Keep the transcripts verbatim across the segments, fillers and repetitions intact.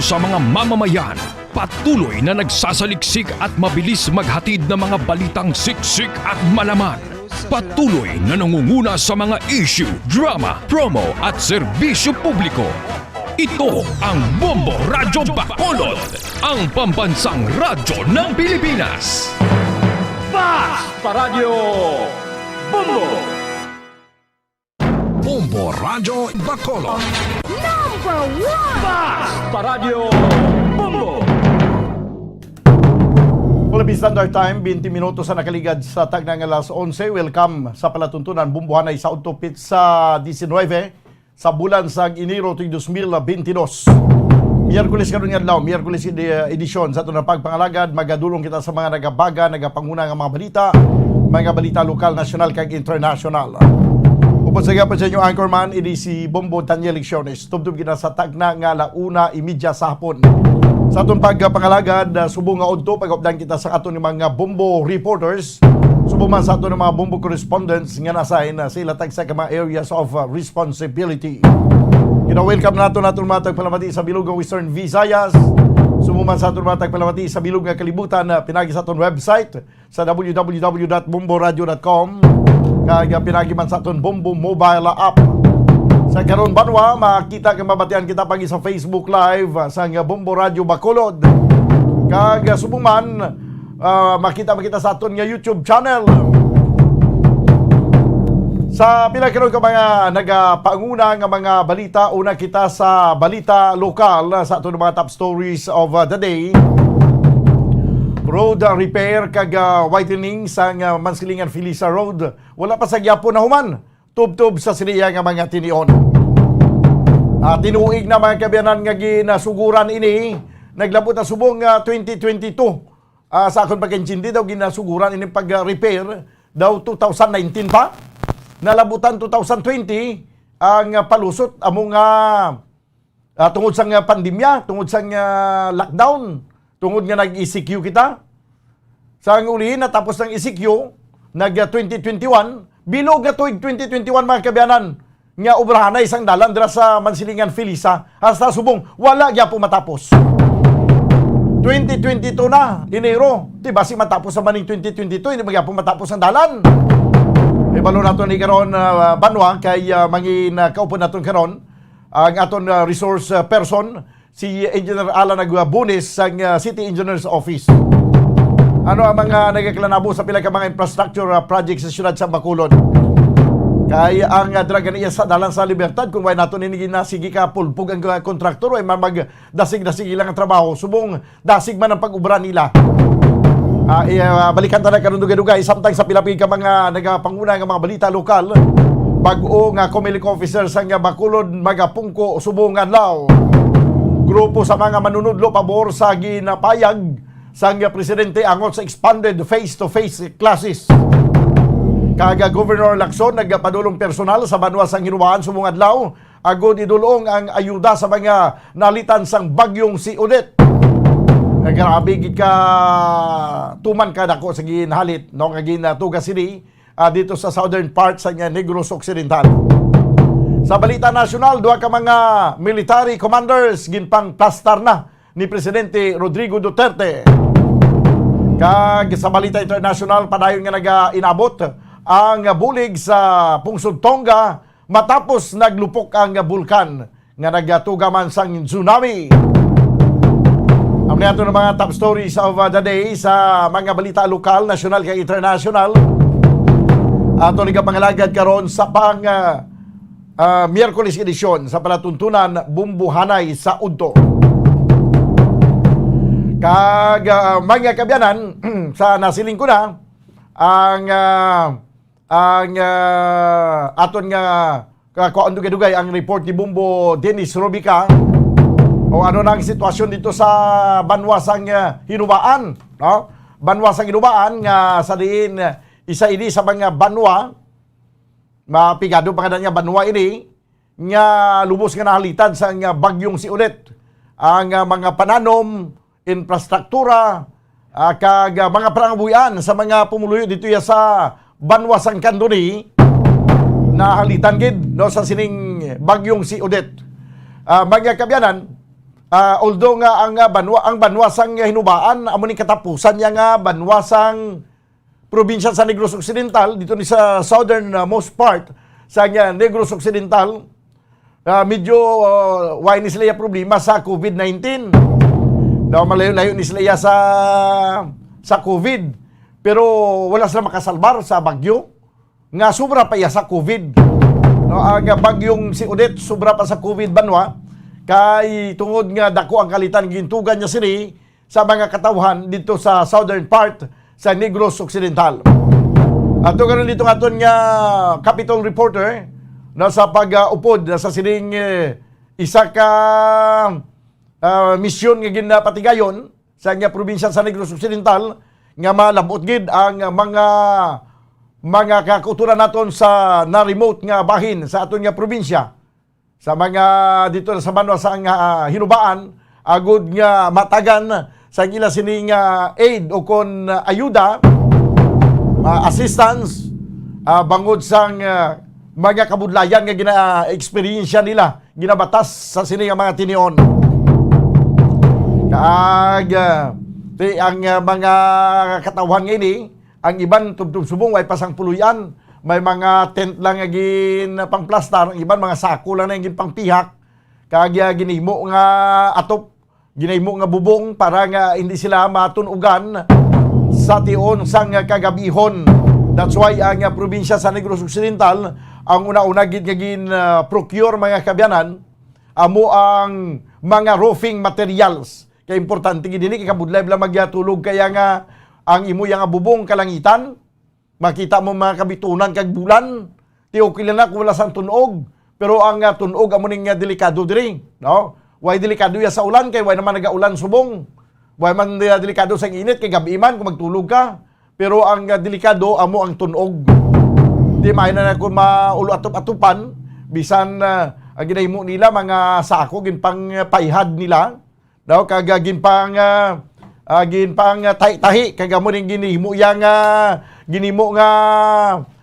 Sa mga mamamayan, patuloy na nagsasaliksik at mabilis maghatid ng mga balitang siksik at malaman. Patuloy na nangunguna sa mga issue, drama, promo at serbisyo publiko. Ito ang Bombo Radyo Bacolod, ang pambansang radyo ng Pilipinas. Fast Paradyo Bombo! Bombo Radyo Bacolod. Number one! Fast Paradyo Bombo! Philippine Standard Time, twenty minutos sa nakaligad sa tagna nga alas onse. Welcome sa palatuntunan, Bombohanay sa Udto, pitsa diecinueve sa bulan sang Enero tuig dos mil bentidós. Miyerkules karon nga adlaw, Miyerkules edi-, edisyon sa aton nga pagpangalagad. Magadulong kita sa mga nagabaga, nagapanguna nga mga balita, mga balita lokal, nasyonal, kag internasyonal. Upod sa gihapon sa inyo anchorman, ini si Bombo Daniel Lecciones. Tubtob kita sa tagna nga ala una imedya sa hapon. Sa aton pagpangalagad, ah, subong nga udto, pag-updan kita sa aton mga Bombo reporters, subong man sa aton mga Bombo correspondents nga na-assign, ah, sa ila tagsa ka mga areas of, ah, responsibility. Gina-welcome nato naton mga tagpalamati sa bilog nga Western Visayas, subong man sa aton mga tagpalamati sa bilog nga kalibutan, ah, pinagi sa aton website, sa w w w dot bombo radio dot com, kag, ah, pinagi man sa aton Bombo mobile app. Sa karon banwa, makita kag mabatian kita pagi sa Facebook Live, ah, sang Bombo Radio Bacolod. Kag, ah, subong man, ah, makita man kita sa aton nga YouTube channel. Sa pila karon ka mga nagapanguna nga mga balita, una kita sa balita lokal, ah, sa aton mga top stories of, ah, the day. Road, ah, repair kag, ah, widening sang, ah, Mansilingan Felisa Road wala pa sa gyapon nahuman, tubtob sa siniya nga mga tinion. Ah, tinuig na, mga kaabyanan, nga ginasuguran ini. Naglabot na subong, ah, twenty twenty-two. Ah, sa akon pagkaintindi daw, ginasuguran ini pag-repair daw two thousand nineteen pa. Nalabutan two thousand twenty ang, ah, palusot amo nga, ah, tungod sang, ah, pandemya, tungod sang, ah, lockdown, tungod nga nag-E C Q kita. Sang uli, natapos ang E C Q, nag, ah, twenty twenty-one, bilog nga tuig twenty twenty-one, mga kaabyanan, nga obrahanay sang dalan dira sa Mansilingan Felisa, hasta subong wala gyapon matapos. Twenty twenty-two na, Enero, di ba si matapos sa maning twenty twenty-two, hindi man gyapon matapos ang dalan. Ibalo nato ni karon, ah, banwa, kay, ah, mangin, ah, kaupod naton karon ang aton, ah, resource, ah, person, si Engineer Alan Aguabunes sang, ah, City Engineer's Office. Ano ang mga nagaklanabo sa pila ka mga infrastructure, ah, project sa siyudad sa Bacolod? Kay ang, ah, dira ganiya sa Dalan sa Libertad, kung way nato nini ginasigi ka pulpog ang, ah, kontraktor, way man magdasig-dasig ilang trabaho. Subong dasig man ang pag-ubra nila. Ah, i-, ah, balikan ta na karon dugay-dugay, samtang sa pila pa ka mga nagapanguna nga mga balita lokal. Bag-o nga Comelec officer sang Bacolod magapungko subong adlaw. Grupo sa mga manunudlo pabor sa ginapayag sang presidente angot sa expanded face-to-face classes. Kag Governor Lacson nagpadulong personal sa banwa sang Hinoa-an subong adlaw agod idul-ong ang ayuda sa mga nalitan sang Bagyong si Odette. Nga grabe gid ka tuman ka dako sa ginhalit, no, nga ginatuga sini, ah, dito sa southern part sa nga Negros Occidental. Sa balita nasyonal, duha ka mga military commanders ginpangplastar na ni Presidente Rodrigo Duterte. Kag sa balita internasyonal, padayon nga nagainabot ang bulig sa pungsod Tonga matapos naglupok ang bulkan nga nagatuga man sang tsunami. Amo ni ato ang mga top stories of, uh, the day sa mga balita lokal, nasyonal, kag internasyonal. Ato ni kapangalagad karon sa pang, uh, uh, Miyerkules edisyon sa palatuntunan Bombohanay sa Udto. Kag, uh, mga kaabyanan, sa nasiling ko na, ang, uh, ang, ah, aton nga ka-, kuan, dugay-dugay ang report ni Bombo Dennis Robica. O ano na ang sitwasyon dito sa banwa sang, ah, Hinoa-an, no? Banwa sang Hinoa-an nga sa diin, ah, isa ini sa mga banwa, mapigado pa nga niya banwa ini, nga lubos nga nahalitan sang, ah, Bagyong si Odette. Ang, ah, mga pananom, infrastruktura, ah, kag, ah, mga parangabuhian sa mga pumuluyo dito ya sa banwa sang Candoni nahalitan gid, no, sa sining Bagyong si Odette. Ah, mga kaabyanan, Ah, although nga ang, ah, banwa, ang banwa sang Hinubaan, amo ni katapusan niya nga banwa sang probinsya sa Negros Occidental, dito ni sa southern, ah, most part sa, ah, Negros Occidental, ah, medyo, ah, way ni sila iya problema sa covid nineteen. Daw malayo-layo ni sila iya sa, sa covid. Pero wala sila makasalbar sa bagyo nga sobra pa iya sa covid. No, ang bagyong si Odette sobra pa sa covid banwa, kay tungod nga dako ang kalitan, gintugan niya sini sa mga katawhan dito sa southern part sa Negros Occidental. Ato karon dito nga aton nga Capitol reporter na sa pag-upod na sa sining, eh, isa ka, ah, misyon nga ginapatigayon sa nga probinsya sa Negros Occidental nga malabot gid ang mga, mga kakuturan naton sa na-remote nga bahin sa aton nga probinsya, sa mga dito na sa banwa sa nga, ah, Hinubaan, agud nga matagan sa ila sini nga aid o kon, ah, ayuda, ah, assistance, ah, bangod sang, ah, mga kabudlayan nga gina-, eksperyensya nila, ginabatas sa sini nga mga tinion. Kag, ah, ti-, ang, ah, mga katawhan nga ini, ang iban tubtob subong way pa sang puloy-an, may mga tent lang nga gin pangplastar, ang iban mga sako lang nga gin pangpihak, kag, ah, ginhimo nga atop, ginhimo nga bubong para nga hindi sila matun-ugan sa tion sang kagabihon. That's why ang, ah, probinsya sa Negros Occidental, ang una-una gid nga gin, ah, procure, mga kaabyanan, amo ang mga roofing materials. Kay importante gid ini, kay kabudlay bala magyatulog kaya nga ang imo iya nga bubong kalangitan, makita mo mga kabitunan kag bulan. Ti okay lang na kung wala sang tun-og, pero ang, ah, tun-og amo ning, ah, delikado diri, no? Way delikado iya sa ulan kay way naman nagaulan subong. Way man, ah, delikado sang init kay gab-i man kung magtulog ka. Pero ang, ah, delikado amo ang tun-og. Di maayo na kung maulo atop-atopan, bisan, ah, ang ginahimo nila mga sako ginpangpayhad nila. Daw kag, ah, ginpang, ah, ah, ginpang, ah, tahi-tahi kag amo ning ginhimo iya nga, ginhimo nga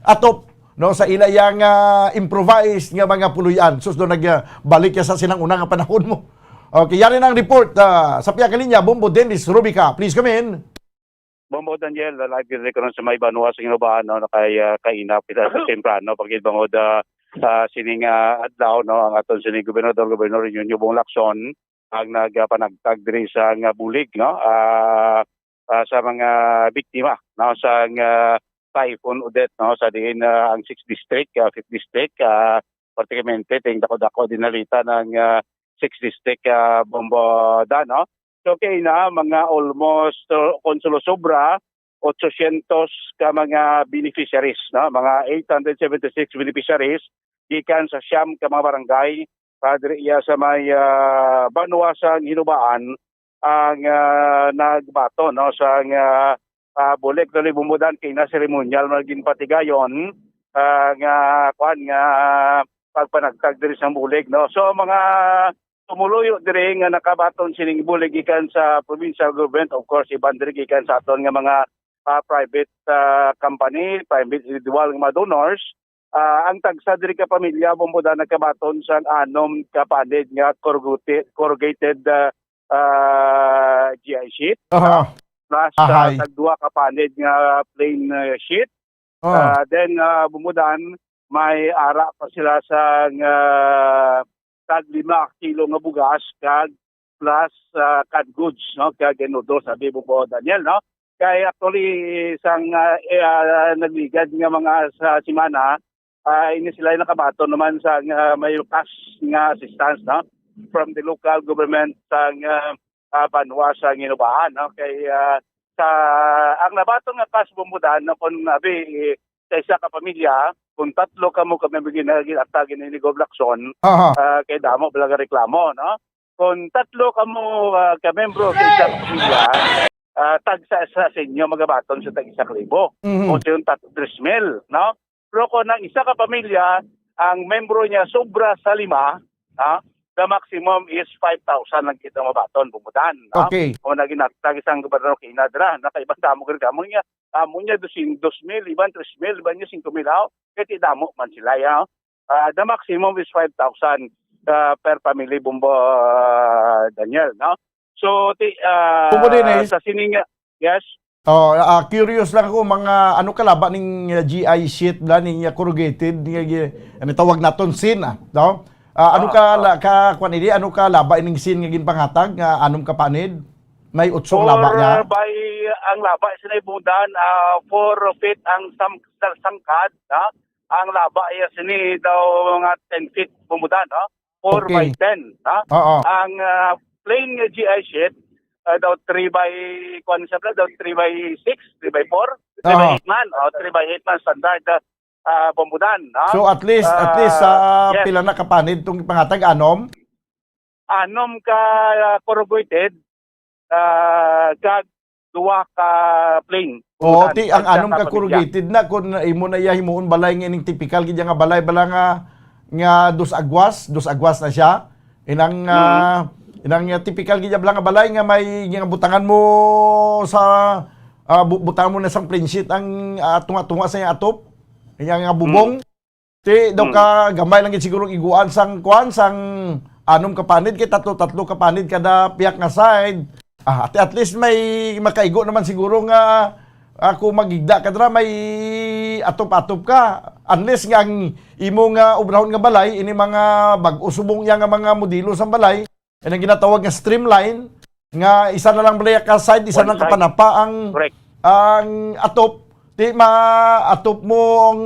atop, no, sa ila iya nga improvised nga mga puloy-an. Sus, do nag, ah, balik ya sa sinang una nga panahon mo. Okay, yari na ang report, ah, sa pihak linya, Bombo Dennis Rubica. Please come in. Bombo Daniel, live gid karon sa may banwa sa Ginobaan, no, nakay, ah, kainap kita sa temprano, pagid bangod, ah, sa sining, ah, adlaw, no, ang aton sining gobernador, Gobernador Nunio Bong Lacson, ang nagapanagtag diri sa nga bulig, no, ah, ah, sa mga biktima, no, sa nga Typhoon Odette, no, sa diin, ah, ang sixth District, ah, fifth District, ah, praktikamente, ting dako-dako din nalita ng, ah, sixth District, ah, Bombo Dan, no? So, kay na mga almost, uh, kung sulo sobra, eight hundred ka mga beneficiaries, no? Mga eight hundred seventy-six beneficiaries gikan sa siyam ka mga barangay, padre iya sa may, ah, banwa sa Hinubaan ang, ah, nagbaton, no, sa, ah, ah, bulig. Tuloy bumudan kay na seremonyal nga ginpatigayon, ah, nga, kwan, nga pagpanagtag diri sa bulig, no? So, mga tumuluyo diri nga nakabaton sining bulig gikan sa provincial government, of course, iban diri gikan sa aton nga mga, ah, private, ah, company, private individual nga mga donors. Ah, ang tagsa diri ka pamilya, Bombo Dan, nakabaton sa anom ka panid nga corrugated, corrugated, ah, ah, G I sheet, Aha. plus, ah, Ahay. tagduha ka panid nga plain, ah, sheet. Oh. Ah, then, ah, Bombo Dan, may ara pa sila sa nga tag lima kilo nga bugas kag plus, ah, canned goods, no? Kag noodles, sabi Bombo Daniel, no? Kay actually, sang, ah, eh, ah, nagligad nga mga sa semana, ah, ini sila nakabaton naman sa, ah, may cash nga assistance, no? From the local government sa, ah, ah, banwa sa Ginobaan, no? Kay, ah, sa, ang nabaton nga cash, Bombo Dan, no, kung abi, eh, sa isa ka pamilya, kung tatlo kamo ka member gina-, ginatag ni Gob Lacson, Aha. ah, kay damo bala nga reklamo, no? Kung tatlo kamo, ah, ka membro sa isa ka pamilya, ah, tagsa sa, sa inyo magabaton sa tag isa ka libo. Mhm. O sa yung tat-, tres mil, no? Pero kung ang isa ka pamilya, ang membro niya sobra sa lima, ha, the maximum is five thousand lang kita mabaton, Bombo Dan, ha? Okay. Kung naging nagtag isang gobernador kay Inadra, nakaibang damo gid kamo niya, amo niya dosyentos mil, iban tres mil, iban niya singko mil, ha? Kaya ti damo man sila, ya. Ah, the maximum is five thousand. ah, per family, Bombo, ah, Daniel, no? So, ti, ah, Bombo Dennis. Sa sining, yes? Oh, ah, curious lang ako, mga ano ka laba ning, ah, G I sheet bala ning, ah, corrugated, nga gi-, ano tawag naton, sin, ah, no? Ah, ano Ah, ka ah. la-, ka, kwan ini, ano ka laba ining sin nga ginpanghatag nga anom ka panid? May utso ang laba niya? Four by, ang laba sini, Bombo Dan, ah, four feet ang sam-, sa-, sangkad, ha? Ang laba iya sini daw mga ten feet, Bombo Dan, ha? Four Okay. by ten, ha? Oo. Ang, ah, plain nga G I sheet, ah, daw three by, kuwan siya, daw three by six, three by four, three by Oo. eight man, oh, three by eight man standard, ah, ah, Bombo Dan, ha? So, at least, at least, Ah, ah, yes. pila na ka panid tong panghatag, anom? Anom ka, ah, corrugated, ah, kag duha ka plain. Oo, Tan-, ti, ang tan-, anom ka tan-, corrugated na, kung imo na iya himuon balay nga ining tipikal gid nga balay, bala nga, nga dos agwas, dos agwas na siya. Inang, Mm. ah, inang, ah, tipikal gid bala nga balay nga may nga butangan mo sa, ah, bu-, butangan mo na sang plain sheet ang, ah, tunga-tunga sa iyang atop, iyang, ah, bubong. Mm. Ti, daw Hmm. ka gamay lang gid siguro iguan sang kuan, sang anom ka panid, kay tatlo-tatlo ka panid kada piyak nga side. Ah, at, at least may makaigo naman siguro nga, ah, kung magigda ka dira, may atop-atop ka. Unless nga ang imo nga obrahon nga balay, ini mga bag-o subong iya nga mga modelo sang balay, Yan ang ginatawag nga streamline, nga isa na lang bala ka side, isa One lang ka side. panapa ang, Correct. ang atop. Di maatop mo ang,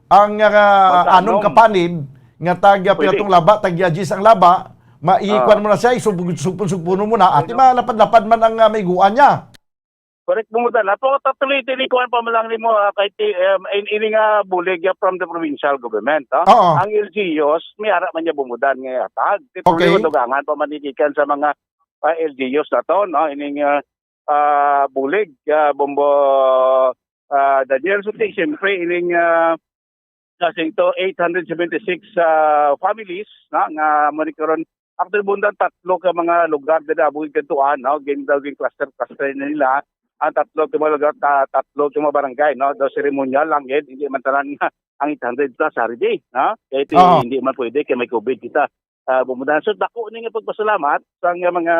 ang, ah, Magkaanom. anom ka panid, nga tag, ah, Pwede. pila tong laba, tag, ah, diyes ang laba, maikuan Ah. mo na siya, isug-, sugpon-sugpunon mo na, ati Pwede. malapad-lapad man ang, ah, maiguan niya. Correct, Bombo Dan. Ato, tatuloy, tini, kuwan pa man lang nimo, ah, kay ti-, em, in-, ini nga bulig, ah, from the provincial government, ah. Oo. Ang L G Us, may ara man niya, Bombo Dan, nga ihatag. Ti-, Okay. tuloy, dugangan pa man ni gikan sa mga, ah, L G Us na to, no? Ining, ah, ah, bulig, ah, Bombo, ah, Daniel. So, ti-, siyempre, ining, ah, Kasi ito, eight hundred seventy-six, ah, families, na, nga mo ni karon. Actually, Bombo Dan, tatlo ka mga lugar diri, abog kadtuan, no? Gin-, daw gin-cluster, cluster na nila. Ang tatlo ka mga lugar, ta-, tatlo ka mga barangay, no? Daw seremonyal lang, eh. Hindi man tanan nga ang eight hundred plus, hari di, no? Kaya ito, Oo. hindi man pwede, kaya may covid kita. Ah, Bombo Dan. So, dako ni nga pagpasalamat sa nga mga,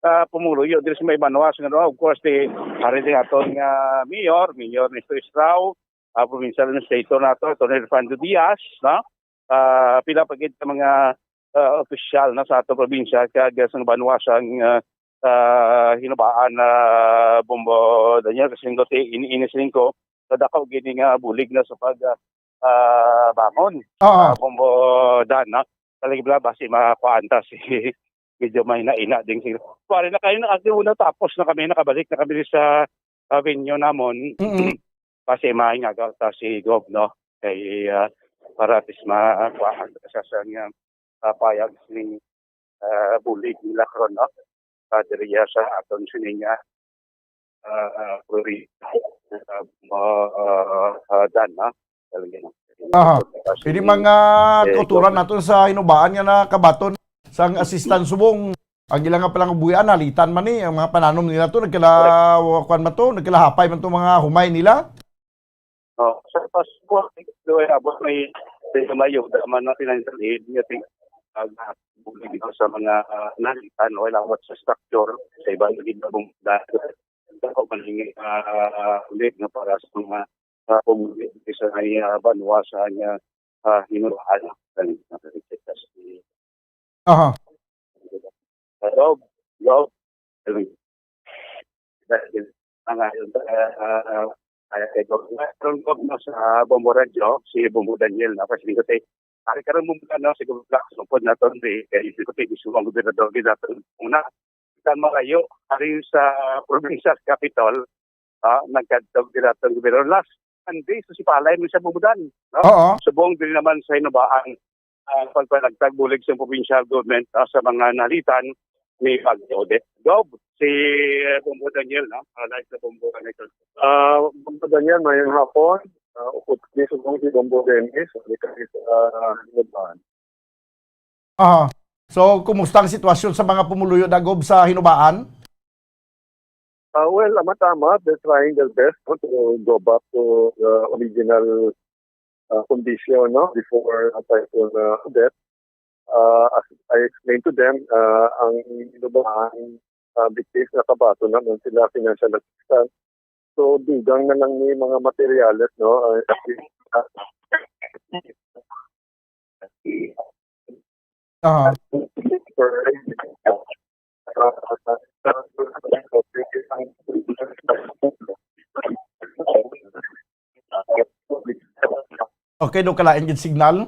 ah, pumuluyo diri sa may banwa, sa nga, of course, di, hari di aton nga mayor, Mayor Nestor Estrao, ah, provincial administrator nato, Attorney Refrando Diaz, no? Ah, pila pa gid ka mga, ah, opisyal na sa ato probinsya, kag sa banwa sang, ah, ah, Hinubaan na Bombo Daniel, kasi nindot ini, ini siling ko, nadako gid nga bulig na sa pag, ah, ah, bangon, Oo. ah, Bombo Dan, no? Talaga bala, basi makuhaan ta si, medyo may naina din siguro. Kuwari na kayo na, kasi una tapos na kami, nakabalik na kami sa, ah, venue namon. Mm-mm. Kasi mahingagal ta si Gov, no? Kay, ah, para at least ma-, kuha ang kasasang, ah, payag sining, ah, bulig nila karon, no? Ah, diri sa aton sining, ah, ah, ah, probinsya, ah, ma-, ah, ah, Dan, no? Talaga, no? Aha. Kasi, Pwede mga eh, kauturan Gov, naton sa Hinubaan nga nakabaton sang assistance subong. Ang ila nga palangabuhian, nalitan man ni, ang mga pananom nila to, nagkala-, Correct. kuwan man to, nagkalahapay man to mga humay nila. Oh, sa pas-, po, do, eh, abot may, may mayo, da man na financial aid, nga ting-, ag-, bulig ito sa mga, ah, nalitan, o, abot sa structure, sa iba, yung iba mong da-, ako man yung, ah, ulit nga para sa mga, ah, pumuli sa, ah, banwa sa, ah, Hinubaan. Aha. Hello, hello. Mga, ah, ah, ah, ah, ito, meron ko, no, sa Bombo Radyo, si Bombo Daniel, no, kasi ko, ari karon mo, no, siguro, sungkod na to, di, kay, siguro, gusto ang gobernador, di nato, una, kan malayo, ari sa provincial capital, ah, nagkadtog dira tong gobernador. Last Sunday, so si Palay mo siya, Bombo Dan, no? Oo. Subong din naman sa Hinubaan, ah, pagpanagtag bulig sa provincial government, ah, sa mga nalitan ni Bagyo Odette. Gov, si, eh, Bombo Daniel, no? Ah, live sa Bombo Connector. Ah, Bombo Daniel, mayong hapon. Ah, ukod ni subong si Bombo Dennis, di kami sa, ah, Hinubaan. Ah, so, kumusta ang sitwasyon sa mga pumuluyo, Dagob, sa Hinubaan? Ah, well, amat-amat, they're trying their best, no, to go back to the original, ah, condition, no, before, ah, Typhoon, ah, Odette. ah, as I explained to them, ah, ang inubahan, ah, victims nakabaton na man sila financial assistance. So, dugang na lang ni mga materyales, no? Ah, Ah, okay, do kalain gid signal.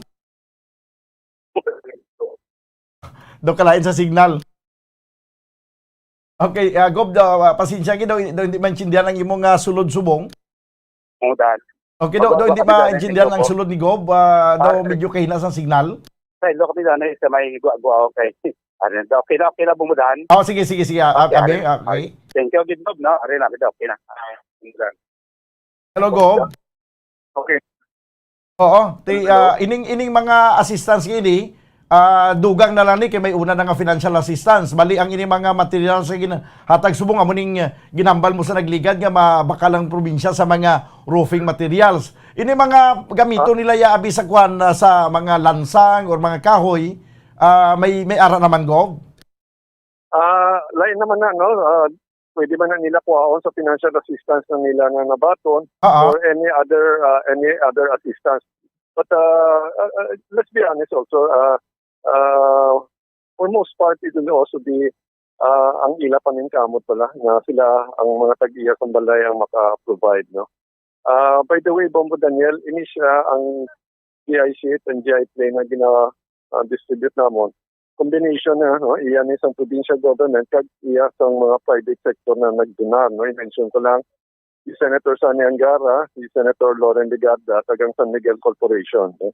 Do kalain sa signal. Okay, ah, Gob, do, ah, pasensya gid daw, daw hindi maintindihan ang imong, ah, sulod subong. Mudan. Okay, do, do hindi maintindihan ang sulod ni Gob, ah, daw medyo kahina sa signal. Sa ilo kami na sa may gua-gua, okay. Ano, okay na, okay na bumudan. Oh, sige, sige, sige. Ah, Okay, abi, ano, okay. Thank you, Gidnob, no? Ari na, okay na. Ah, mudan. Hello, Gob. Okay. Oo, ti, ah, ining ining mga assistance nga ini, ah, dugang na lang ni kay may una na nga financial assistance. Bali ang ini mga materials nga ginhatag subong amo ning, ah, ginambal mo sa nagligad nga mabakal ang probinsya sa mga roofing materials. Ini mga gamito nila ya abi sa kwan, ah, sa mga lansang or mga kahoy, ah, may may ara naman, Gob? Ah, lain naman na, no? Ah, pwede man na nila kuhaon sa financial assistance na nila na nabaton Ah, ah. or any other, ah, any other assistance. But, ah, ah, ah, let's be honest also, ah, ah, for most part, it will also be, ah, ang ila paningkamot pala nga sila ang mga tag-iya sang balay ang maka-provide, no? Ah, by the way, Bombo Daniel, ini siya ang G I sheet and G I plane na gina, ah, distribute namon. Combination na, no? Iya ni sang provincial government kag iya sang mga private sector na nagdonar, no? I-mention ko lang si Senator Sonny Angara, si Senator Loren Legarda, kag ang San Miguel Corporation, no?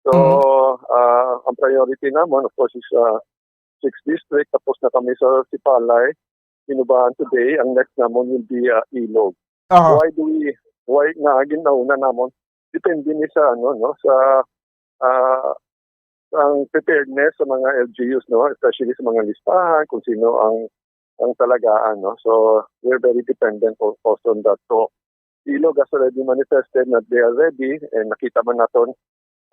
So, Mhm. ah, ang priority namon, of course, is, ah, sixth District. Tapos na kami sa Sipalay, Inubahan today. Ang next namon will be, ah, Ilog. Aha. Why do we, why nga ginauna namon? Depende ni sa, ano, no, sa, ah, ang preparedness sa mga L G Us, no, especially sa mga listahan, kung sino ang, ang talagaan, no. So, we're very dependent al-, also on that. So, Ilog has already manifested that they are ready, and nakita man naton,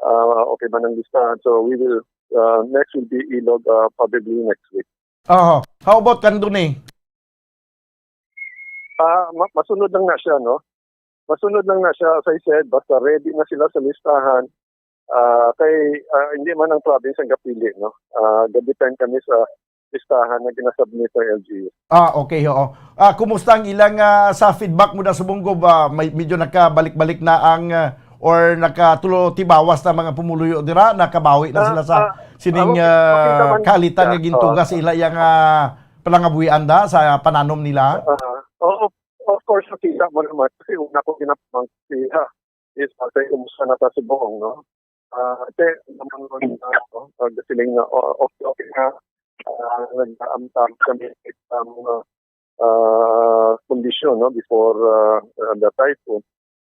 ah, okay man ang listahan. So, we will, ah, next will be Ilog, ah, probably next week. Aha. How about Candoni? Ah, ma-, masunod lang na siya, no? Masunod lang na siya, as I said, basta ready na sila sa listahan. Ah, kay, ah, hindi man ang province ang kapili, no? Ah, ga-depend kami sa listahan na ginasubmit ng L G U. Ah, okay, oo. Ah, kumusta ang ilang, ah, sa feedback mo na subong, Gob? Ah, may, medyo nakabalik-balik na ang, ah, or nakatulo tibawas na mga pumuluyo dira, nakabawi na Ah, sila sa ah, sining, okay, ah, okay naman. kaalitan nga Ah, gintuga ah. Sa ila yang, ah, panangabuhian da sa pananom nila? Ah, oo, of course, nakita mo naman. Kasi una ko ginapamang siya is, "Ate, kumusta na ta subong, no?" Ah, ate, naman ko yung, ah, no? Pag siling na, "Oh, okay, okay na." Ah, nag-aamtang kami sa mga, ah, kondisyon, no, before, ah, ah, the typhoon.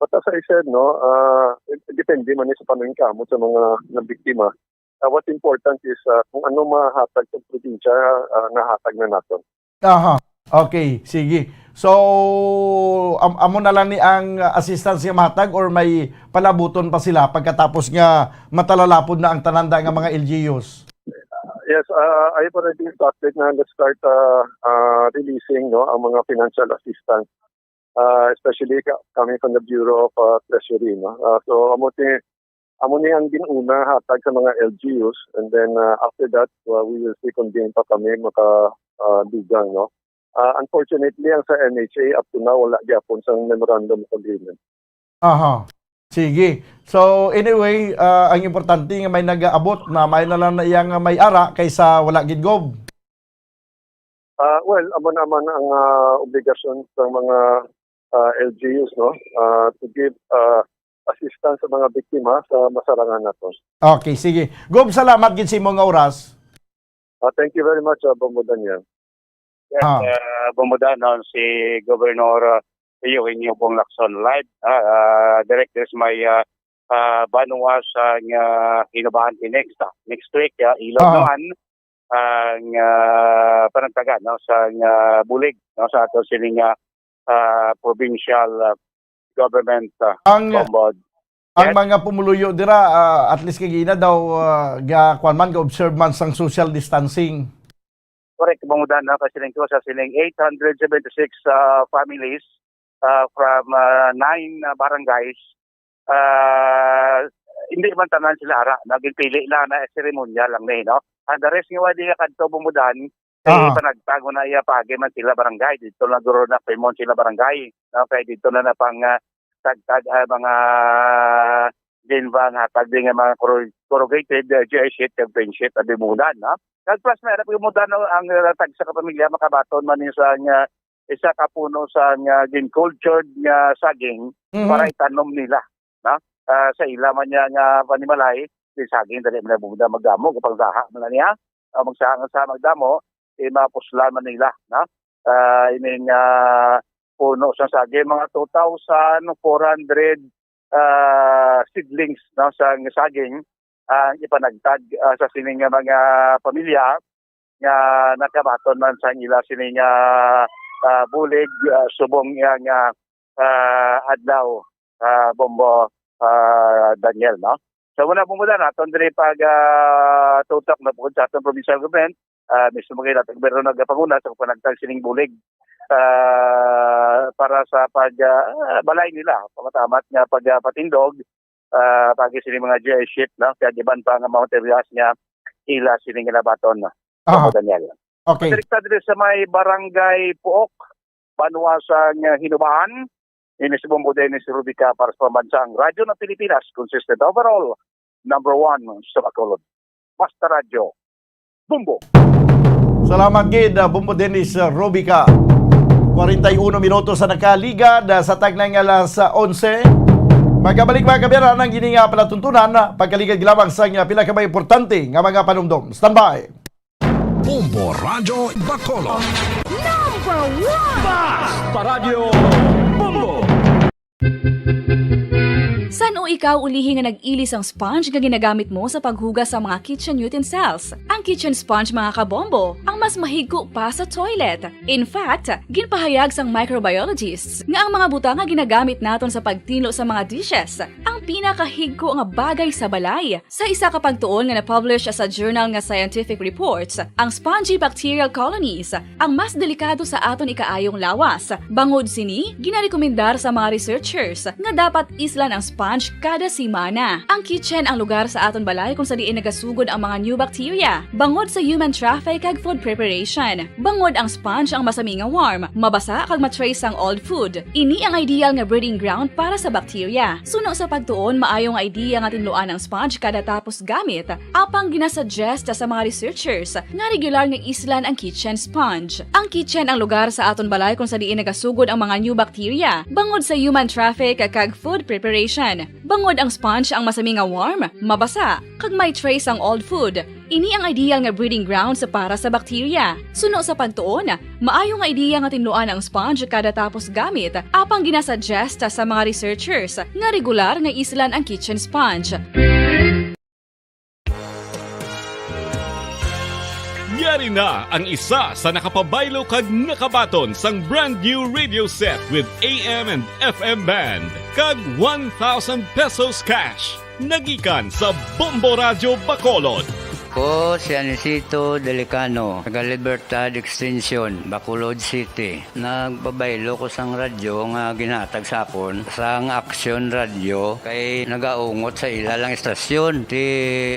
But as I said, no, ah, depende man sa paningkamot sa mga nabiktima. Ah, what's important is, ah, kung ano mahatag sa probinsya, ah, nahatag na naton. Aha. Okay, sige. So, am-, amo na lang ni ang assistance nga mahatag or may palabuton pa sila pagkatapos nga matalalapod na ang tananda nga mga L G Us? Yes, uh, I've already started na, let's start, uh, uh, releasing, no, ang mga financial assistance, uh, especially ka-, coming from the Bureau of, uh, Treasury, no. Uh, so amo ni, amo ni ang ginuna hatag sa mga L G Us, and then, uh, after that, uh, we will see kung diin pa kami maka, uh, dugang, no. Uh, unfortunately, ang sa M H A up to now wala gyapon sang memorandum of agreement. Aha. Sige. So, anyway, ah, ang importante nga may nagaabot na may na lang na iya nga may ara kaysa wala gid, Gob. Ah, well, amo naman ang, ah, obligasyon sa mga, ah, L G Us, no? Ah, to give, ah, assistance sa mga biktima sa masarangan naton. Okay, sige. Gob, salamat gid sa imo nga oras. Ah, thank you very much, ah, Bombo Daniel. Yes, Ah. ah, bumuda, no, si Governor, ah, Eugenio Bong Lacson live. Ah, ah, directors may, ah, ah, banwa sa nga Hinabahan next, ah, next week, ah, Ilog Ah. naman ang, ah, panagtaga, no, sa nga bulig, no, sa ato sini nga, ah, provincial, ah, government, ah, Ang Bombod. Ang Yes. mga pumuluyo dira, ah, at least kay gina daw, ah, ga-, kuwan man, ga-observe man sang social distancing. Correct, Bumudan, no? Kasi rin ko sa sining eight hundred seventy-six, ah, families, ah, from, ah, nine, ah, barangays, ah, hindi man tanan sila ara, no? Ginpili lang na seremonya lang ni, no? Ang the rest nga wala kadto, Bumudan, kay Aha. panagtag na iya paagi man sila barangay, dito na guro na pimon sila barangay, no? Kay dito na na pang, ah, tagtag, ah, mga din ba ang hatag din nga mga corru-, corrugated, ah, G I sheet kag plain sheet na bimudan, no? Kag plus, may arap bimudan, no, ang, ah, tag sa kapamilya makabaton man ni sa nga isa ka puno sa nga gin-cultured nga saging Mhm. para itanom nila, no? Ah, sa ila man niya nga panimalay, si saging dali man na bimudan magdamo, kapag saha man na niya, ah, magsaha nga sa magdamo, eh, mapuslan man nila, no? Ah, ining, ah, puno sa saging, mga two thousand four hundred, ah, seedlings, no, sa saging ang ipanagtag, ah, sa sining nga mga pamilya nga nakabaton man sa ila sining, ah, ah, bulig, ah, subong iya nga, ah, adlaw, ah, Bombo, ah, Daniel, no? So, muna po muna naton diri pag, ah, tutok na po sa atong provincial government, ah, mismo kay natin gobyerno nagapanguna sa panagtag sining bulig, ah, para sa pag, ah, balay nila, pamatamat nga pag, ah, patindog, ah, pagi sini mga G I sheet, no? Kag iban pa nga mga materials nga ila sini nga nabaton, no? Aha. Daniel. Okay. Direkta diri sa may Barangay Puok, Banwa sa nga Hinubahan, ini si Bombo Dennis Rubica para sa Pambansang Radyo ng Pilipinas, consistent overall, number one sa Bacolod. Basta Radyo, Bombo. Salamat gid, ah, Bombo Dennis, ah, Rubica. Kwarenta y uno minutos sa nakaligad, ah, sa tagnang alas, ah, onse. Magkabalik, mga kabiyanan, ang ini nga palatuntunan, ah, pagkaligad lamang sa nga pila ka mga importante nga mga panumdom. Standby. Bombo Radyo Bacolod. Number one! Bas! Paradyo Bombo! San-o ikaw ulihi nga nag-ili sang sponge nga ginagamit mo sa paghugas sa mga kitchen utensils? Ang kitchen sponge, mga kabombo, ang mas mahigko pa sa toilet. In fact, ginpahayag sang microbiologists nga ang mga butang nga ginagamit naton sa pagtinlo sa mga dishes ang pinakahigko nga bagay sa balay. Sa isa ka pagtuon nga na-publish sa journal nga Scientific Reports, ang spongy bacterial colonies ang mas delikado sa aton ikaayong lawas. Bangod sini, ginarekomendar sa mga researchers nga dapat islan ang sponge kada semana. Ang kitchen ang lugar sa aton balay kung sa diin nagasugod ang mga new bacteria. Bangod sa human traffic kag food preparation, bangod ang sponge ang masami nga warm, mabasa kag ma-trace ang old food. Ini ang ideal nga breeding ground para sa bacteria. Suno sa pagtuon, maayo nga idea nga tinluan ang sponge kada tapos gamit, apang ginasuggest sa mga researchers nga regular nga islan ang kitchen sponge. Ang kitchen ang lugar sa aton balay kung sa diin nagasugod ang mga new bacteria, bangod sa human traffic kag food preparation. Bangod ang sponge ang masami nga warm, mabasa, kag may trace ang old food. Ini ang ideal nga breeding grounds para sa bacteria. Suno sa pagtuon, maayo nga ideya nga tinluan ang sponge kada tapos gamit, apang ginasuggest sa mga researchers nga regular nga islan ang kitchen sponge. Yari na ang isa sa nakapabaylo kag nakabaton sang brand new radio set with A M and F M band kag one thousand pesos cash. Nagikan sa Bombo Radyo Bacolod. Ko si Anisito Delicano, taga Libertad Extension, Bacolod City. Nagpabaylo ko sang radyo nga ginhatag sa akon sang Action Radio kay nagaungot sa ila lang estasyon. Ti,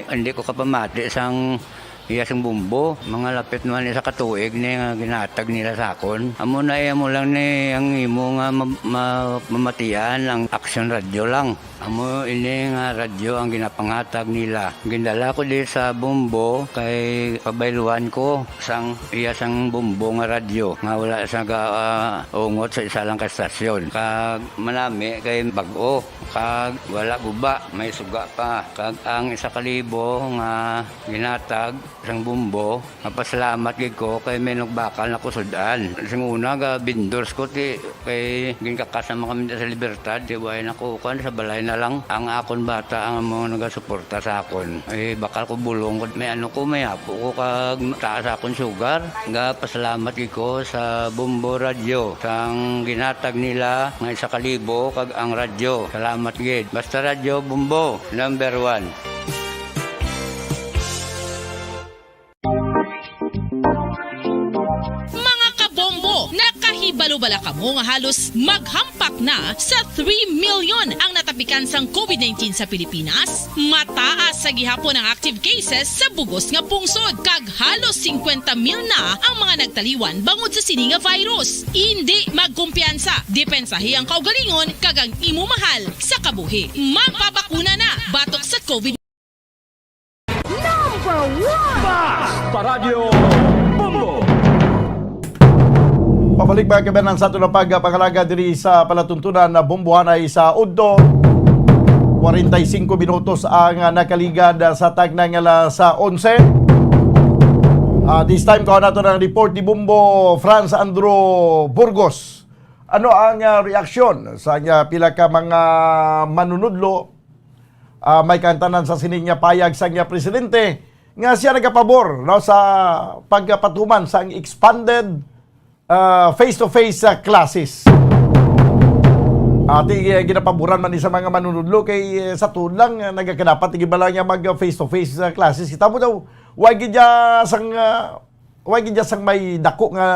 hindi ko kapamati sang iya sing Bombo. Mga lapit naman isa ka tuig ni nga ginhatag nila sa akon. Amo na iya mo lang ni ang imo nga ma-, ma-, mamatian ang Action Radio lang. Amo ini nga radyo ang ginapangatag nila. Gindala ko di sa Bombo kay pabayluan ko sang iya sang Bombo nga radyo nga wala sa ga, ah, ungot sa isa lang ka estasyon. Kag manami kay bag-o, kag wala guba, may suga pa. Kag ang isa ka libo nga ginatag Sang Bombo, mapasalamat gid ko kay may nagbakal na ko sud-an. Sing una, ga vendors ko, ti, kay ginkakas naman kami sa Libertad, ti, way na ko, kuwan, sa balay na lang. Ang akon bata ang mga nagasuporta sa akon. Eh, bakal ko bulong ko, may ano ko, may apo ko, kag taas akon sugar. Ga pasalamat gid ko sa Bombo Radio, sang ginhatag nila nga isa ka libo, kag ang radyo. Salamat gid. Basta Radyo Bombo, number one. Mga kabombo, nakahibalo bala kamo nga halos maghampak na sa three million ang natapikan sang COVID nineteen sa Pilipinas? Mataas sa gihapon ang active cases sa bugos nga pungsod, kag halos singkwenta mil na ang mga nagtaliwan bangod sa sini nga virus. Indi magkumpiyansa, depensahi ang kaugalingon kag ang imo mahal sa kabuhi. Magpabakuna na batok sa COVID. Number one! Basta Radyo Bombo! Pabalik, mga kabayan, sa aton nga pagpangalaga diri sa palatuntunan na Bombohanay sa udto. Kwarenta y singko minutos ang, ah, nakaligad, ah, sa tagna nga alas onse. Ah, this time, kuha nato ang report ni Bombo Franz Andrew Burgos. Ano ang, ah, reaksyon sa, ah, pila ka mga manunudlo, ah, may kaangtanan sa sini nga payag sang, ah, presidente nga siya nagapabor, no, sa pagpatuman sang expanded, ah, face-to-face, ah, classes. Ati, eh, ginapaboran man ni sa mga manunudlo kay, eh, sa tuod lang, ah, nagakadapat gid bala nga mag, ah, face-to-face, ah, classes. Kita mo daw, wa gid ya sang, ah, wa gid ya sang may dako nga,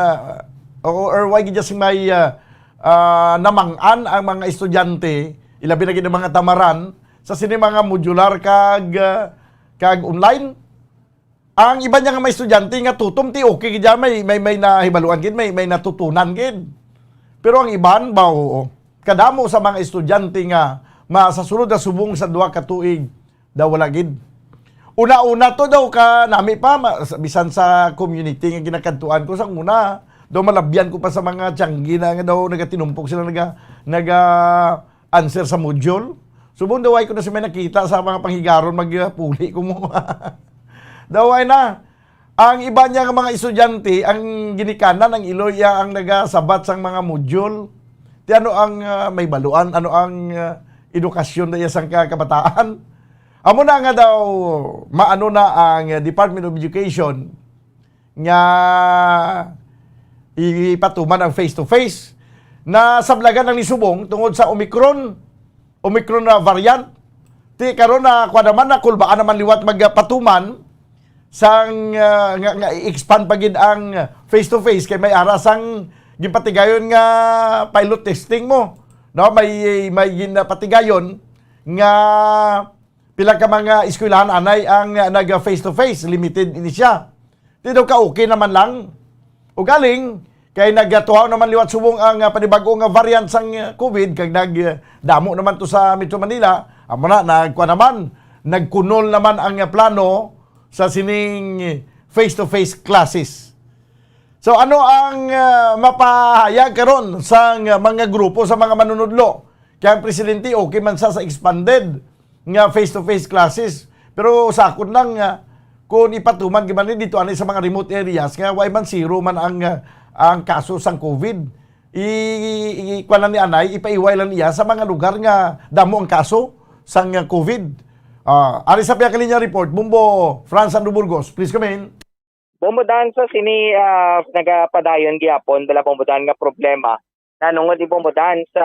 o, or wa gid ya sang may, ah, ah, namang-an ang mga estudyante, ilabi na gid ang mga tamaran, sa sini mga modular kag, ah, kag online. Ang iban niya nga mga estudyante nga tutom, ti okay gid ya, may, may, may nahibaluan gid, may, may natutunan gid. Pero ang iban, ba, oo. Kadamo sa mga estudyante nga ma-, sa sulod na subong sa duha ka tuig, daw wala gid. Una-una to daw ka nami pa, ma-, sa, bisan sa community nga ginakadtuan ko sang una, daw malabyan ko pa sa mga tiyanggi na nga daw nagatinumpok sila, naga, naga answer sa module. Subong daw ay ko na si may nakita sa mga panghigaron, magpuli ko mo. Daw ay na. Ang iba niya nga mga estudyante, ang ginikanan, ang iloy iya ang nagasabat sang mga module. Ti ano ang, ah, may baluan, ano ang, ah, edukasyon na iya sang ka-, kabataan? Amo na nga daw, maano na ang, ah, Department of Education nga ipatuman ang face-to-face. Nasablagan ang nisubong tungod sa Omicron, Omicron na variant. Ti karon na, kuwan naman, nakulbaan naman liwat magpatuman sang, ah, nga, nga i-expand pa gid ang face-to-face kay may ara sang ginpatigayon nga pilot testing mo. No, may, may ginpatigayon nga pila ka mga eskwelahan anay ang, ah, nag face-to-face, limited ini siya. Ti daw ka okay naman lang. Ugaling, kay nagatuhaw naman liwat subong ang, ah, panibag-o nga variant sang, ah, COVID, kag nag, ah, damo naman to sa Metro Manila, amo na, nagkuha naman, nagkunol naman ang, ah, plano sa sining face-to-face classes. So, ano ang, ah, mapahayag karon sang, ah, mga grupo sa mga manunudlo? Kay ang presidente okay man sa, sa expanded nga face-to-face classes. Pero sa akon lang, ah, kung ipatuman gid man ni dito ani sa mga remote areas nga way man zero man ang, ah, ang kaso sang COVID, i, i, i kuwan lang ni anay, ipaiway lang niya sa mga lugar nga damo ang kaso sang, ah, COVID. Ah, ari sa Piyakalinya Report, Bumbo Franz Andrew Burgos, please come in. Bombodan sa sini, ah, nagapadayon gihapon dala bombodan nga problema nanungod ni bombodan sa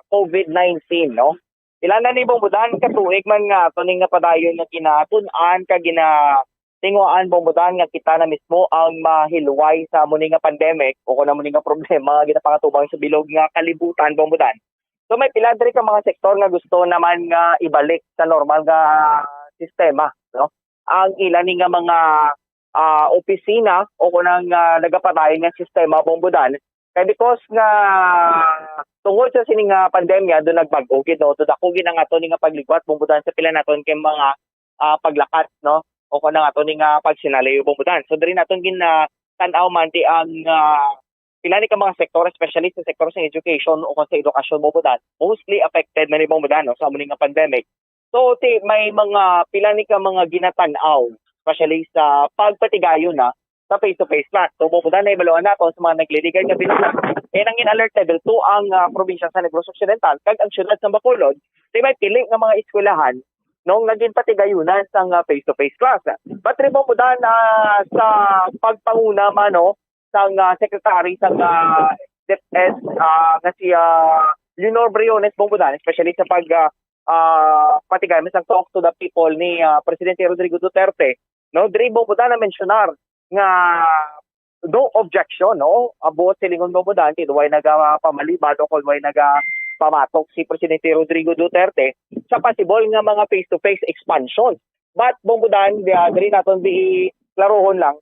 COVID nineteen, no? Pila na ni bombodan ka tuig man nga ato ning napadayon nga ginatun-an ka gina tinguhaan bombodan nga kita na mismo ang mahilway sa amo ni nga pandemic o kung amo ni nga problema nga ginapangatubang sa bilog nga kalibutan bombodan. So may pila diri ka mga sektor nga gusto naman nga ibalik sa normal nga sistema, no? Ang ila ni nga mga, ah, opisina o kung ang, ah, nagapadayon nga sistema bombodan. Kay because nga tungod sa sini nga pandemya, do nagbag-o gid, no? Do dako gid ang ato ni nga paglikwat bombodan sa pila naton kay mga, ah, paglakat, no? O kung ang ato ni nga pagsinaliw bombodan. So diri naton gin, ah, tan-aw man ti ang, ah, pila ni ka mga sektor, especially sa sektor sa education o kung sa edukasyon bombodan, mostly affected na ni bombodan, no, sa amo ni nga pandemic. So ti may mga pila ni ka mga ginatan-aw especially sa pagpatigayon na sa face-to-face class. So, Bong Budan, nahibaluan nato sa mga nagliligay nga binasa, eh, nangin alert level two ang, ah, probinsya sa Negros Occidental kag ang siyudad sa Bacolod, di may pili nga mga eskwelahan nung naging patigayunan sang, ah, face-to-face class. But, Bong Budan, ah, sa pagpanguna man, no, sang, ah, secretary sang, ah, DepEd, ah, nga si, ah, Leonor Briones, Bong Budan, especially sa pag, ah, ah, patigayunan sang Talk to the People ni, ah, Presidente Rodrigo Duterte, no? Diri, Bong Budan, na-mensionar nga no objection, no? Ang buot silingon, Bong Budan, kay way nagapamaliban o kon way nagapamatok si Presidente Rodrigo Duterte sa possible nga mga face-to-face expansion. But, Bong Budan, di, ah, diri naton di klarohon lang,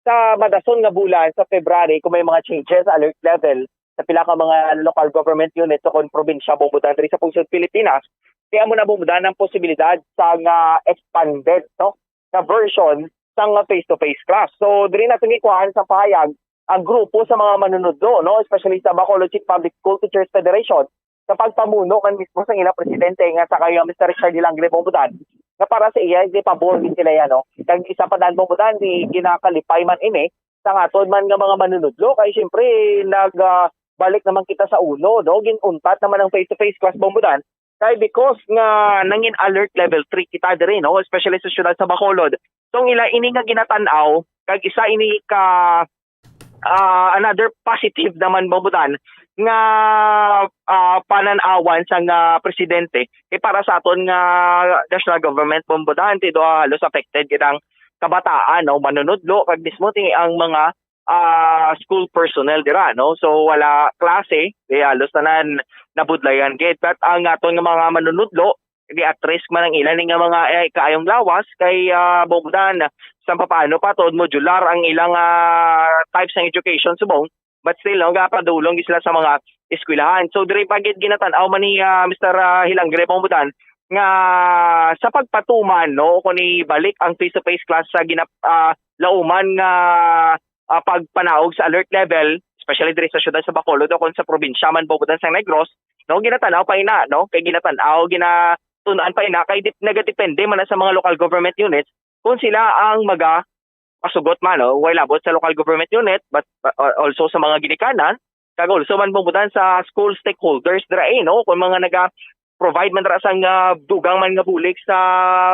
sa madason nga bulan sa February, kung may mga changes sa alert level sa pila ka mga local government units o kon probinsya, Bong Budan, diri sa pungsod Pilipinas, kaya mo na, Bong Budan, ang posibilidad sa nga expanded, no, na version sang face-to-face class. So, diri naton gikuhaan sa pahayag ang grupo sa mga manunudlo, no, especially sa Bacolod City Public School Teachers Federation, sa pagpamuno man mismo sa ilang presidente nga sa kay Mister Richard Hilangre, Bong Budan, nga para sa iya, di pabor gid sila yan, no? Kag isa pa dan, Bong Budan, di ginakalipay man ini sa aton man nga mga manunudlo, kay siyempre nag, ah, balik naman kita sa uno, no? Ginuntat naman ang face-to-face class, Bong Budan, kay because nga nangin alert level three kita diri, no? Especially sa siyudad sa Bacolod. So, ang ila ini nga ginatan-aw, kag isa ini ka, ah, another positive naman, Bong Budan, nga, ah, panan-awan sang, ah, presidente, eh, para sa aton nga national government, Bong Budan, ti do halos affected gid ang kabataan, no, manunudlo, kag mismo ti ang mga, ah, school personnel dira, no? So, wala klase, eh, halos tanan nabudlayan gid. But ang aton nga mga manunudlo, di at risk man ang ila ni nga mga, eh, kaayong lawas kay, ah, Bong Budan, sa papaano pa, tuod modular ang ilang, ah, types ng education subong, but still, no, gapadulong gid sila sa mga eskwelahan. So, diri pa gid ginatan-aw man ni, ah, Mister, ah, Hilangre, Bong Budan, nga sa pagpatuman, no, kung ibalik ang face-to-face class sa ginap-, ah, lauman nga, ah, pagpanaog sa alert level, especially diri sa siyudad sa Bacolod o kung sa probinsya man, Bong Budan, sa Negros, no, ginatan-aw pa ina, no, kay ginatan-aw, ginatun-an pa ina, kay dip-, nagadepende man na sa mga local government units kung sila ang maga pasugot man, no, way labot sa local government unit, but, uh, also sa mga ginikanan, kag also man, Bong Budan, sa school stakeholders dira, eh, no, kung mga naga-provide man dira sang, ah, dugang man nga bulig sa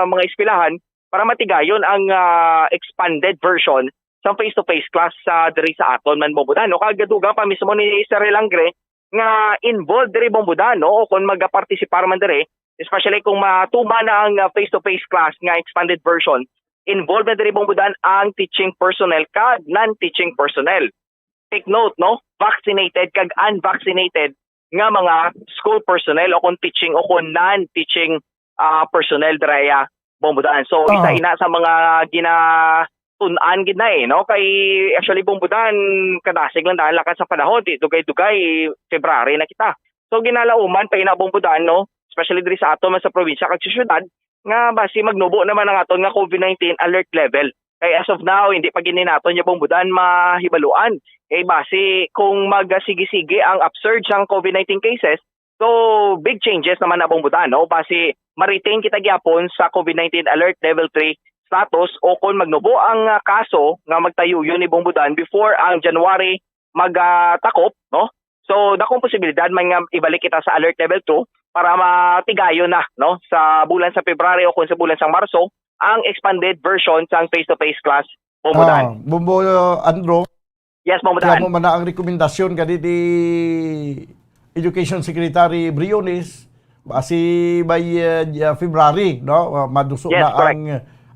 mga eskwelahan para matigayon ang, ah, expanded version sa face-to-face class sa diri sa aton man, Bong Budan, no? Kag dugang pa mismo ni Sir Hilangre nga involved diri, Bong Budan, no? O kung magapartisipar man diri, especially kung matuman na ang, ah, face-to-face class nga expanded version, involved na diri, Bong Budan, ang teaching personnel kag non-teaching personnel. Take note, no? Vaccinated kag unvaccinated nga mga school personnel o kung teaching o kung non-teaching, ah, personnel dira, Bong Budan. So, isa ina sa mga ginatun-an gid na, eh, no? Kay actually, Bong Budan, kadasig lang daan lakat sa panahon, di dugay-dugay February na kita. So, ginalauman pa ina, Bong Budan, no? Especially diri sa aton man sa probinsya kag sa syudad, nga basi magnubo naman ang aton nga COVID nineteen alert level. Kay as of now, hindi pa gini naton ya, Bong Budan, mahibaluan. Kay basi kung magasigi-sige ang upsurge sang COVID nineteen cases, so big changes naman na, Bong Budan, no? Basi ma-retain kita gyapon sa COVID nineteen alert level three status o kung magnubo ang, ah, kaso nga magtayuyon ni, Bong Budan, before ang January mag, ah, takop, no? So, dakong posibilidad man nga ibalik kita sa alert level two para matigayon na, no, sa bulan sa February o kung sa bulan sa Marso ang expanded version sang face-to-face class, Bong Budan. Ah, Bong Budan, Andrew. Yes, Bong Budan. Kamo man na ang rekomendasyon gani ni Education Secretary Briones, basi by, uh, uh, February, no? Uh, maduso Yes, na correct. ang,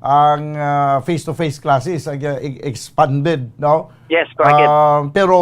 ang, uh, face-to-face classes, ang, uh, e-, expanded, no? Yes, correct. Um, pero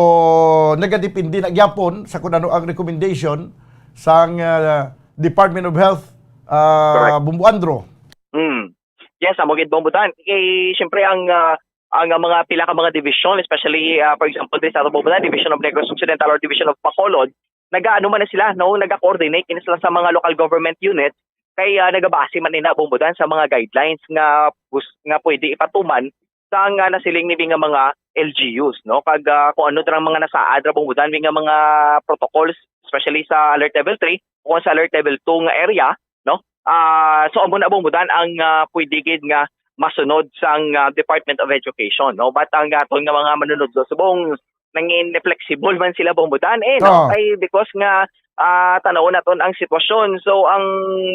nagadepende na gyapon sa kung ano ang recommendation sang, uh, Department of Health, uh, Correct. Bong Buandro. Mm. Yes, amo gid, Bong Budan. Eh, siyempre, ang, ah, ang, ah, mga pila ka mga division, especially, ah, for example, diri sa ato, Bong Budan, Division of Negros Occidental or Division of Bacolod, nagaano man na sila, no? Naga-coordinate din sila sa mga local government unit, kay, ah, nagabase man nila, Bong Budan, sa mga guidelines nga bus-, nga pwede ipatuman sa nga nasiling ni nga mga L G Us, no? Kag, ah, kung ano dira ang mga nasaad ra, Bong Budan, nga mga protocols, especially sa Alert Level three o sa Alert Level two nga area, no? Ah, so, amo na, Bong Budan, ang, ah, pwede gid nga masunod sang, ah, Department of Education, no? But ang aton nga mga manunodlo subong nangin flexible man sila, Bong Budan, eh, no? Oo. Kay because nga, ah, tanawon naton ang sitwasyon. So, ang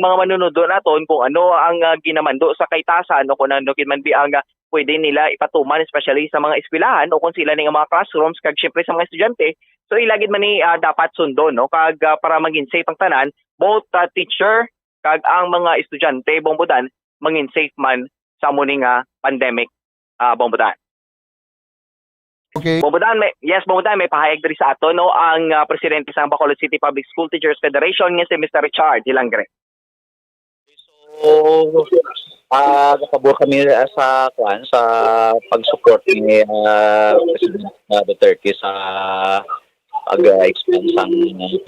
mga manunodlo naton kung ano ang, ah, ginamando sa kaitasan o kung ano gid man bi ang, ah, pwede nila ipatuman, especially sa mga eskwelahan o kung sila ning mga classrooms, kag syempre sa mga estudyante. So, ila gid man ni, ah, dapat sundon, no? Kag, ah, para maging safe ang tanan, both, ah, teacher kag ang mga estudyante, Bong Budan, mangin safe man sa amo ni nga pandemic, ah, Bong Budan. Okay. Bong Budan, may, yes, Bong Budan, may pahayag diri sa ato, no, ang, ah, presidente sa Bacolod City Public School Teachers Federation nga si Mister Richard Hilangre. So, ah, gapabor kami, ah, sa, kuan, sa pag-support ni, ah, President, ah, Duterte sa pag-expand sang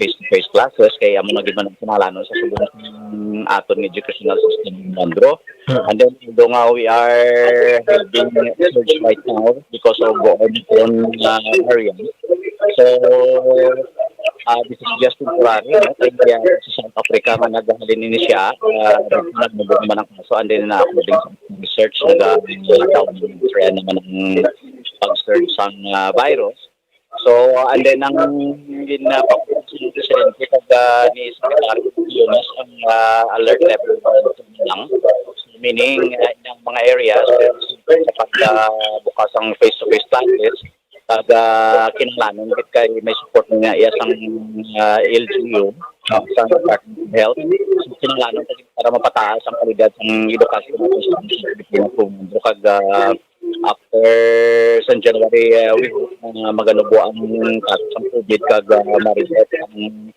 face-to-face classes, kay amo na gid man ang kinahanglanon sa subong sang aton nga educational system, Bong Andrew. And then, although nga we are having surge right now because of Omicron, ah, variant, so, ah, this is just temporary, no? Kay, ah, sa South Africa nga naghalin ini siya, ah, nagmubo naman ang kaso, and then, ah, according sa research, nag-, ah, down trend naman ang pag-surge sang, ah, virus. So, and then ang ginapakuha sa presidente kag, ah, ni Secretary Jonas ang, ah, alert level one lang. So, meaning, ah, ang mga areas sa pag, ah, bukas ang face-to-face classes, kag, ah, kinahanglanon gid kay may support nga iya sang, ah, L G U, sa Department of Health. So, kinahanglanon gid para mapataas ang kalidad sang edukasyon natin sa Pilipinas. Kag, ah, after sa January, ah, we hope na maganubo ang kaso sang COVID kag, ah, ma-reset ang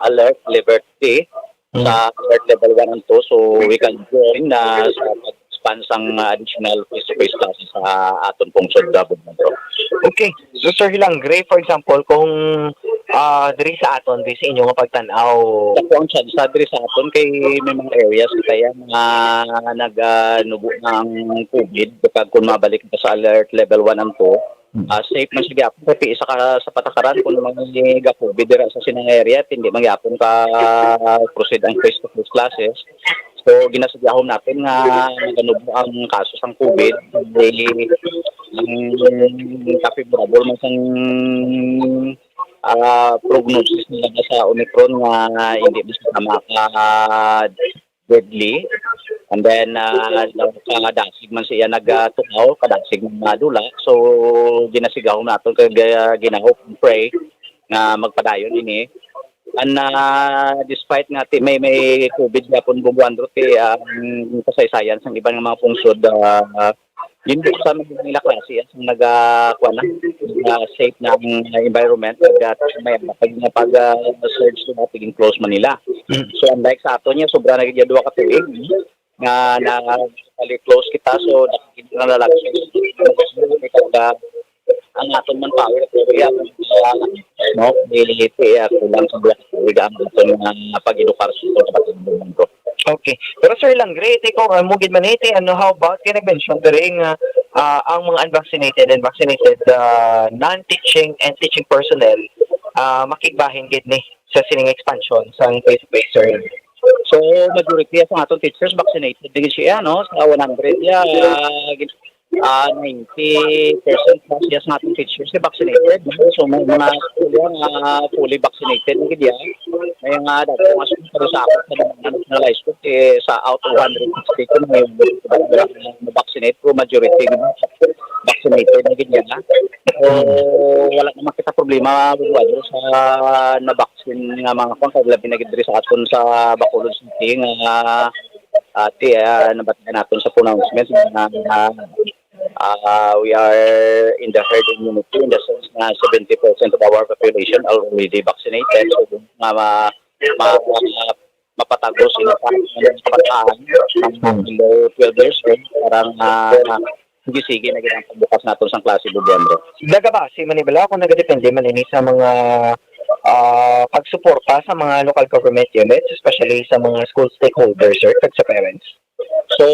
alert level three sa alert level one and two. So, we can join na sa pag-expand sang, ah, additional face-to-face classes sa aton pungsod, ah, Bong Andrew. Okay. So, Sir Hilangre, for example, kung, ah, diri sa aton, diri sa inyo nga pagtan-aw. Ako ang tsansa diri sa aton kay may mga areas kaya nga nag, ah, nubo na ang COVID, kag kung mabalik na sa alert level one and two, ah, safe man siya gyapon kay sa, ka, sa patakaran kung may ga-COVID dira sa sinang area, hindi man gyapon ka proceed ang face-to-face classes. So, ginasigyahon natin nga maganubo ang kaso sang COVID. Kay ang ka-favorable man sang, ah, prognosis nila nga sa Omicron nga hindi man siya maka-deadly. And then, ah, kadasig man siya nagatuhaw, kadasig man madula. So, ginasigyahon naton kag, ah, ginahope and pray nga magpadayon ini. And, ah, despite nga ti may, may COVID gyapon, Bong Andrew, ti ang kasaysayan sang iban nga mga pungsod, ah, ginbuksan man nila klase, ah, sang naga, kuwan na, nga safe na ang environment, kag, ah, may pag, pag, ah, surge na, tigin close man nila. So, unlike sa aton niya, sobra na gid duha ka tuig nga na totally close kita, so nakikita na lang. Kag, ah, ang aton manpower, kaya, ah, no, iti, ah, kulang sa duha ka tuig ang aton nga pag-edukar sa mga bata, Bong Andrew. Okay. Pero Sir Hilangre, iti ko, ah, mo gid man iti, ano, how about kay nag-mention diri nga, ah, ang mga unvaccinated and vaccinated, ah, non-teaching and teaching personnel, ah, makigbahin gid ni sa sining expansion sang face-to-face, sir? So, majority sa aton teachers vaccinated din siya, no? Sa one hundred, yeah, ah, gin-, ah, ninety percent plus yes nga aton teachers ay vaccinated. So, may mga kulang, ah, fully vaccinated na gid yan. May nga dati mas pero sa ako sa mga nationalized ko, eh, sa out of one hundred sixty ko, may vaccinate ko, majority vaccinated na gid yan. So, wala naman kita problema, Bong Andrew, sa na-vaccine nga mga kwan, kag labi na gid diri sa aton sa Bacolod City nga, ah, ti, ah, nabatian naton sa pronouncement nga, ah, ah, we are in the herd immunity in the sense na seventy percent of our population are already vaccinated. So, nga ma, ma, ma, mapatagos ila sa kabataan nga below twelve years old, para nga sige-sige na gid ang pagbukas naton sang klase, Bong Andrew. Nagabase man ni bala kung nagadepende man ini sa mga, ah, pagsuporta sa mga local government units, especially sa mga school stakeholders, sir, kag sa parents? So,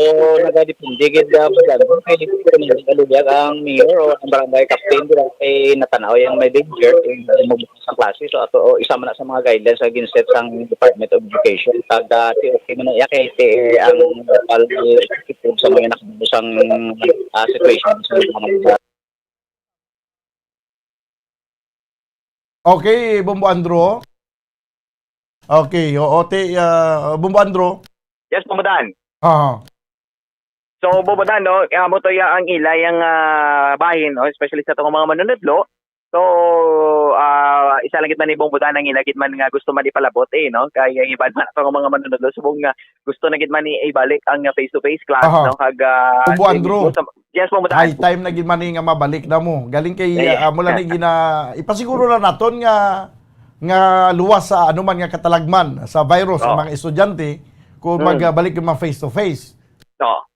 nagadepende gid, ah, Boss Andrew, kay kung nagkaluyag ang mayor o ang barangay captain, dira kay natanaw yung may danger, kay hindi mo sa klase. So, ato, o, isa man na sa mga guidelines sa ginset sang Department of Education. Kag, ah, ti okay man na iya kay ti ang local executive sa mga nakabusang, ah, situation sa mga Okay, Bombo Andro. Okay, oo, ti, ah, Bombo Andro. Yes, Bombo Dan. Aha. So, Bombo Dan, no, amo to ya ang ilay ang ah, bahin, no, especially sa tong mga manunudlo. So, ah, isa lang gid man ni Bombo Dan ang ila gid man nga gusto man ipalabot eh, no? Kay ang iban man tong mga manunudlo subong nga gusto na gid man ni ibalik ang face to face class, Aha. no? Kag ah, Bombo kay Andro. mismo sa- Yes, Bombo Dan. High time na gid man ni nga mabalik na mo. Galing kay Eh. ah, mula ni gina ipasiguro na naton nga nga luwas sa anuman nga katalagman sa virus ang Oo. mga estudyante kung Mm. magbalik yung mga face to face. No.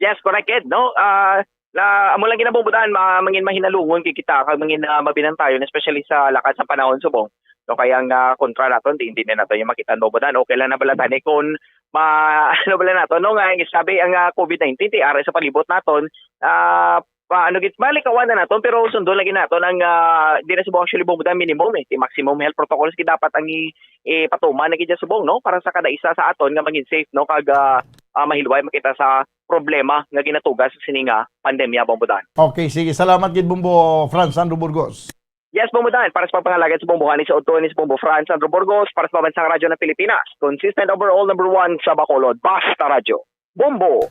Yes, correct, Ed, no? Ah, na amo lang gid na, Bombo Dan, ma mangin mahinalungon kay kita kag mangin ah, mabinantayon, especially sa lakad sa panahon subong. No, kay ang ah, kontra naton, di hindi na nato yung makita, Bombo Dan. Okay lang na bala tani kung ma ano bala nato, no, nga ang sabi ang ah, covid nineteen ti ara sa palibot naton, ah, pa, ano gid, malikawan na naton, pero sundon lagi naton ang ah, di na subong actually, Bombo Dan, minimum eh, ti maximum health protocols gid dapat ang i- ipatuman na gid subong, no, para sa kada isa sa aton nga maging safe, no, kag ah, ah, mahilway makita sa problema nga ginatugas sa sini nga pandemya, Bombo Dan. Okay, sige. Salamat gid, Bombo Franz Andro Burgos. Yes, Bombo Dan, para sa pagpangalagad sa Bombo, ani sa Otto, ni sa Bombo Franz Andro Burgos, para sa Pambansang Radyo ng Pilipinas, consistent overall number one sa Bacolod, Basta Radyo. Bombo!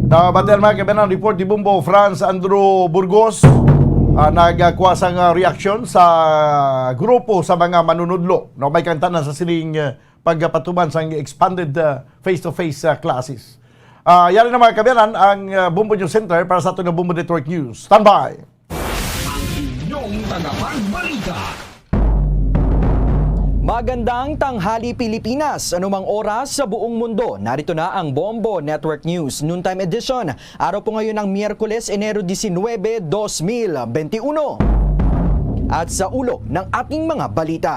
Nabatian, mga kabayan, ang report ni Bombo Franz Andro Burgos, ah, nagkuha sang ah, reaksyon sa grupo sa mga manunudlo, no, may kanta na sa sining ah, pagpatuman sang expanded ah, face-to-face ah, classes. Ah, yari na, mga kabayan, ang ah, Bombo News Center para sa aton nga Bombo Network News. Standby! Ang inyong tagapagbalita. Magandang tanghali, Pilipinas! Anumang oras sa buong mundo, narito na ang Bombo Network News Noontime Edition. Araw po ngayon ng Miyerkules, Enero disinwebe, dos mil benti uno. At sa ulo ng ating mga balita.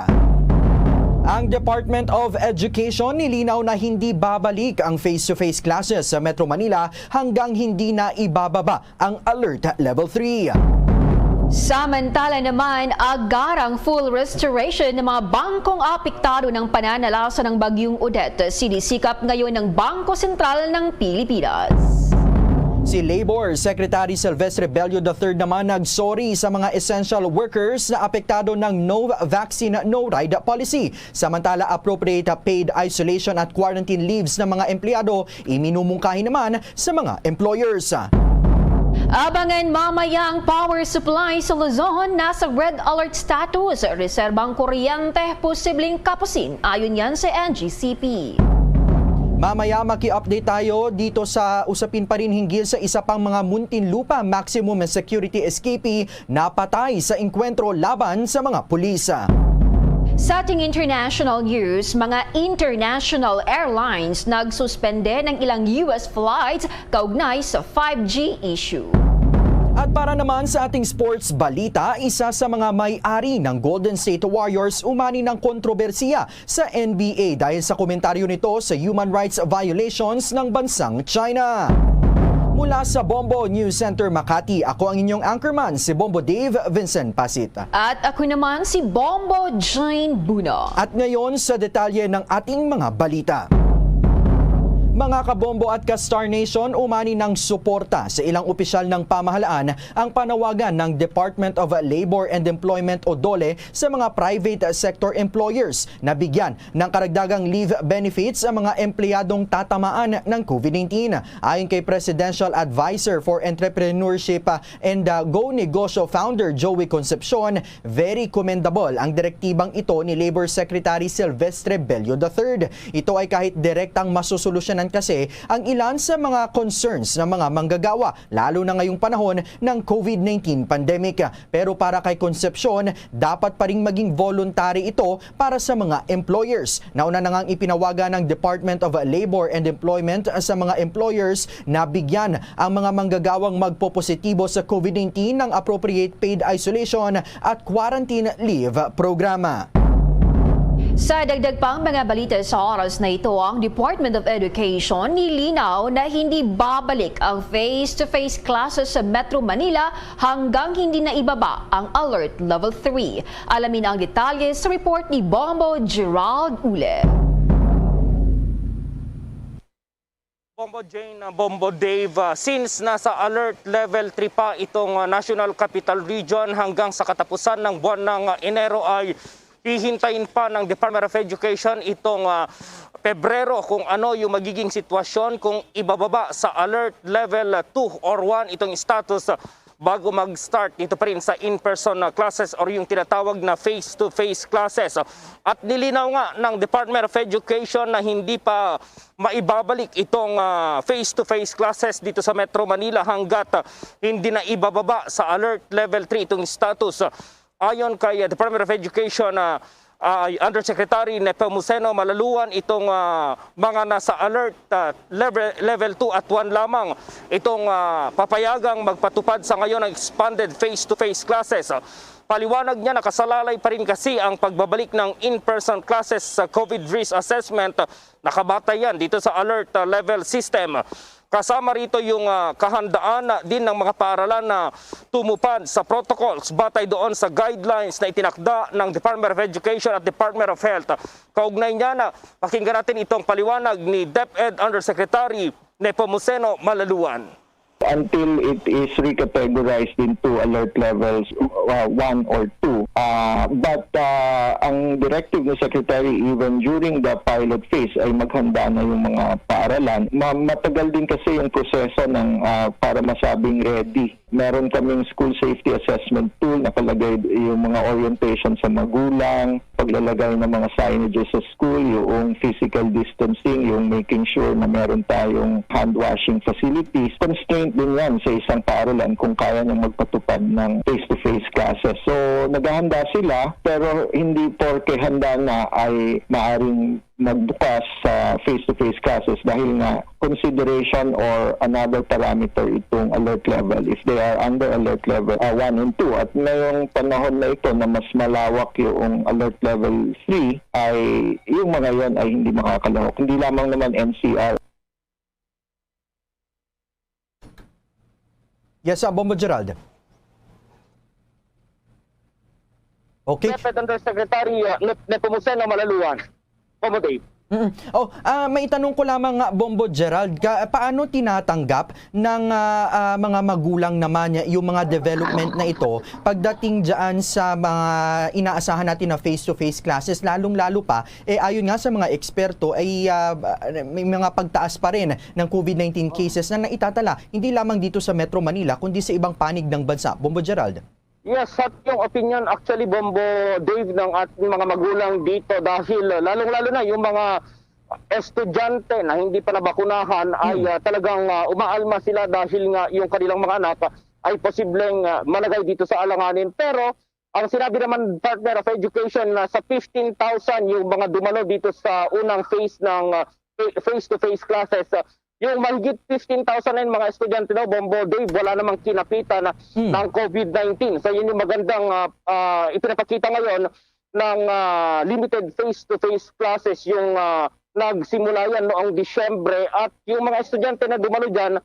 Ang Department of Education nilinaw na hindi babalik ang face-to-face classes sa Metro Manila hanggang hindi na ibababa ang Alert Level three. Samantala naman, agarang full restoration ng mga bangkong apektado ng pananalasa ng Bagyong Odette. Sinisikap ngayon ng Bangko Sentral ng Pilipinas. Si Labor Secretary Silvestre Bello the third naman nag-sorry sa mga essential workers na apektado ng no vaccine, no ride policy. Samantala, appropriate paid isolation at quarantine leaves ng mga empleyado iminumungkahi naman sa mga employers. Abangan mamaya ang power supply sa Luzon, nasa red alert status. Reserbang kuryente, posibleng kapusin. Ayon yan sa N G C P. Mamaya maki-update tayo dito sa usapin pa rin hinggil sa isa pang mga Muntinlupa Maximum Security Escapee napatay sa engkwentro laban sa mga pulis. Sa ating international news, mga international airlines nagsuspende ng ilang U S flights kaugnay sa five G issue. At para naman sa ating sports balita, isa sa mga may-ari ng Golden State Warriors umani ng kontrobersiya sa N B A dahil sa komentaryo nito sa human rights violations ng bansang China. Mula sa Bombo News Center Makati, ako ang inyong anchorman, si Bombo Dave Vincent Pasit. At ako naman si Bombo Jane Buno. At ngayon sa detalye ng ating mga balita. Mga kabombo at ka-Star Nation, umani ng suporta sa ilang opisyal ng pamahalaan ang panawagan ng Department of Labor and Employment o DOLE sa mga private sector employers na bigyan ng karagdagang leave benefits ang mga empleyadong tatamaan ng covid nineteen. Ayon kay Presidential Advisor for Entrepreneurship and uh, Go Negosyo founder Joey Concepcion, very commendable ang direktibang ito ni Labor Secretary Silvestre Bello the third. Ito ay kahit direktang masusolusyonan kasi ang ilan sa mga concerns ng mga manggagawa, lalo na ngayong panahon ng covid nineteen pandemic. Pero para kay Concepcion, dapat pa ring maging voluntary ito para sa mga employers. Nauna na ngang ipinawagan ng Department of Labor and Employment sa mga employers na bigyan ang mga manggagawang magpopositibo sa covid nineteen ng appropriate paid isolation at quarantine leave programa. Sa dagdag pang mga balita sa oras na ito, ang Department of Education nilinaw na hindi babalik ang face-to-face classes sa Metro Manila hanggang hindi na ibaba ang Alert Level three. Alamin ang detalye sa report ni Bombo Gerald Ule. Bombo Jane, uh, Bombo Dave, uh, since nasa alert level three pa itong, uh, National Capital Region, hanggang sa katapusan ng buwan ng, uh, Enero ay hihintayin pa ng Department of Education itong, uh, Pebrero kung ano yung magiging sitwasyon kung ibababa sa alert level, uh, two or one itong status, uh, bago mag-start dito pa rin sa in-person, uh, classes or yung tinatawag na face-to-face classes. At nilinaw nga ng Department of Education na hindi pa maibabalik itong, ah, face-to-face classes dito sa Metro Manila hanggat, ah, hindi na ibababa sa alert level three itong status. Ayon kay, ah, Department of Education, ah, ah, Undersecretary Nepomuceno Malaluan, itong, ah, mga nasa alert, ah, level, level two at one lamang itong, ah, papayagang magpatupad sa ngayon ng expanded face-to-face classes. Paliwanag niya, nakasalalay pa rin kasi ang pagbabalik ng in-person classes sa COVID risk assessment. Nakabatay yan dito sa alert, uh, level system. Kasama rito yung, uh, kahandaan na din ng mga paaralan na tumupad sa protocols batay doon sa guidelines na itinakda ng Department of Education at Department of Health. Kaugnay niya na, pakinggan natin itong paliwanag ni DepEd Undersecretary Nepomuceno Malaluan. Until it is recategorized into alert levels uh, one or two. Uh, but uh, ang directive ni Secretary, even during the pilot phase, ay maghanda na yung mga paaralan. Ma- matagal din kasi yung proseso ng uh, para masabing ready. Meron kaming school safety assessment tool, nakalagay yung mga orientation sa magulang, paglalagay ng mga signages sa school, yung physical distancing, yung making sure na meron tayong hand washing facilities. Constraint din yan sa isang paaralan kung kaya niyang magpatupad ng face-to-face classes. So, naghahanda sila, pero hindi porke handa na ay maaring magbukas sa face-to-face classes dahil nga consideration or another parameter itong alert level. If they are under alert level uh, one and two, at ngayong panahon na ito na mas malawak yung alert level three, ay yung mga yon ay hindi makakalahok. Hindi lamang naman N C R. Yes, uh, Bombo Gerald. Okay. Deputy Undersecretary uh, Nepomuceno Malaluan. Bombo Dave. Mm. Oh, ah, may tanong ko lamang nga, Bombo Gerald, ka, paano tinatanggap ng ah, ah, mga magulang naman yung mga development na ito pagdating diyan sa mga inaasahan natin na face-to-face classes, lalong-lalo pa, eh, ayon nga sa mga eksperto, ay ah, may mga pagtaas pa rin ng COVID nineteen cases na naitatala, hindi lamang dito sa Metro Manila, kundi sa ibang panig ng bansa. Bombo Gerald. Yes, sa iyong opinion, actually, Bombo Dave, ng ating mga magulang dito dahil, uh, lalong-lalo na yung mga estudyante na hindi pa nabakunahan ay, hmm, uh, talagang, uh, umaalma sila dahil nga yung kanilang mga anak ay posibleng, uh, malagay dito sa alanganin. Pero ang sinabi naman, partner of education, na sa fifteen thousand yung mga dumalo dito sa unang phase ng, uh, fa- face-to-face classes, uh, yung mahigit fifteen thousand na yung mga estudyante daw, Bombo Dave, wala namang kinapitan na, hmm, ng COVID nineteen. So yun yung magandang, ah, ah, ipinapakita ngayon ng, ah, limited face-to-face classes yung, ah, nagsimula yan noong Disyembre, at yung mga estudyante na dumalo dyan,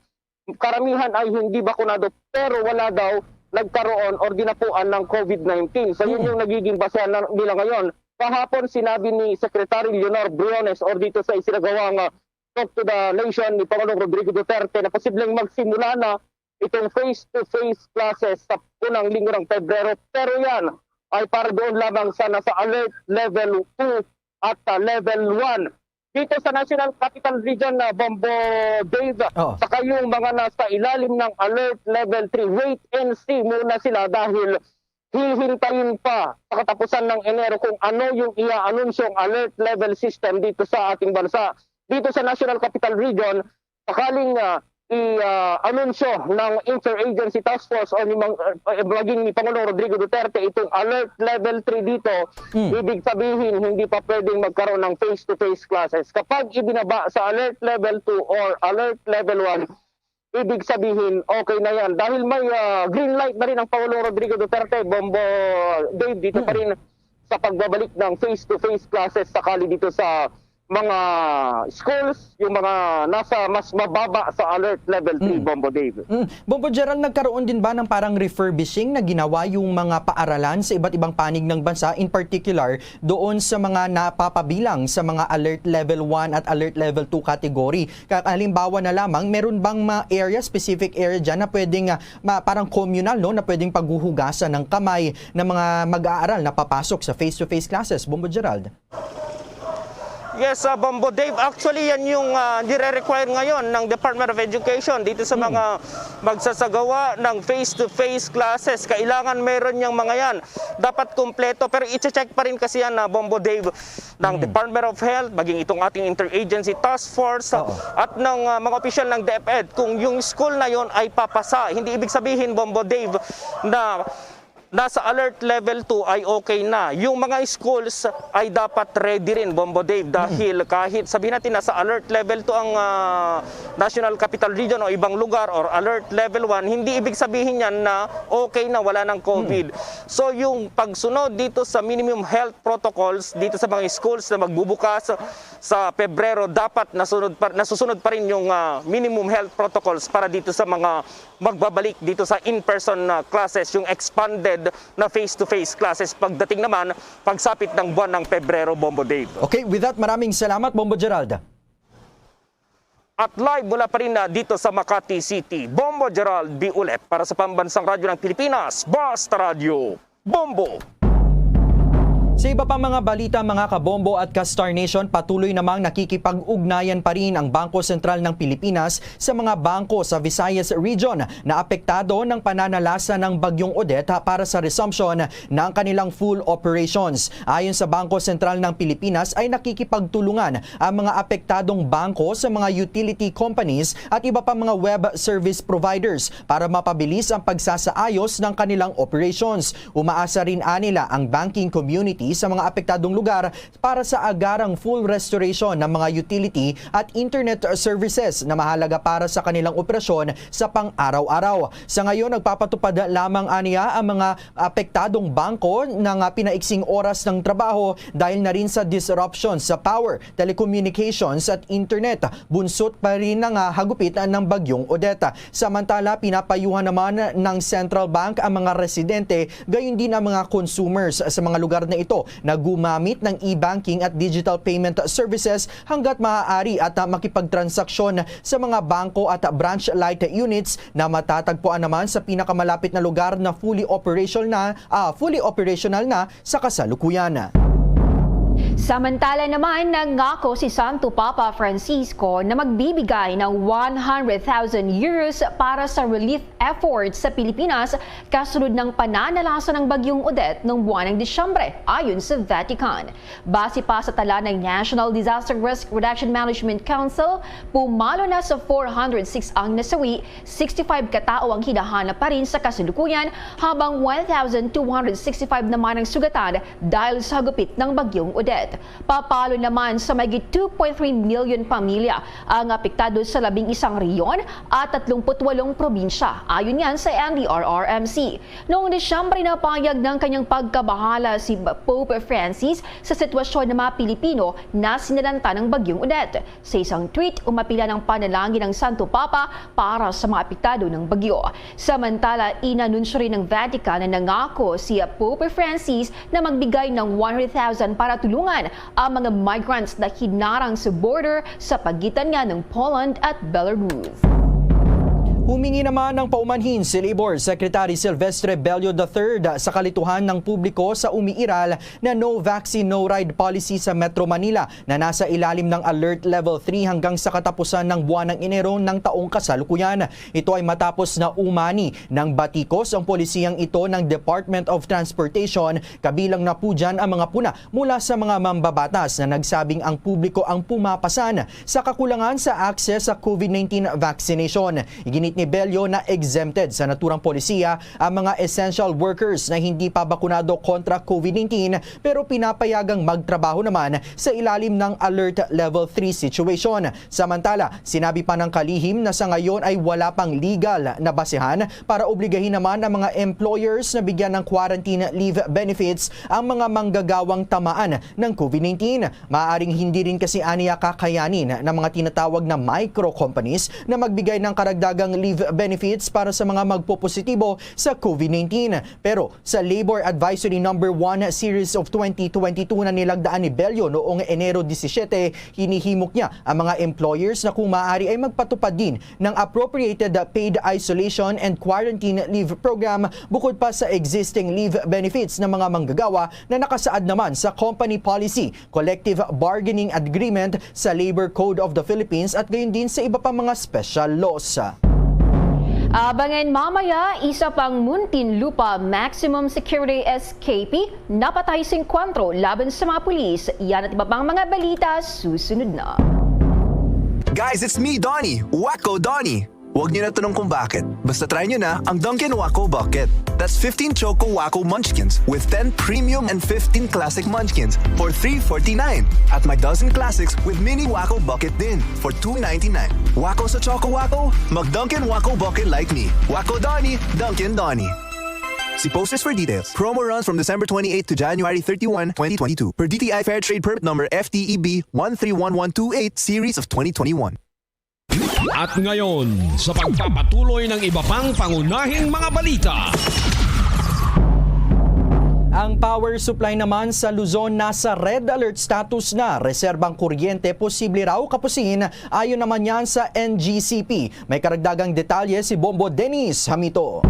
karamihan ay hindi bakunado, pero wala daw nagkaroon or dinapuan ng COVID nineteen. So yun, hmm, yung nagiging basehan na, nila ngayon. Kahapon sinabi ni Secretary Leonor Briones or dito sa isinagawang, ah, Talk to the Nation ni Pangulong Rodrigo Duterte na posibleng magsimula na itong face-to-face classes sa unang linggo ng Pebrero. Pero yan ay para doon lamang sa nasa alert level two at, ah, level one. Dito sa National Capital Region, na Bombo Dave, oh, sa kayong mga nasa ilalim ng alert level three, wait and see muna sila dahil hihintayin pa sa katapusan ng Enero kung ano yung ia-anunsyong alert level system dito sa ating bansa. Dito sa National Capital Region, sakaling, ah, i-anunsyo ng Interagency Task Force o ni mang, ah, maging ni Pangulong Rodrigo Duterte itong alert level three dito, hmm, ibig sabihin hindi pa pwedeng magkaroon ng face-to-face classes. Kapag ibinaba sa alert level two or alert level one, ibig sabihin, okay na yan. Dahil may, ah, green light na rin ang Pangulong Rodrigo Duterte, Bombo Dave, dito pa rin pagbabalik ng face-to-face classes sakali dito sa mga schools, yung mga nasa mas mababa sa alert level three, Mm. Bombo Dave. Mm. Bombo Gerald, nagkaroon din ba ng parang refurbishing na ginawa yung mga paaralan sa iba't ibang panig ng bansa, in particular doon sa mga napapabilang sa mga alert level one at alert level two category? Ka-, halimbawa na lamang, meron bang ma-, area, specific area dyan na pwedeng, ah, ma-, parang communal, no, na pwedeng paghuhugasan ng kamay ng mga mag-aaral na papasok sa face-to-face classes? Bombo Gerald? Yes, ah, Bombo Dave. Actually, yan yung, ah, nire-require ngayon ng Department of Education dito sa Mm. mga magsasagawa ng face-to-face classes. Kailangan meron yung mga yan. Dapat kumpleto. Pero i-check pa rin kasi yan, ah, Bombo Dave, ng Mm. Department of Health, maging itong ating interagency task force, Oo. at ng, ah, mga opisyal ng DepEd kung yung school na yon ay papasa. Hindi ibig sabihin, Bombo Dave, na nasa alert level two ay okay na. Yung mga schools ay dapat ready rin, Bombo Dave, Mm. dahil kahit sabihin natin nasa alert level two ang, ah, National Capital Region o ibang lugar or alert level one, hindi ibig sabihin yan na okay na, wala ng COVID. Mm. So, yung pagsunod dito sa minimum health protocols dito sa mga schools na magbubukas sa Pebrero, dapat nasunod pa, nasusunod pa rin yung, ah, minimum health protocols para dito sa mga magbabalik dito sa in-person na classes, yung expanded na face-to-face classes pagdating naman pagsapit ng buwan ng Pebrero, Bombo Dave. Okay, with that, maraming salamat, Bombo Gerald. At live mula pa rin na dito sa Makati City, Bombo Gerald Biulet para sa Pambansang Radyo ng Pilipinas, Basta Radyo, Bombo. Sa iba pang mga balita, mga kabombo at ka-Star Nation, patuloy namang nakikipag-ugnayan pa rin ang Bangko Sentral ng Pilipinas sa mga bangko sa Visayas Region na apektado ng pananalasa ng Bagyong Odette para sa resumption ng kanilang full operations. Ayon sa Bangko Sentral ng Pilipinas, ay nakikipagtulungan ang mga apektadong bangko sa mga utility companies at iba pa mga web service providers para mapabilis ang pagsasaayos ng kanilang operations. Umaasa rin anila ang banking community sa mga apektadong lugar para sa agarang full restoration ng mga utility at internet services na mahalaga para sa kanilang operasyon sa pang-araw-araw. Sa ngayon, nagpapatupad lamang aniya ang mga apektadong bangko ng, ah, pinaiksing oras ng trabaho dahil na rin sa disruption sa power, telecommunications at internet. Bunsot pa rin ang, ah, hagupit ng Bagyong Odette. Samantala, pinapayuhan naman ng Central Bank ang mga residente, gayon din ang mga consumers sa mga lugar na ito na gumamit ng e-banking at digital payment services hanggat maaari at, ah, makipagtransaksyon sa mga bangko at branch light units na matatagpuan naman sa pinakamalapit na lugar na fully operational na, ah, fully operational na sa kasalukuyan. Samantala naman, nangako si Santo Papa Francisco na magbibigay ng one hundred thousand euros para sa relief efforts sa Pilipinas kasunod ng pananalasa ng Bagyong Odette noong buwan ng Disyembre, ayon sa Vatican. Base pa sa tala ng National Disaster Risk Reduction Management Council, pumalo na sa four hundred six ang nasawi, sixty-five ka tawo ang hinahanap pa rin sa kasalukuyan, habang one thousand two hundred sixty-five naman ang sugatan dahil sa hagupit ng Bagyong Odette. Papalo naman sa mahigit two point three million pamilya ang apektado sa labing isang rehiyon at tatlumpu't walong probinsya, ayon yan sa N D R R M C. Noong Disyembre, napahayag ng kanyang pagkabahala si Pope Francis sa sitwasyon ng mga Pilipino na sinalanta ng Bagyong Odette. Sa isang tweet, umapila ng panalangin ang Santo Papa para sa mga apektado ng bagyo. Samantala, inanunsyo rin ng Vatican na nangako si Pope Francis na magbigay ng one hundred thousand para tulungan ang mga migrants na hinarang sa border sa pagitan niya ng Poland at Belarus. Humingi naman ng paumanhin si Labor Secretary Silvestre Bello the third sa kalituhan ng publiko sa umiiral na no vaccine, no ride policy sa Metro Manila na nasa ilalim ng Alert Level three hanggang sa katapusan ng buwan ng Enero ng taong kasalukuyan. Ito ay matapos na umani ng batikos ang polisiyang ito ng Department of Transportation, kabilang na po dyan ang mga puna mula sa mga mambabatas na nagsabing ang publiko ang pumapasan sa kakulangan sa access sa COVID nineteen vaccination. Igini ni Bello na exempted sa naturang polisiya ang mga essential workers na hindi pa bakunado kontra COVID nineteen, pero pinapayagang magtrabaho naman sa ilalim ng Alert Level three situation. Samantala, sinabi pa ng kalihim na sa ngayon ay wala pang legal na basehan para obligahin naman ang mga employers na bigyan ng quarantine leave benefits ang mga manggagawang tamaan ng COVID nineteen. Maaaring hindi rin kasi aniya kakayanin ng mga tinatawag na micro companies na magbigay ng karagdagang leave benefits para sa mga magpopositibo sa COVID nineteen. Pero sa Labor Advisory Number One Series of twenty twenty-two na nilagdaan ni Bello noong Enero disisiete, hinihimok niya ang mga employers na kung maaari ay magpatupad din ng appropriated paid isolation and quarantine leave program, bukod pa sa existing leave benefits ng mga manggagawa na nakasaad naman sa company policy, collective bargaining agreement, sa Labor Code of the Philippines at gayon din sa iba pa mga special laws. Abangan mamaya, isa pang Muntinlupa Maximum Security S K P, napatay singkwatro laban sa mga pulis. Yan at iba pang mga balita susunod na. Guys, it's me, Donnie. Wacko Donnie. Huwag niyo na tanong kung bakit. Basta try niyo na ang Dunkin' Wacko Bucket. That's fifteen Choco Wacko Munchkins with ten Premium and fifteen Classic Munchkins for three forty-nine. At may dozen Classics with Mini Wacko Bucket din for two ninety-nine. Wacko sa Choco Wacko? Mag Dunkin' Wacko Bucket like me. Wacko Donnie, Dunkin' Donnie. See posters for details. Promo runs from December twenty-eighth to January thirty-one, twenty twenty-two. Per D T I Fair Trade Permit Number F T E B one three one one two eight Series of twenty twenty-one. At ngayon, sa pagpapatuloy ng iba pang pangunahing mga balita. Ang power supply naman sa Luzon nasa red alert status na. Reserbang kuryente posible raw kapusin, ayon naman yan sa N G C P. May karagdagang detalye si Bombo Dennis Hamito.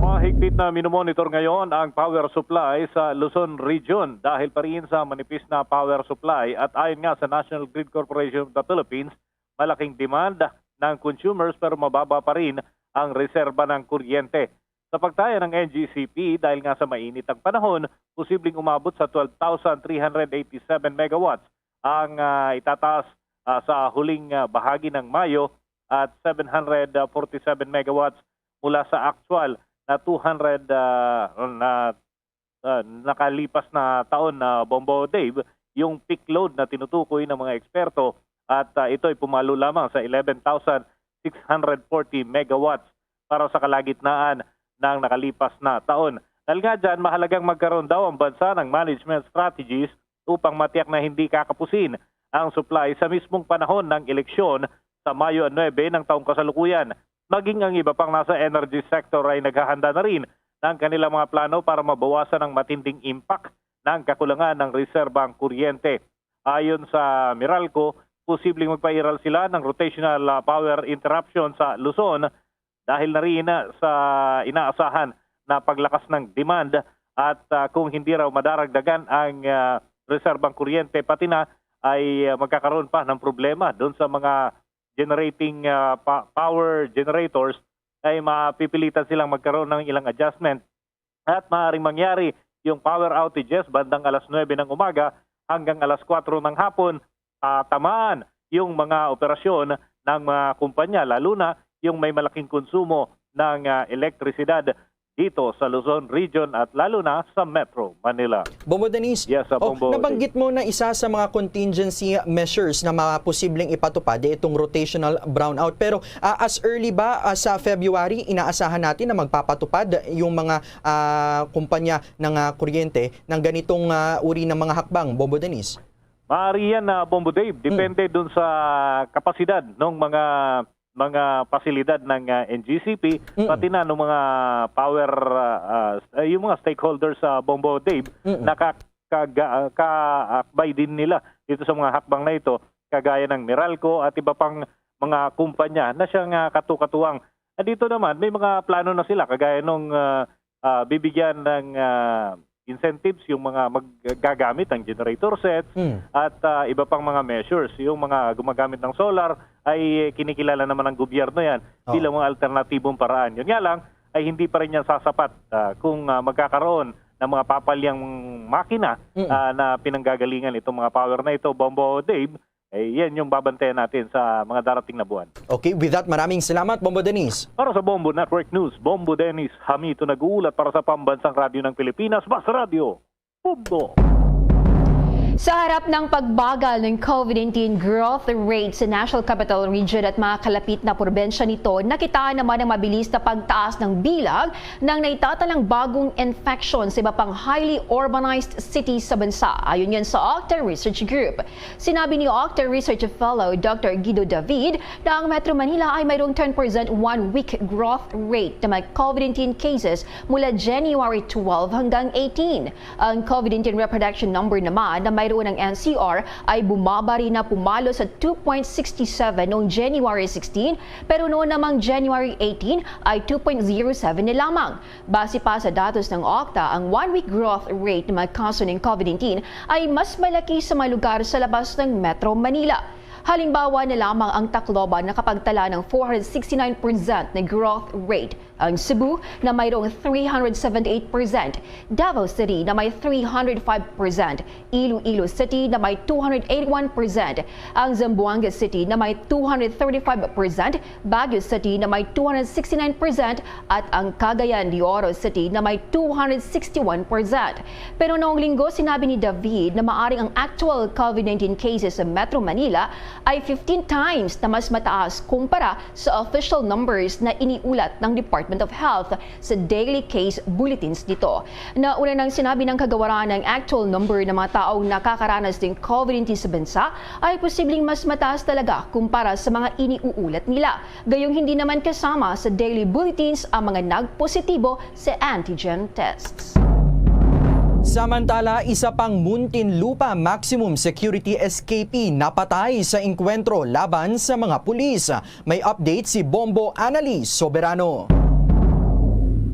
Mahigpit na minomonitor ngayon ang power supply sa Luzon Region dahil pa rin sa manipis na power supply at ayon nga sa National Grid Corporation of the Philippines, malaking demand ng consumers pero mababa pa rin ang reserba ng kuryente. Sa pagtaya ng N G C P, dahil nga sa mainit ang panahon, posibleng umabot sa twelve thousand three hundred eighty-seven megawatts ang ah, itataas ah, sa huling ah, bahagi ng Mayo at seven hundred forty-seven megawatts mula sa aktual na two hundred ah, na ah, nakalipas na taon na, Bombo Dave, yung peak load na tinutukoy ng mga eksperto at ah, ito'y pumalo lamang sa eleven thousand six hundred forty megawatts para sa kalagitnaan ng nakalipas na taon. Dahil nga dyan, mahalagang magkaroon daw ang bansa ng management strategies upang matiyak na hindi kakapusin ang supply sa mismong panahon ng eleksyon sa Mayo nuebe ng taong kasalukuyan. Maging ang iba pang nasa energy sector ay naghahanda na rin ng kanilang mga plano para mabawasan ang matinding impact ng kakulangan ng reserbang kuryente. Ayon sa Meralco, posibleng magpairal sila ng rotational ah, power interruption sa Luzon dahil na rin ah, sa inaasahan na paglakas ng demand at ah, kung hindi raw madaragdagan ang ah, reserbang kuryente, pati na ay ah, magkakaroon pa ng problema doon sa mga generating ah, pa- power generators, ay mapipilitan silang magkaroon ng ilang adjustment at maaaring mangyari yung power outages bandang alas nuebe ng umaga hanggang alas kwatro ng hapon, tatamaan yung mga operasyon ng mga kumpanya, lalo na yung may malaking konsumo ng ah, elektrisidad dito sa Luzon Region at lalo na sa Metro Manila. Bombo Denise, yes, uh, oh, Bombo, nabanggit mo na isa sa mga contingency measures na mga posibleng ipatupad ay itong rotational brownout. Pero uh, as early ba uh, sa February, inaasahan natin na magpapatupad yung mga uh, kumpanya ng uh, kuryente ng ganitong uh, uri ng mga hakbang, Bombo Denise? Maaari yan, uh, Bombo Dave. Depende hmm. dun sa kapasidad ng mga mga pasilidad ng uh, N G C P, mm. pati na ng mga power, uh, uh, yung mga stakeholders sa uh, Bombo Dave, mm. nakakaakbay uh, din nila dito sa mga hakbang na ito, kagaya ng Meralco at iba pang mga kumpanya na siyang uh, katukatuwang. At dito naman, may mga plano na sila, kagaya nung uh, uh, bibigyan ng uh, incentives yung mga maggagamit ng generator sets mm. at uh, iba pang mga measures. Yung mga gumagamit ng solar ay kinikilala naman ng gobyerno yan oh. bilang mga alternatibong paraan. Yun nga lang ay hindi pa rin yan sasapat uh, kung uh, magkakaroon ng mga papalyang makina mm. uh, na pinanggagalingan itong mga power na ito, Bombo Dave, Eh, yan yung babantayan natin sa mga darating na buwan. Okay, with that, maraming salamat, Bombo Dennis. Para sa Bombo Network News, Bombo Dennis Hamito nag-uulat para sa Pambansang Radyo ng Pilipinas, Basta Radyo, Bombo. Sa harap ng pagbagal ng COVID nineteen growth rate sa National Capital Region at mga kalapit na probinsya nito, nakitaan naman ang mabilis na pagtaas ng bilang ng naitatalang bagong infection sa iba pang highly urbanized cities sa bansa. Ayon yan sa Octa Research Group. Sinabi ni Octa Research Fellow Doctor Guido David na ang Metro Manila ay mayroong ten percent one-week growth rate ng mga COVID nineteen cases mula January twelve hanggang eighteen. Ang COVID nineteen reproduction number naman na mayroon ang N C R ay bumaba rin na pumalo sa two point six seven noong January sixteen, pero noon namang January eighteen ay two point zero seven na lamang. Base pa sa datos ng Octa, ang one-week growth rate ng mga kaso ng COVID nineteen ay mas malaki sa mga lugar sa labas ng Metro Manila. Halimbawa na lamang ang Tacloban, nakapagtala ng four hundred sixty-nine percent na growth rate, ang Cebu na mayroong three hundred seventy-eight percent, Davao City na may three hundred five percent, Iloilo City na may two hundred eighty-one percent, ang Zamboanga City na may two hundred thirty-five percent, Baguio City na may two hundred sixty-nine percent at ang Cagayan de Oro City na may two hundred sixty-one percent. Pero noong Linggo, sinabi ni David na maaring ang actual COVID nineteen cases sa Metro Manila ay fifteen times na mas mataas kumpara sa official numbers na iniulat ng Department of Health sa daily case bulletins nito. Nauna nang sinabi ng Kagawaran na ang actual number ng mga taong nakakaranas ng COVID nineteen sa bansa ay posibleng mas mataas talaga kumpara sa mga iniuulat nila, gayong hindi naman kasama sa daily bulletins ang mga nagpositibo sa antigen tests. Samantala, isa pang Muntinlupa Maximum Security S K P napatay sa engkwentro laban sa mga pulis. May update si Bombo Annalie Soberano.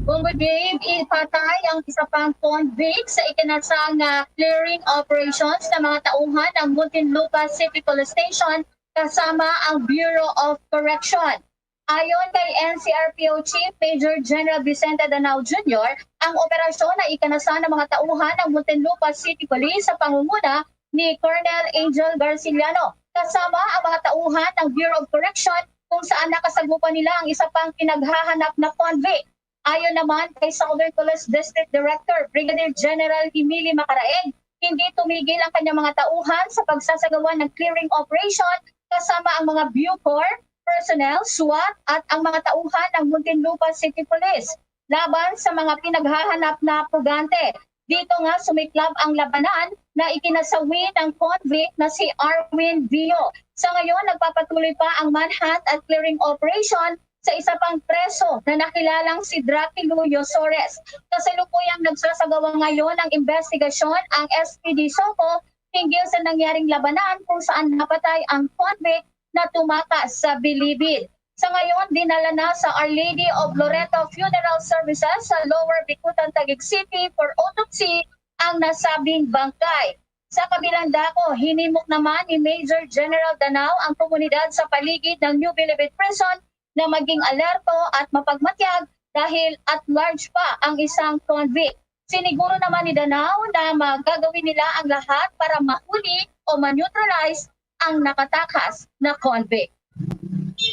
Bombo Dave, ipatay ang isa pang convict sa ikinasang, ah, clearing operations ng mga tauhan ng Muntinlupa City Police Station kasama ang Bureau of Correction. Ayon kay N C R P O Chief Major General Vicente Danao Junior, ang operasyon na ikinasa ng mga tauhan ng Muntinlupa City Police sa pangunguna ni Colonel Angel Garciliano, kasama ang mga tauhan ng Bureau of Correction, kung saan nakasagupan nila ang isa pang pinaghahanap na convict. Ayon naman kay Southern Police District Director Brigadier General Emily Macaraeg, hindi tumigil ang kanyang mga tauhan sa pagsasagawa ng clearing operation kasama ang mga BuCor personnel, SWAT, at ang mga tauhan ng Muntinlupa City Police laban sa mga pinaghahanap na pugante. Dito nga sumiklab ang labanan na ikinasawi ng convict na si Arwin Vio. Sa ngayon, nagpapatuloy pa ang manhunt at clearing operation sa isa pang preso na nakilalang si Draculo Yosores. Kasalukuyang nagsasagawa ngayon ng investigasyon ang S P D SOCO hinggil sa nangyaring labanan kung saan napatay ang convict na tumakas sa bilibid. Sa ngayon, dinala na sa Our Lady of Loreto Funeral Services sa Lower Bicutan, Taguig City for autopsy ang nasabing bangkay. Sa kabilang dako, hinimok naman ni Major General Danao ang komunidad sa paligid ng New Bilibid Prison na maging alerto at mapagmatyag dahil at large pa ang isang convict. Siniguro naman ni Danao na magagawin nila ang lahat para mahuli o ma-neutralize ang nakatakas na convict.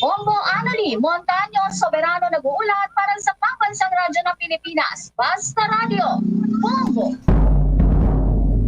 Bombo Annalie Montaño Soberano nag-uulat para sa Pambansang Radyo ng Pilipinas, Basta Radyo, Bombo!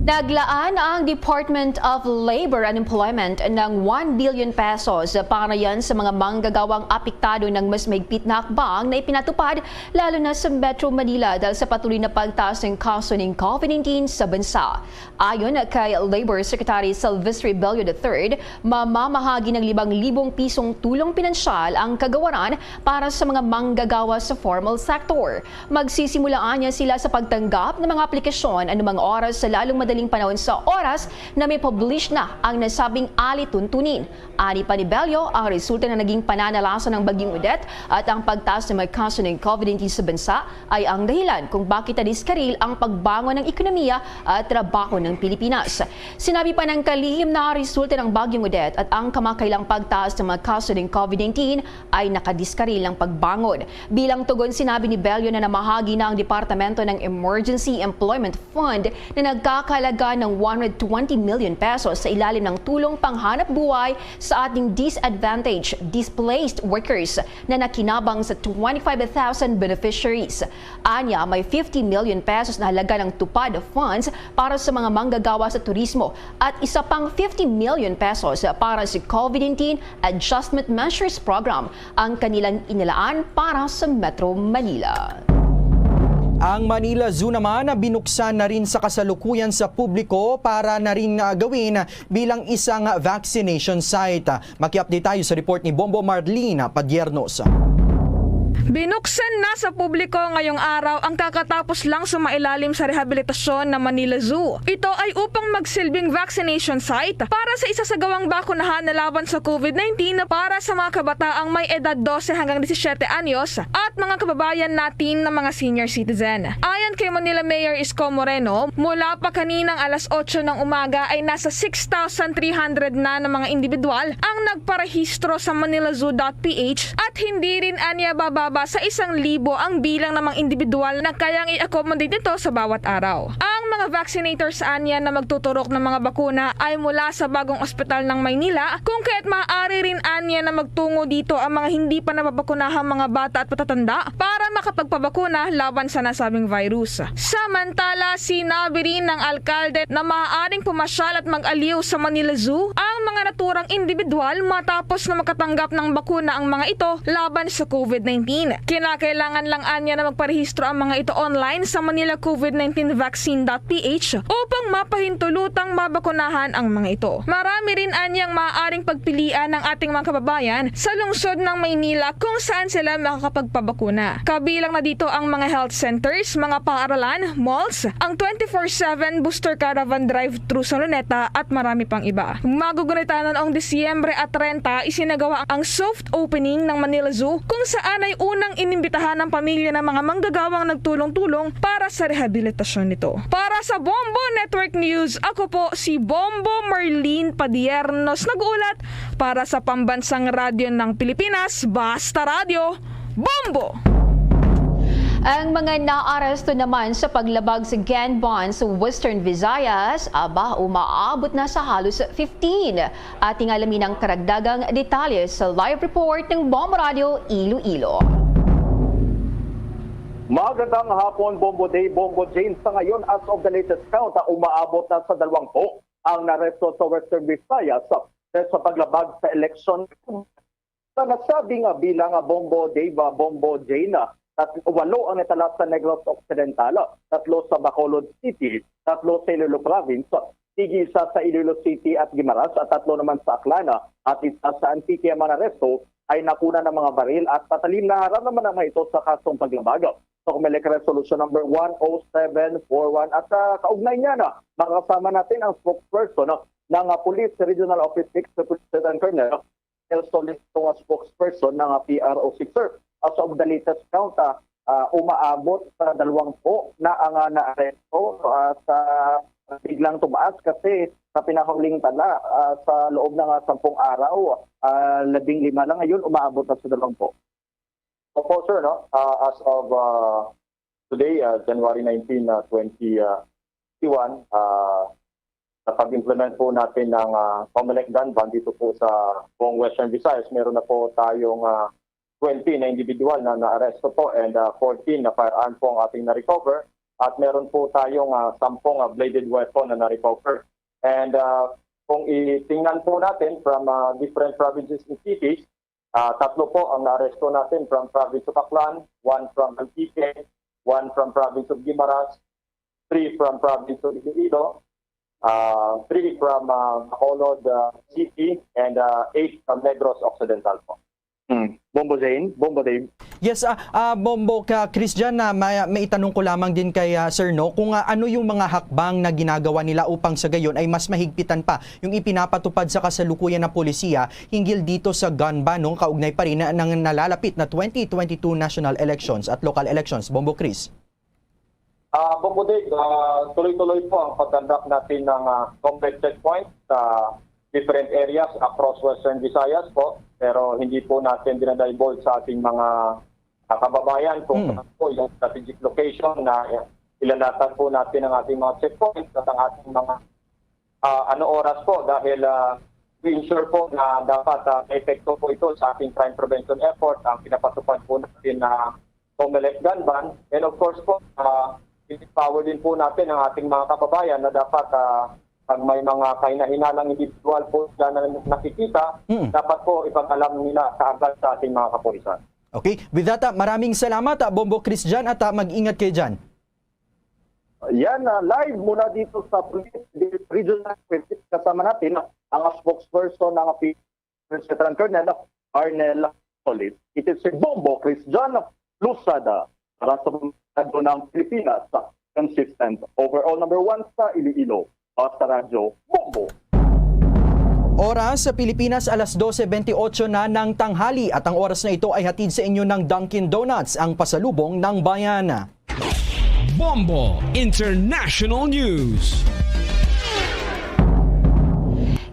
Naglaan ang Department of Labor and Employment ng one billion pesos para yan sa mga manggagawang apektado ng mas mahigpit na hakbang na ipinatupad, lalo na sa Metro Manila, dahil sa patuloy na pagtaas ng kaso ng COVID nineteen sa bansa. Ayon kay Labor Secretary Silvestre Bello the third, mamamahagi ng limang libong pisong tulong pinansyal ang kagawaran para sa mga manggagawa sa formal sector. Magsisimula anya sila sa pagtanggap ng mga aplikasyon anumang oras sa lalong madaling panahon sa oras na may publish na ang nasabing alituntunin. Ani pa ni Bello, ang resulta na naging pananalasan ng Bagyong Odette at ang pagtaas ng mga kaso ng COVID nineteen sa bansa ay ang dahilan kung bakit nadiskaril ang pagbangon ng ekonomiya at trabaho ng Pilipinas. Sinabi pa ng kalihim na resulta ng Bagyong Odette at ang kamakailang pagtaas ng mga kaso ng COVID nineteen ay nakadiskaril ang pagbangon. Bilang tugon, sinabi ni Bello na namahagi na ang Departamento ng Emergency Employment Fund na nagkakala halaga ng one hundred twenty million pesos sa ilalim ng Tulong Panghanapbuhay sa Ating Disadvantaged Displaced Workers na nakinabang sa twenty-five thousand beneficiaries. Anya, may fifty million pesos na halaga ng TUPAD funds para sa mga manggagawa sa turismo at isa pang fifty million pesos para sa COVID nineteen Adjustment Measures Program ang kanilang inilaan para sa Metro Manila. Ang Manila Zoo naman na binuksan na rin sa kasalukuyan sa publiko para na rin, ah, gawin bilang isang vaccination site. Maki-update tayo sa report ni Bombo Marlene Padiernos. Binuksan na sa publiko ngayong araw ang kakatapos lang sumailalim sa rehabilitasyon na Manila Zoo. Ito ay upang magsilbing vaccination site para sa isasagawang bakunahan na laban sa COVID nineteen para sa mga kabataang may edad dose hanggang disisiyete anyos at mga kababayan natin na mga senior citizen. Ayon kay Manila Mayor Isko Moreno, mula pa kaninang alas otso ng umaga ay nasa six thousand three hundred na ng mga individual ang nagparehistro sa manila zoo dot p h at hindi rin anya bababa sa isang libo ang bilang ng mga individual na kayang i-accommodate nito sa bawat araw. Ang mga vaccinators anya na magtuturok ng mga bakuna ay mula sa bagong ospital ng Maynila, kung kaya't maaari rin anya na magtungo dito ang mga hindi pa nababakunahang mga bata at matatanda para makapagpabakuna laban sa nasabing virus. Samantala, sinabi rin ng alkalde na maaaring pumasyal at mag-aliw sa Manila Zoo ang mga naturang individual matapos na makatanggap ng bakuna ang mga ito laban sa COVID nineteen. Kinakailangan lang anya na magparehistro ang mga ito online sa Manila COVID nineteen vaccine dot p h upang mapahintulutang mabakunahan ang mga ito. Marami rin anyang maaaring pagpilian ng ating mga kababayan sa lungsod ng Maynila kung saan sila makakapagpabakuna. Kabilang na dito ang mga health centers, mga paaralan, malls, ang twenty-four seven booster caravan drive-thru sa Luneta at marami pang iba. Magugunita na noong Disyembre at treinta, isinagawa ang soft opening ng Manila Zoo kung saan ay unang inimbitahan ng pamilya ng mga manggagawang nagtulong-tulong para sa rehabilitasyon nito. Para sa Bombo Network News, ako po si Bombo Marlene Padiernos, nag-uulat para sa Pambansang Radyo ng Pilipinas, Basta Radyo, Bombo! Ang mga naaresto naman sa paglabag sa gun ban sa Western Visayas, aba, umaabot na sa halos fifteen. Ating alamin ang karagdagang detalye sa live report ng Bombo Radio Iloilo. Magandang hapon, Bombo Day, Bombo Jane. Sa ngayon, as of the latest count, ah, umaabot na sa dalawang po ang naresto sa Western Visayas sa, sa paglabag sa eleksyon. Sa nasabing, ah, bilang, ah, Bombo Day, ah, Bombo Jane, ah, tat-, walo ang natala sa Negros Occidental, ah, tatlo sa Bacolod City, tatlo sa Iloilo Province, ah, tig-isa sa Iloilo City at Guimaras, at tatlo naman sa Aklan, ah, at isa sa Antique. Ang mga naresto ay nakuna ng mga baril at patalim na harap naman ang mga ito sa kasong paglabag sa Comelec Resolution Number one oh seven four one. At sa kaugnay niya na, makasama natin ang spokesperson, no, ng, ah, Police Regional Office Six, Lieutenant Colonel Nelson Listong, ang spokesperson ng, ah, P R O six, sir. As of the latest count, ah, ah, umaabot sa dalawang po na ang, ah, naaresto, ah, sa biglang tumaas kasi sa pinakahuling tala, ah, sa loob ng, ah, sampung araw, ah, labing lima lang, ngayon umaabot na sa dalawang po. Opo, sir, no? Ah, as of, ah, today, ah, January nineteen, ah, twenty, ah, twenty-one, ah, nakapag-implement po natin ng, ah, Comelec gun ban dito po sa buong Western Visayas. Meron na po tayong, ah, twenty na individual na naaresto po and, ah, fourteen na firearm po ang ating na-recover. At meron po tayong, ah, sampung, ah, bladed weapon na na-recover. And, ah, kung itingnan po natin from, ah, different provinces and cities, ah, tatlo po ang naaresto natin from province of Aklan, one from Antique, one from province of Guimaras, three from province of Iloilo, ah, three from, ah, Bacolod, ah, City, and, ah, eight from Negros Occidental po. Hmm. Bombo Zane, Bombo Dave. Yes, ah, ah, Bombo, ka Christian, na may, may itanong ko lamang din kay, ah, Sir, no, kung, ah, ano yung mga hakbang na ginagawa nila upang sa gayon ay mas mahigpitan pa yung ipinapatupad sa kasalukuyan na polisiya hinggil dito sa gun ban, no, kaugnay pa rin ng nalalapit na twenty twenty-two national elections at local elections. Bombo Chris. Ah, Bombo Dave, ah, tuloy-tuloy po ang pag-conduct natin ng, ah, combat checkpoint sa different areas across Western Visayas po. Pero hindi po natin dinadivulge sa ating mga, ah, kababayan kung, hmm, saan po yung strategic location na Nilalatan po natin ang ating mga checkpoints at ang ating mga, ah, ano oras po dahil, ah, we ensure po na dapat, ah, epekto po ito sa ating crime prevention effort. Ang pinapatupad po natin na COMELEC gun ban. And of course po, ah, empower din po natin ang ating mga kababayan na dapat, ah, pag may mga kahinahinalang individual po sila na nakikita, Mm. dapat po ipag-alam nila kaagad sa ating mga kapulisan. Okay. With that, ah, maraming salamat, ah, Bombo Chris Jan, at, ah, mag-ingat kayo dyan. Yan, ah, live mula dito sa Police Regional twenty. Kasama natin ang spokesperson ng P-, Lieutenant Colonel Arnel Solis. It is si Bombo Chris Jan Losada para sa mga ng Pilipinas, consistent overall number one sa Iloilo. Basta Radyo, Bombo. Oras sa Pilipinas, alas dose bentiocho na ng tanghali, at ang oras na ito ay hatid sa inyo ng Dunkin' Donuts, ang pasalubong ng bayan. Bombo International News.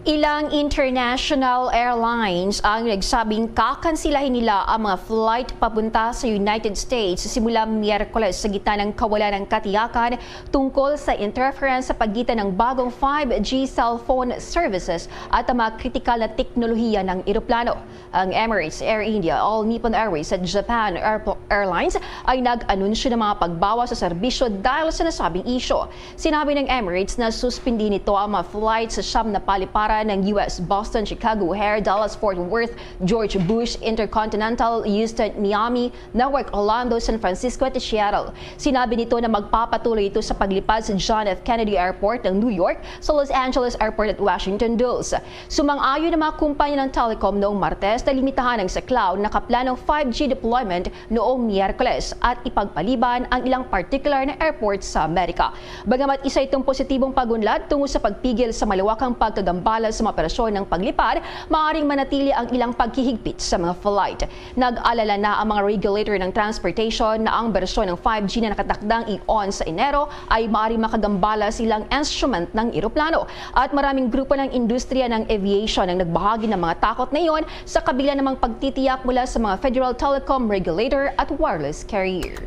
Ilang international airlines ang nagsabing kakansilahin nila ang mga flight papunta sa United States simula Miyerkules sa gitna ng kawalan ng katiyakan tungkol sa interference sa pagitan ng bagong five G cellphone services at ang mga kritikal na teknolohiya ng eroplano. Ang Emirates, Air India, All Nippon Airways at Japan Airpo-, Airlines ay nag-anunsyo ng mga pagbawas sa serbisyo dahil sa nasabing isyu. Sinabi ng Emirates na suspindi nito ang mga flight sa siyam na paliparan ng U S: Boston, Chicago O'Hare, Dallas Fort Worth, George Bush Intercontinental, Houston, Miami, Newark, Orlando, San Francisco at Seattle. Sinabi nito na magpapatuloy ito sa paglipad sa John F. Kennedy Airport ng New York, sa Los Angeles Airport at Washington Dulles. Sumang-ayon ang mga kumpanya ng telecom noong Martes na limitahan ang saklaw ng nakaplanong five G deployment noong Miyerkules at ipagpaliban ang ilang partikular na airport sa Amerika. Bagamat isa itong positibong pag-unlad tungo sa pagpigil sa malawakang pagkagambala sa mga operasyon ng paglipad, maaaring manatili ang ilang paghihigpit sa mga flight. Nag-alala na ang mga regulator ng transportation na ang bersyon ng five G na nakatakdang i-on sa Enero ay maaaring makagambala sa ilang instrument ng eroplano. At maraming grupo ng industriya ng aviation ang nagbahagi ng mga takot na iyon sa kabila namang pagtitiyak mula sa mga federal telecom regulator at wireless carrier.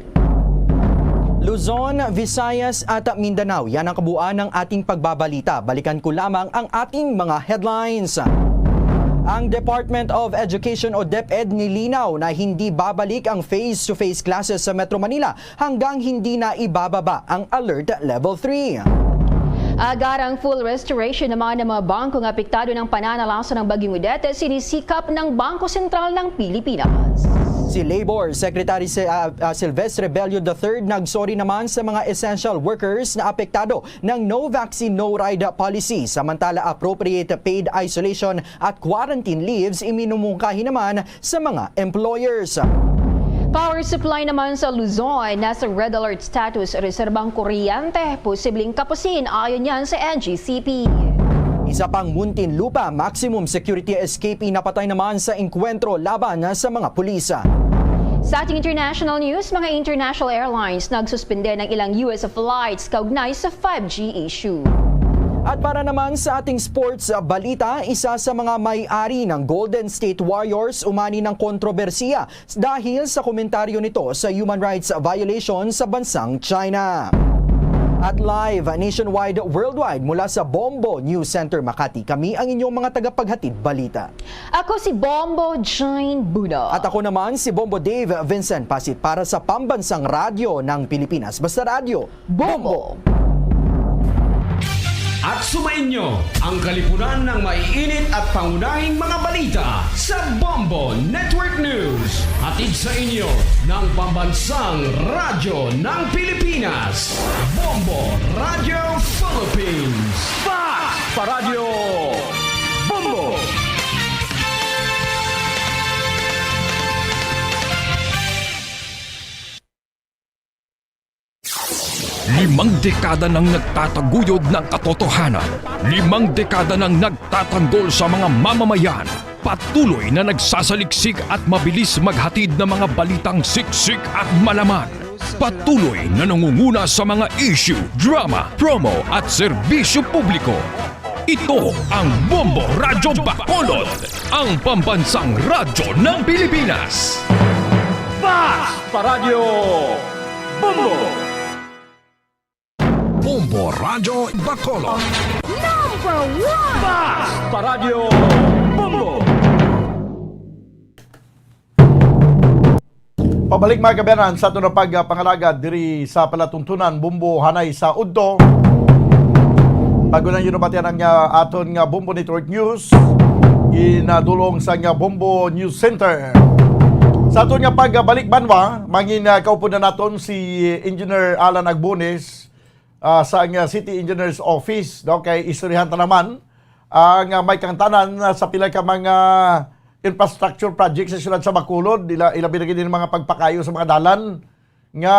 Luzon, Visayas at Mindanao, yan ang kabuuan ng ating pagbabalita. Balikan ko lamang ang ating mga headlines. Ang Department of Education o DepEd nilinaw na hindi babalik ang face-to-face classes sa Metro Manila hanggang hindi na ibababa ang Alert Level three. Agarang full restoration naman ng mga bangko nga apektado ng pananalasa ng Bagyong Odette, sinisikap ng Bangko Sentral ng Pilipinas. Si Labor Secretary Si-, ah, ah, Silvestre Bello the third nagsorry naman sa mga essential workers na apektado ng no vaccine, no ride policy. Samantala, appropriate paid isolation at quarantine leaves iminumungkahi naman sa mga employers. Power supply naman sa Luzon, nasa red alert status, reserbang kuryente, posibleng kapusin, ayon yan sa N G C P. Isa pang Muntinlupa maximum security escapee napatay naman sa engkwentro laban sa mga pulis. Sa ating international news, mga international airlines nagsuspende ng ilang U S flights kaugnay sa five G issue. At para naman sa ating sports balita, isa sa mga may-ari ng Golden State Warriors umani ng kontrobersiya dahil sa komentaryo nito sa human rights violation sa bansang China. At live nationwide, worldwide, mula sa Bombo News Center Makati, kami ang inyong mga tagapaghatid balita. Ako si Bombo Jane Buno. At ako naman si Bombo Dave Vincent Pasit para sa Pambansang Radyo ng Pilipinas. Basta Radyo, Bombo! At sumainyo ang kalipunan ng maiinit at pangunahing mga balita sa Bombo Network News. Hatid sa inyo ng Pambansang Radyo ng Pilipinas, Bombo Radyo Philippines. Fast pa Radyo Bombo! Limang dekada nang nagtataguyod ng katotohanan. Limang dekada nang nagtatanggol sa mga mamamayan. Patuloy na nagsasaliksik at mabilis maghatid ng mga balitang siksik at malaman. Patuloy na nangunguna sa mga issue, drama, promo at serbisyo publiko. Ito ang Bombo Radyo Bacolod, ang pambansang radyo ng Pilipinas. Fast pa Radyo Bombo! Bombo Radyo Bacolod. Number one! Basta Radyo Bombo! Pabalik, mga kaabyanan, sa aton nga pagpangalagad diri sa palatuntunan Bombo Hanay sa Udto. Bago na yun nabatian ang, ah, aton nga Bombo Network News, ginadul-ong sa nga Bombo News Center. Sa aton nga pagbalik banwa, mangin, ah, kaupod na naton si Engineer Alan Agbones, ah, sa nga City Engineers Office, no? Kay istoryahan ta naman ang, ah, may kangtanan, ah, sa pila ka mga infrastructure project sa siyudad sa Bacolod, ila, ilabi na gid ang mga pagpakayo sa mga dalan nga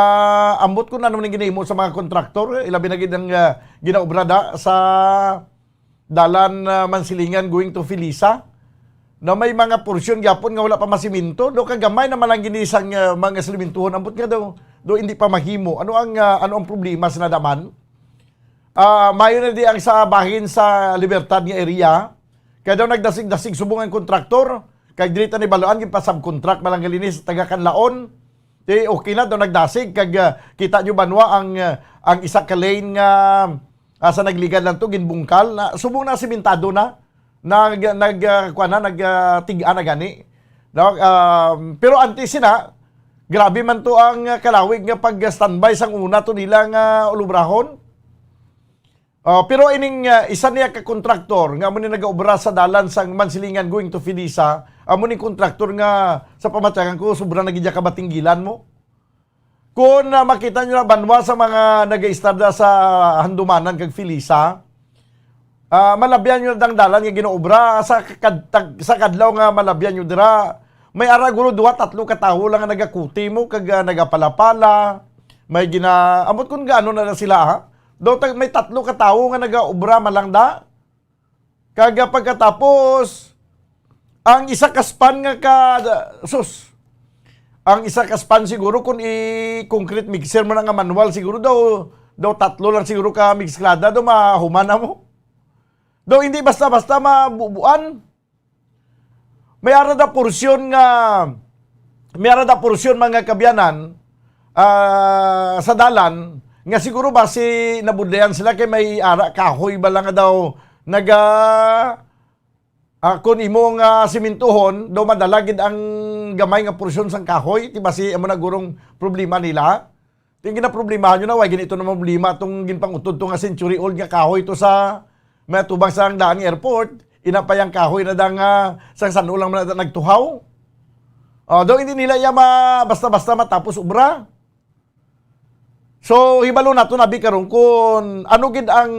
ambot kung ano ning ginahimo sa mga kontraktor, ilabi na gid ang, ah, ginaobra da sa dalan, ah, Mansilingan going to Felisa, na may mga porsyon gyapon nga wala pa masiminto, do kagamay naman ang ginisang, ah, mga simintuhon, ambot nga daw, do hindi pa mahimo. Ano ang, ah, ano ang problema sa nadaman? Ah, mayo na di ang sa bahin sa Libertad nga area. Kaya daw nagdasig-dasig subong ang kontraktor, kay dili ta ni balaan, ginpa-subcontract man lang gali ni sa taga Canlaon. Di okay na daw nagdasig, kag, ah, kita nyo banwa ang, ah, ang isa ka lane nga, ah, sa nagligad lang to, ginbungkal na, subong na simentado na, nag, nag, ah, kuwan na, nag, ah, tiga na gani. No? Um, pero antes sina, grabe man to ang, ah, kalawig nga pag-standby sang una to nila nga ulubrahon. Ah, pero ining, ah, isa niya ka kontraktor nga amo ni nagaobra sa dalan sang Mansilingan going to Felisa, amo ni kontraktor nga sa pamatyagan ko, sobra na gid niya kabatinggilan mo. Kung, ah, makita nyo na banwa sa mga nagaistarda sa Handumanan kag Felisa, ah, malabyan nyo na dang dalan nga ginaobra sa kad-, tag-, sa kadlaw nga malabyan nyo dira, may ara guro duha, tatlo ka tawo lang nga nagakuti mo kag, ah, nagapalapala. May gina-, ambot kung gaano na, na sila, ha? Daw tag-, may tatlo ka tawo nga nagaobra man lang da. Kag, ah, pagkatapos, ang isa ka span nga ka, sus, ang isa ka span siguro, kung i-concrete mixer mo na nga manual, siguro daw, daw tatlo lang siguro ka mixklada, daw mahuman na mo. Daw hindi basta-basta mabubuan. May ara da porsyon nga, may ara da porsyon, mga kaabyanan, ah, sa dalan, nga siguro basi nabudlayan sila kay may ara kahoy ba lang nga daw naga, ah, kun imo nga simintuhon, daw madala gid ang gamay nga porsyon sang kahoy, ti basi amo na gurong problema nila. Ting ginaproblemahan nyo na, way gani ito na problema tong ginpangutod to nga century old nga kahoy to sa may atubang sa daan nga airport. Ina pa yang kahoy na dang, ah, sang san-o lang man na nagtuhaw. Oh, daw hindi nila iya ma-, basta-basta matapos obra. So, hibalo nato na bi karon kung ano gid ang,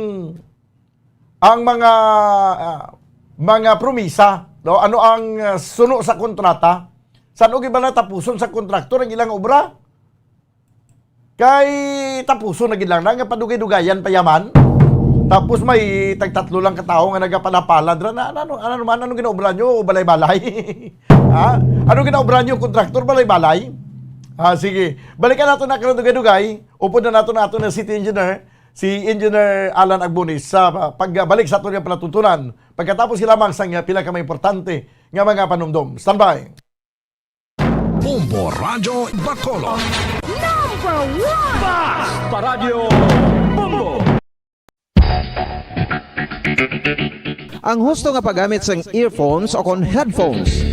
ang mga, ah, mga promisa, no? Ano ang, ah, suno sa kontrata? San-o gid ba natapuson sa kontraktor ang ilang obra? Kay tapuson na gid lang na nga padugay-dugayan pa yaman. Tapos may tagtatlo lang ka tawo nga nagapalapala dira na, ano, ano man, ano ginaobra nyo, balay-balay? Ha? Ano ginaobra nyo, kontraktor, balay-balay? Ah, sige. Balikan nato na karon dugay-dugay. Upod na nato na ato na city engineer, si Engineer Alan Agbonis, sa pagbalik sa ato nga palatuntunan. Pagkatapos lamang sa nga pila ka mga importante nga mga panumdom. Standby. Bombo Radyo Bacolod. Number one! Basta Radyo Bombo! Ang husto nga paggamit sang earphones o kon headphones.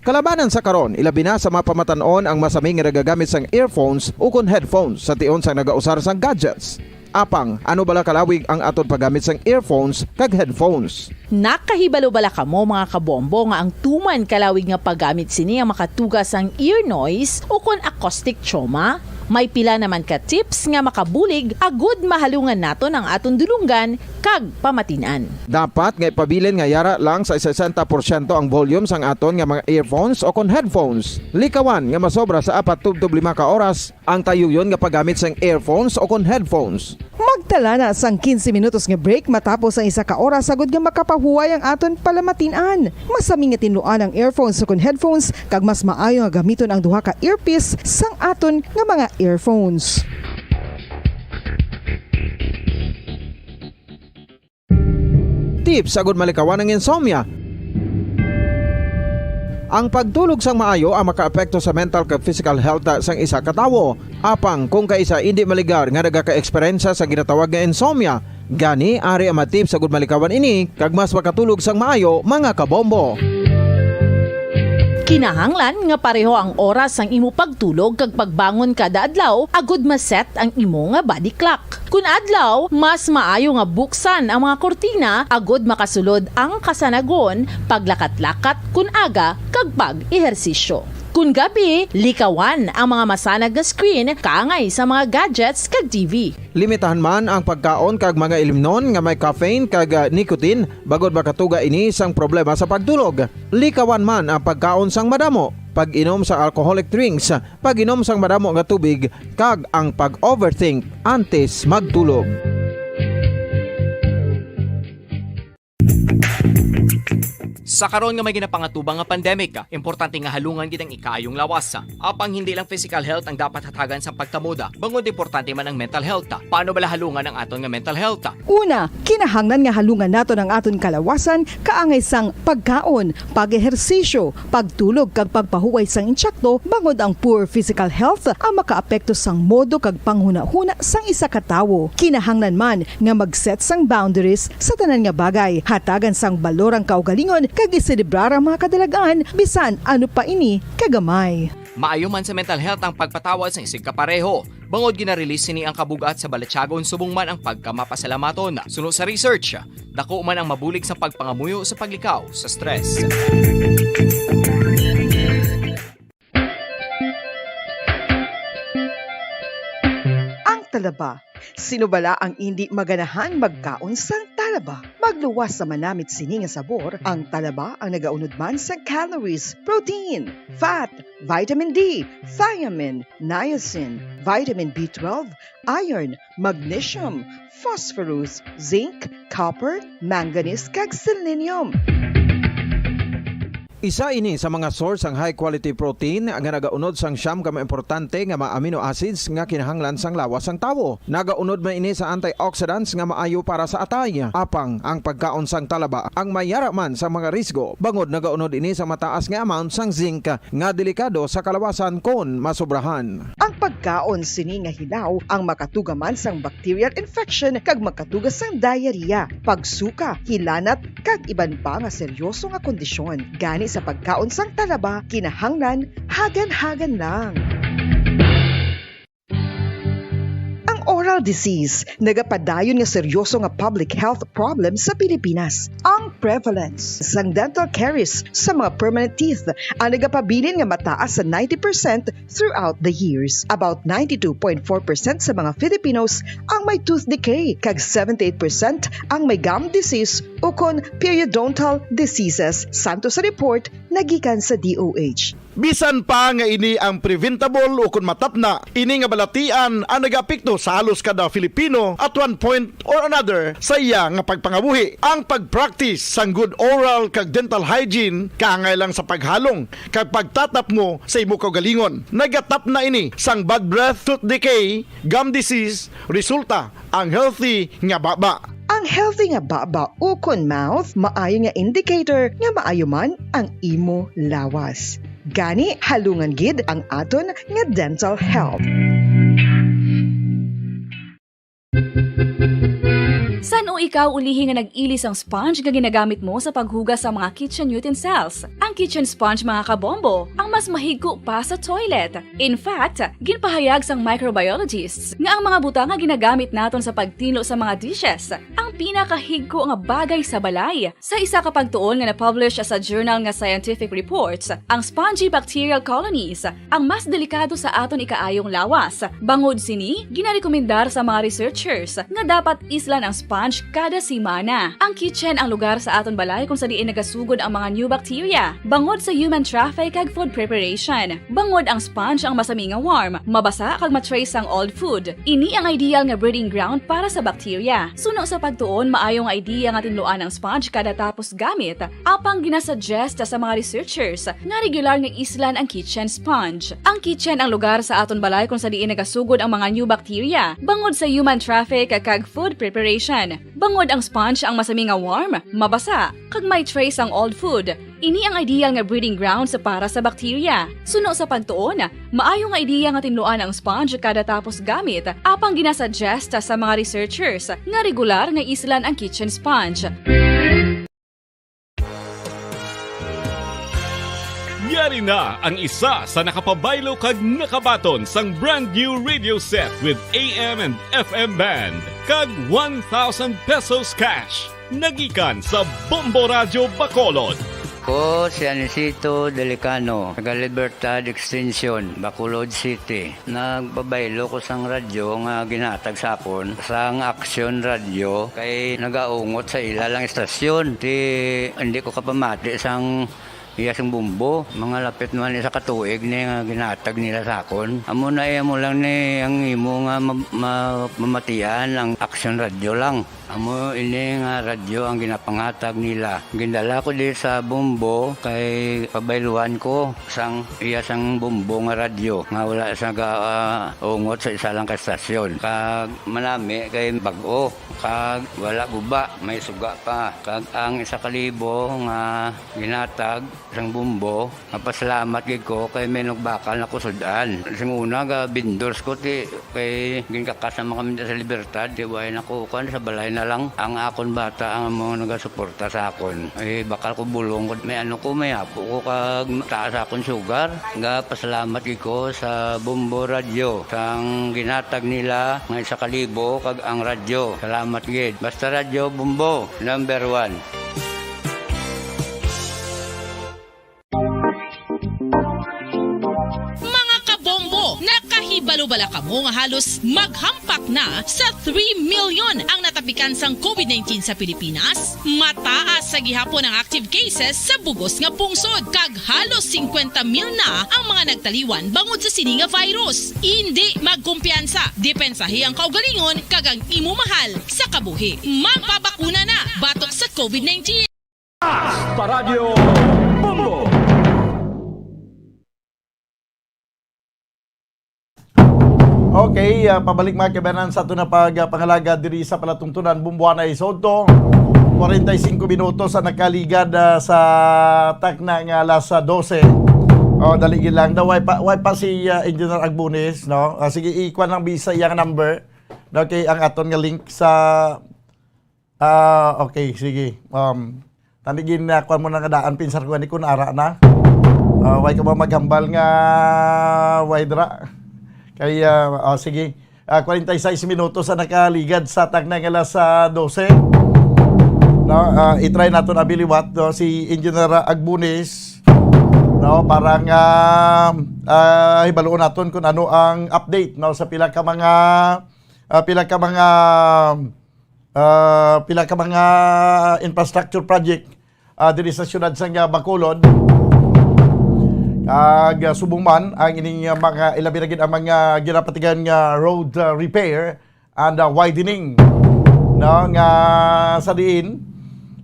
Kalabanan sa karon, ilabi na sa mga pamatan-on ang masami nga nagagamit sang earphones o kon headphones sa tion sang nagausar sang gadgets. Apang, ano bala kalawig ang aton paggamit sang earphones kag headphones? Nakahibalo bala kamo, mga kabombo, nga ang tuman kalawig nga paggamit sini ang makatuga sang ear noise o kon acoustic trauma? May pila naman ka tips nga makabulig agud mahalungan naton ang aton dulonggan kag pamatin-an. Dapat nga ipabilin nga yara lang sa sesenta porsyento ang volume sang aton nga mga earphones o kon headphones. Likawan nga masobra sa apat tubtob lima ka oras ang tayuyon nga paggamit sang earphones o kon headphones. Magtala na sang quince minutos nga break matapos ang isa ka oras, agud nga makapahuway ang aton palamatin-an. Masami nga tinluan ang earphones o kon headphones, kag mas maayo nga gamiton ang duha ka earpiece sang aton nga mga earphones. Tips agud malikawan ang insomnia. Ang pagtulog sang maayo ang makaapekto sa mental kag physical health sang isa ka tawo. Apang kung kaisa indi maligar nga nagaka-eksperyensya sa ginatawag nga insomnia, gani ari ang mga tips agud malikawan ini kag mas makatulog sang maayo, mga kabombo. Kinahanglan nga pareho ang oras sang imo pagtulog kag pagbangon kada adlaw agud ma-set ang imo nga body clock. Kun adlaw, mas maayo nga buksan ang mga kurtina agud makasulod ang kasanagon, paglakat-lakat kun aga, kag pag-ehersisyo. Kun gabi, likawan ang mga masanag nga screen kaangay sa mga gadgets kag T V. Limitahan man ang pagkaon kag mga ilimnon nga may caffeine kag, ah, nicotine, bangod makatuga ini sang problema sa pagtulog. Likawan man ang pagkaon sang madamo, pag-inom sang alcoholic drinks, pag-inom sang madamo nga tubig, kag ang pag-overthink antes magtulog. Sa karon nga may ginapangatubang nga pandemic, importante nga halungan gid ang ikaayong lawas. Apang hindi lang physical health ang dapat hatagan sang pagtamod, bangod importante man ang mental health. Paano bala halungan ang aton nga mental health? Una, kinahanglan nga halungan naton ang aton kalawasan kaangay sang pagkaon, pag-ehersisyo, pagtulog kag pagpahuway sang insakto, bangod ang poor physical health ang makaapekto sang modo kag panghunahuna sang isa ka tawo. Kinahanglan man nga mag-set sang boundaries sa tanan nga bagay, hatagan sang balor ang kaugalingon kag iselebrar ang mga kadalag-an bisan ano pa ini kagamay. Maayo man sa mental health ang pagpatawad sa isig kapareho. Bangod gina-release sini ang kabug-at sa balatyagon subong man ang pagkamapasalamaton. Suno sa research, dako man ang mabulig sa pagpangamuyo sa paglikaw sa stress. Ang talaba. Sino bala ang indi maganahan magkaon sang talaba? Magluwas sa manamit sini nga sabor, ang talaba ang nagaunod man sa calories, protein, fat, vitamin D, thiamine, niacin, vitamin B twelve, iron, magnesium, phosphorus, zinc, copper, manganese, kag selenium. Isa ini sa mga source sang high quality protein nga nagaunod sang siyam ka mga importante nga mga amino acids nga kinahanglan sang lawas sang tawo. Nagaunod man ini sa antioxidants nga maayo para sa atay. Apang ang pagkaon sang talaba ang may yara man sa mga risgo, bangod nagaunod ini sa mataas nga amount sang zinc nga delikado sa kalawasan kon masobrahan. Ang pagkaon sini nga hilaw ang makatuga man sang bacterial infection kag makatuga sang diarrhea, pagsuka, hilanat, kag iban pa nga seryoso nga kondisyon. Gani sa pagkaon sang talaba, kinahanglan hagan-hagan lang. Ang oral disease nagapadayon nga seryoso nga public health problem sa Pilipinas. Ang prevalence sang dental caries sa mga permanent teeth ang nagapabilin nga mataas sa ninety percent throughout the years. About ninety-two point four percent sa mga Filipinos ang may tooth decay, kag seventy-eight percent ang may gum disease ukon periodontal diseases, santo sa report nga gikan sa D O H. Bisan pa nga ini ang preventable ukon matapna, ini nga balatian ang nagaapekto sa halos kada Filipino at one point or another sa iya nga pagpangabuhi. Ang pag-practice sang good oral kag dental hygiene kaangay lang sa paghalong kag pagtatapmo sa imo kaugalingon. Nagatapna ini sang bad breath, tooth decay, gum disease, resulta ang healthy nga baba. Ang healthy nga baba ukon mouth maayo nga indicator nga maayo man ang imo lawas. Gani, halungan gid ang aton nga dental health. San-o ikaw ulihi nga nag-ili sang sponge nga ginagamit mo sa paghugas sa mga kitchen utensils? Ang kitchen sponge, mga kabombo, ang mas mahigko pa sa toilet. In fact, ginpahayag sang microbiologists nga ang mga butang nga ginagamit naton sa pagtinlo sa mga dishes ang pinakahigko nga bagay sa balay. Sa isa ka pagtuon nga na-publish sa journal nga Scientific Reports, ang spongy bacterial colonies ang mas delikado sa aton ikaayong lawas. Bangod sini, ginarekomendar sa mga researchers nga dapat islan ang sponge kada semana. Ang kitchen ang lugar sa aton balay kung sa diin nagasugod ang mga new bacteria, bangod sa human traffic kag food preparation. Bangod ang sponge ang masami nga warm, mabasa kag ma-trace ang old food. Ini ang ideal nga breeding ground para sa bacteria. Suno sa pagtuon, maayo nga idea nga tinluan ang sponge kada tapos gamit, apang ginasuggest sa mga researchers nga regular nga islan ang kitchen sponge. Ang kitchen ang lugar sa aton balay kung sa diin nagasugod ang mga new bacteria, bangod sa human traffic kag food preparation. Bangod ang sponge ang masami nga warm, mabasa, kag may trace ang old food, ini ang ideal nga breeding grounds para sa bakterya. Suno sa pagtuon, maayo nga ideya nga tinluan ang sponge kada tapos gamit, apang ginasuggest sa mga researchers nga regular nga islan ang kitchen sponge. Yari na ang isa sa nakapabaylo kag nakabaton sang brand new radio set with A M and F M band kag one thousand pesos cash nagikan sa Bombo Radio Bacolod. Ko si Anisito Delicano, taga Libertad Extension, Bacolod City. Nagpabaylo ko sang radyo nga ginhatag sa akon sang Aksyon Radyo kay nagaungot sa ila lang istasyon. Ti hindi ko kapamati sang iya sing bumbo. Mga lapit naman isa ka tuig ni nga ginhatag nila sa akon. Amo na iya mo lang ni ang imo nga ma- ma- mamatian ang Aksyon Radyo lang. Amo ini nga radyo ang ginapanghatag nila. Gindala ko di sa Bombo kay pabayluan ko sang iya sang Bombo nga radyo nga wala sa ga, ah, ungot sa isa lang ka estasyon. Kag manami kay bag-o kag wala guba, may suga pa. Kag ang isa ka libo nga ginatag sang Bombo, mapasalamat gid ko kay may nagbakal na kusud-an. Sing una ga vendors ko ti kay ginkakas naman kami sa Libertad, ti way na ko kan sa balay na lang ang akon bata ang mga nagasuporta sa akon. Ay bakal ko bulong ko may ano ko may apo ko kag taas akon sugar. Ga pasalamat gid ko sa Bombo Radyo sang ginatag nila nga isa ka libo kag ang radyo. Salamat gid. Basta Radyo Bombo, number one. Mga kabombo, nakahibalo bala kamo nga halos maghampak na sa three million ang natapikan sang COVID nineteen sa Pilipinas? Mataas sa gihapon ang active cases sa bugos nga pungsod, kag halos singkwenta mil na ang mga nagtaliwan bangod sa sini nga virus. Indi magkumpiyansa, depensahi ang kaugalingon kag ang imo mahal sa kabuhi. Magpabakuna na batok sa COVID nineteen. Paradyo Bombo! Okay, ah, pabalik mga kabanan sa ato na pagpangalagad diri sa palatuntunan Bumbuanay sa Udto. Kwarenta y singko minutos ang nakaligad ah, sa takna nga alas ah, dose. Oh, dali gid lang daw way pa, way pa si ah, Engineer Agbunis, no? Ah, sige, ikuan lang bisa iyang number. Okay, ang aton nga link sa Ah, okay, sige. Um, tani gin uh, kuan mo na nga daan pinsar ko gani kun ara na. Uh, way ka ba maghambal nga way dra? Kay uh, oh, sige. Uh, kwarenta y seis minutos ang nakaligad sa tagna nga alas ah, dose. No, uh, i-try naton abiliwat no si Engineer Agbunis no para nga uh, hibaluon naton kung ano ang update no sa pila ka mga uh, pila ka mga uh, pila ka mga infrastructure project uh, diri sa siyudad sang Bacolod. Kag uh, subong man ang ining uh, mga ilabi na gid ang mga ginapatigan nga road uh, repair and uh, widening no nga sa diin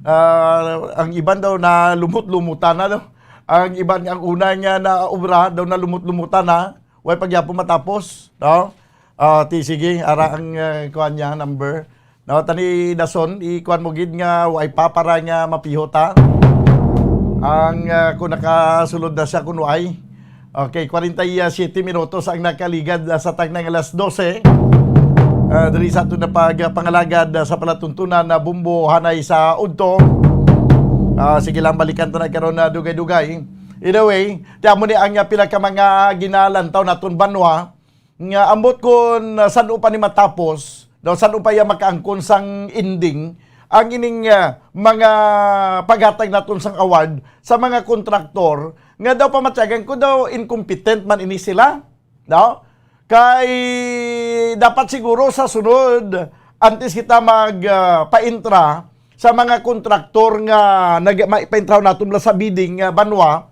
uh, ang iban daw na lumot-lumutan na no? Ang iban ang una nga na obra daw na lumot-lumutan na way pagyapon matapos no? Ah, ti sige, ara ang uh, kuan niya number. No, tani dason, ikuan mo gid nga way pa para nga mapiho ta. Ang uh, kung nakasulod na siya kung way. Okay, kwarenta y siete minutos ang nakaligad uh, sa tagna nga alas dose. Uh, diri sa ato na pagpangalagad uh, sa palatuntunan na bumbo hanay sa udto. Uh, sige lang, balikan ta na karon na dugay-dugay. Anyway, ti amo ni ang uh, pila ka mga ginalantaw naton banwa nga ambot kon uh, san-o pa ni matapos, daw san-o pa iya makaangkon sang ending, ang ining uh, mga paghatag naton sang award sa mga kontraktor nga daw pamatyagan ko daw incompetent man ini sila, no? Kay dapat siguro sa sunod antes kita mag uh, paintra sa mga kontraktor nga nag maipaintraw naton la sa bidding uh, banwa,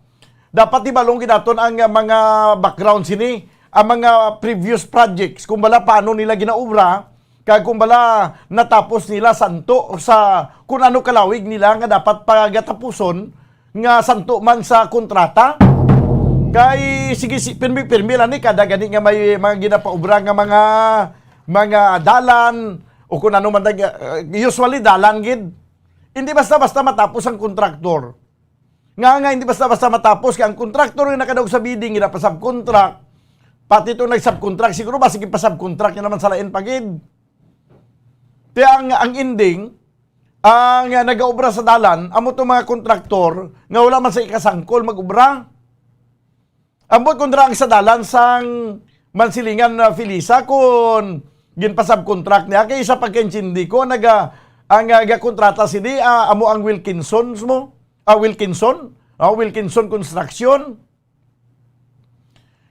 dapat ibalong gid naton ang uh, mga background sini, ang mga previous projects, kung bala paano nila ginaobra, kag kung bala natapos nila santo sa kung ano kalawig nila nga dapat pagatapuson nga santo man sa kontrata. Kay sige si pirmi-pirmi lang ni kada gani nga may mga ginapaobra nga mga mga dalan, O kung ano man, nag-, uh, usually, dalan gid. Hindi basta-basta matapos ang kontraktor. Nga, nga, hindi basta-basta matapos. Kaya ang kontraktor nga nakadaog sa bidding, ginapasubcontract. Pati itong nag-subcontract, siguro ba, sige, pasubcontract niya naman sa lain pa gid. Kaya ang, ang ending, ang, uh, nagaobra sa dalan, amo itong mga kontraktor nga wala man sa ikasangkol mag-obra. Ambot kung dira ang sa dalan sang Mansilingan, uh, Felisa, kung ginpasubcontract niya, kay sa pagkaintindi ko, naga-, ang, uh, gakontrata sini, uh, amo ang Wilkinsons mo? Ah, Wilkinson? Ah, Wilkinson Construction?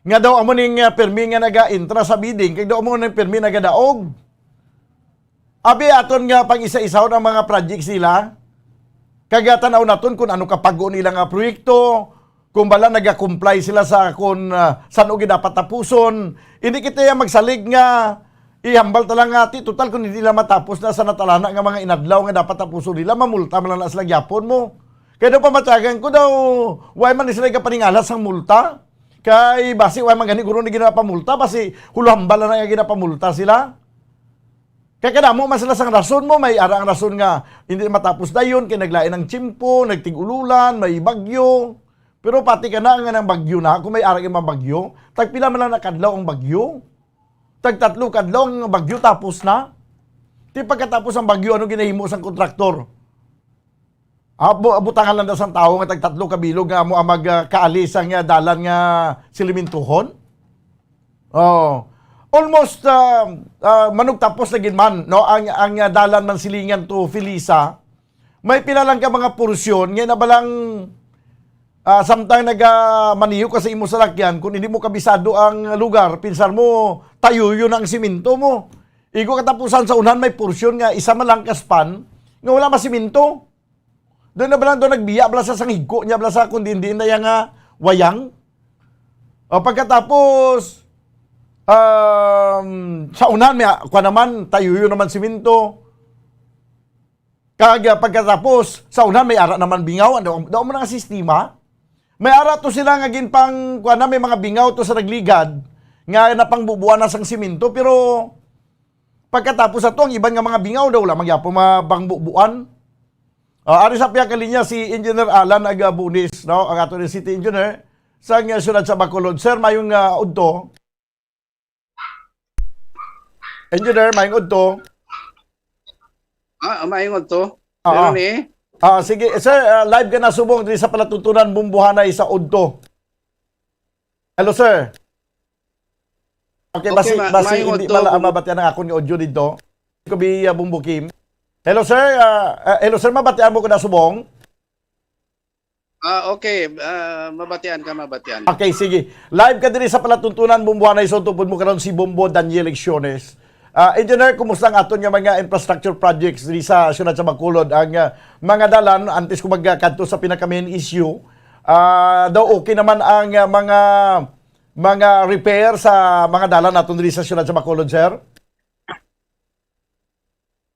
Nga daw amo ning, uh, permi nga naga-intra sa bidding, kay daw amo ning permi nagadaog. Abi aton nga pang-isa-isahon ang mga projects nila. Kag, ah, tan-aw naton kung ano kabag-o nila nga proyekto, kung bala naga-comply sila sa kung, ah, san-o gid dapat tapuson. Hindi kita yang magsalig nga ihambal ta lang nga, "Ti, total kung hindi nila matapos na sa natalana nga mga inadlaw nga dapat tapuson nila, mamulta man lang na sila gyapon mo." Kaya daw pamatyagan ko daw, why man sila kapaningala sang multa? Kay basi why man gani guro ni ginapamulta, basi hulo hambal na nga ginapamulta sila. Kay kadamo man sila sang rason mo, may ara ang rason nga hindi matapos dayon, kay naglain ang tiyempo, nagtig-ululan, may bagyo. Pero pati ka na nga nang bagyo na, kung may ara nga bagyo, tagpila man lang na kadlaw ang bagyo? Tagtatlo kadlaw ang bagyo, tapos na. Di pagkatapos ang bagyo, ano ginahimo sang kontraktor? Ah, bu-, butangan lang daw sang tawo nga tagtatlo ka bilog nga amo ang mag, ah, kaali sang, ah, dalan nga silimintuhon. Oh. Almost, ah, ah, manugtapos na gid man, no, ang, ang, ah, dalan Mansilingan to Felisa. May pila lang ka mga porsyon nga na balang, ah, samtang naga-, maniyo ka sa imo salakyan, kung hindi mo kabisado ang lugar, pinsar mo, tayuyo na ang simento mo. Igo katapusan sa unahan, may porsyon nga isa man lang ka span nga wala masimento. Doon na bala, doon nagbiya bala sa sang higko niya bala sa kung diin-diin na yang, ah, wayang. O, pagkatapos, um, sa unahan, may, ah, kuwan naman, tayuyo naman simento. Kag, ah, pagkatapos, sa unahan, may ara naman bingaw. Ano, daw mo na nga sistema? May ara to sila nga ginpang, kuwan na, may mga bingaw to sa nagligad, nga napangbubuan na sang simento, pero pagkatapos ato, ang iban nga mga bingaw daw, wala man gyapon mabangbubuan. Ah, ari sa pihak nga linya si Engineer Alan Agabunis, no? Ang ato ni City Engineer sa nga siyudad sa Bacolod. Sir, mayong, ah, udto. Engineer, mayong udto. Ah, mayong udto. Ah, Pero ah. ni? Ah, sige, sir, ah, live ka na subong diri sa palatuntunan Bumbuhanay sa udto. Hello, sir. Okay, Okay, basi, ma-, basi maayong hindi udto, mala-, Bumbu- mabatian ang akon nga audio dito. Ko bi, ah, Bumbo Kim. Hello, sir. Ah, ah, hello, sir. Mabatian mo ko na subong? Ah, okay. Ah, mabatian ka, mabatian. Okay, sige. Live ka diri sa palatuntunan, Bumbuhanay, sa tupod mo karon si Bombo Daniel Lecciones. Ah, Engineer, kumusta ang aton nga mga infrastructure projects diri sa siyudad sa Bacolod? Ang, ah, mga dalan, antes ko magkadto sa pinaka-main issue, ah, daw okay naman ang, ah, mga, mga repair sa mga dalan naton diri sa siyudad sa Bacolod, sir?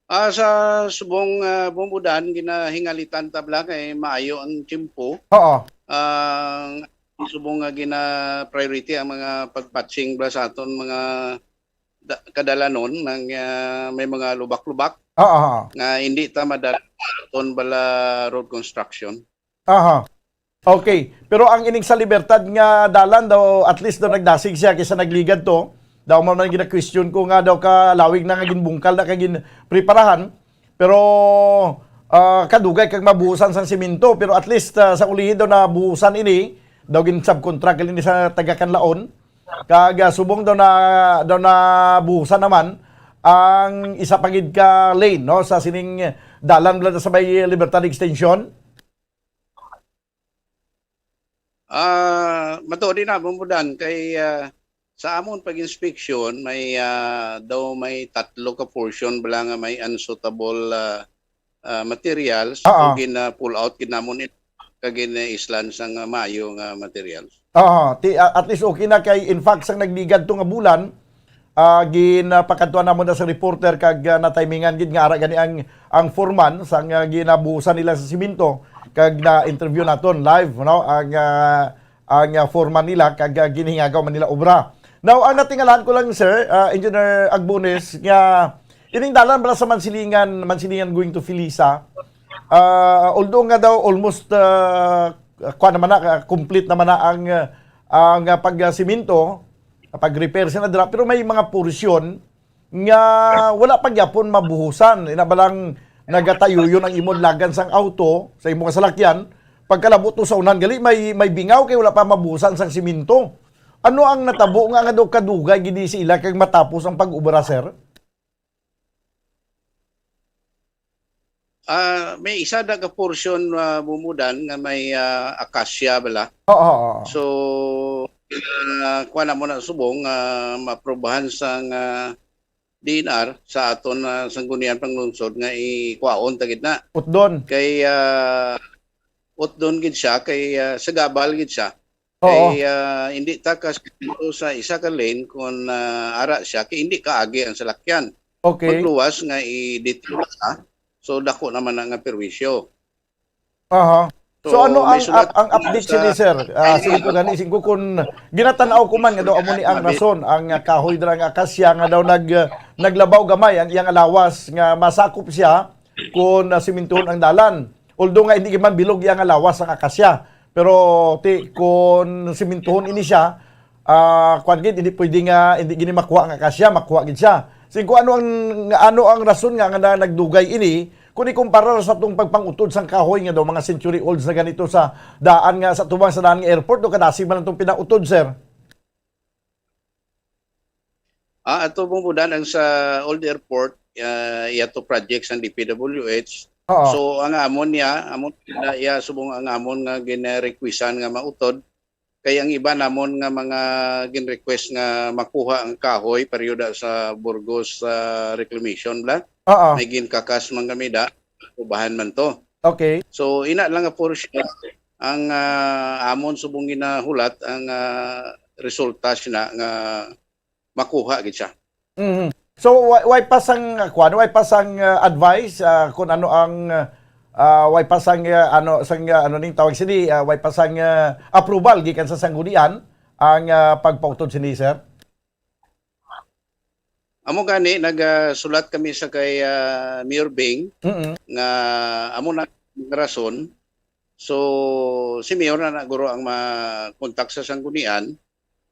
Ah, sa subong, ah, Bumbudan, ginahingalitan ta bala kay maayo ang tiyempo. Oo. Ah, subong nga gina-priority ang mga pagpatching bala sa aton mga da-, kadalanon nga, ah, may mga lubak-lubak Oo, oo. nga hindi ta madala aton bala road construction. Aha. Okay. Pero ang ining sa Libertad nga dalan daw, at least daw nagdasig siya kaysa nagligad to. Daw man man gina-question ko nga daw kalawig na nga ginbungkal na kag ginpreparahan. Pero, ah, kadugay kag mabuhusan sang semento. Pero at least, ah, sa ulihi daw nabuhusan ini. Daw gin-subcontract ini sa taga Canlaon. Kag, ah, subong daw na, daw nabuhusan naman ang isa pa gid ka lane, no, sa sining dalan bala sa may Libertad Extension. Ah, matuod na, Bumbudan, kay, ah, sa amon pag-inspeksyon, may, ah, daw may tatlo ka portion bala nga may unsuitable, ah, ah, materials, Oo. o gina-pull out gid namon it-, kag gina-islan sang, ah, maayo nga materials. Oo, ti-, a-, at least okay na kay, in fact, sang nagligad to nga bulan, ah, ginapakadtuan namon na sa reporter kag, ah, natimingan gid nga ara gani ang, ang foreman sang, ah, ginabuhusan nila sa simento kag na-interview naton live, no, ang, ah, ang, ah, foreman nila kag, ah, ginhingagaw man nila obra. Now, ang natingalahan ko lang, sir, ah, Engineer Agbones, nga Ining dalan bala sa Mansilingan, Mansilingan going to Felisa, ah, although nga daw almost, ah, kuwan naman na, ah, complete naman na ang, ah, ang, ah, pag-, ah, siminto, ah, pag-repair sila dira, pero may mga porsyon nga wala pa gyapon mabuhusan. Ina ba lang nagatayuyon ang imong lagan sang auto, sa imong salakyan, pagkalabot mo sa unahan, gali may, may bingaw kay wala pa mabuhusan sang siminto. Ano ang natabo nga, nga daw kadugay gid sila kag matapos ang pag-obra, sir? Ah, may isa na ka portion, ah, Bumudan, nga may, ah, akasya bala. Oo, oo, oo. So, ah, kuha na mo na subong, ah, maaprubahan sang, ah, D N R sa aton, ah, Sangguniang Panglungsod nga ikwaon ta gid na. Utdon. Kay, ah, utdon gid siya, kay, ah, sagabal gid siya. Oo. Kay, ah, hindi ta ka sa isa ka lane kung, ah, ara siya, kay hindi kaagi ang salakyan. Okay. Magluwas nga i-detour ka, so dako naman na nga perwisyo. Aha. So, So, ano may ang sulat up-, ang update sa sini, sir? Ah, Ay, sige ko gani, sige ko kung ginatanaw ko man nga daw amo ni ang Mabit. rason, ang, ah, kahoy dira nga akasya nga daw nag-, ah, naglabaw gamay ang iyang alawas nga masakop siya kung, ah, simintuhon ang dalan. Although nga hindi man bilog iyang alawas ang akasya, pero ti, kung simintuhon ini siya, ah, kwan gid, hindi pwede nga, hindi gini makuha nga akasya, makuha gid siya. Sige ko ano ang, ano ang rason nga, nga na-, nagdugay ini, kung ikumpara sa atong pagpangutod sang kahoy nga daw mga century olds na ganito sa daan nga, sa tubang sa daan nga airport, no, kadasig man atong pinautod, sir? Ah, ato Bumudan ang sa old airport, ah, iya to project sang D P W H. Oo. So, ang amon niya, amon na iya subong ang amon nga gin-requestan nga mautod. Kay ang iba namon nga mga gin-request nga makuha ang kahoy, pareho da sa Burgos, ah, reclamation bala. Oo. May ginkakas man kami da, ubahan man to. Okay. So, ina lang nga portion ang, ah, amon subong ginahulat ang, ah, resulta sina nga makuha gid siya. Mhm. So, wa-, way pa sang, ah, kuwan, way pa sang, ah, advice, ah, kung ano ang, ah, way pa sang, ah, ano, sang, ah, ano ning tawag sini, ah, way pa sang, ah, approval gikan sa sanggunian ang, ah, pagpautod sini, sir? Amo gani, nagasulat kami sa kay, ah, Mayor Bing Mm. nga amo na ang rason. So, si Mayor na, na guro ang ma-contact sa sanggunian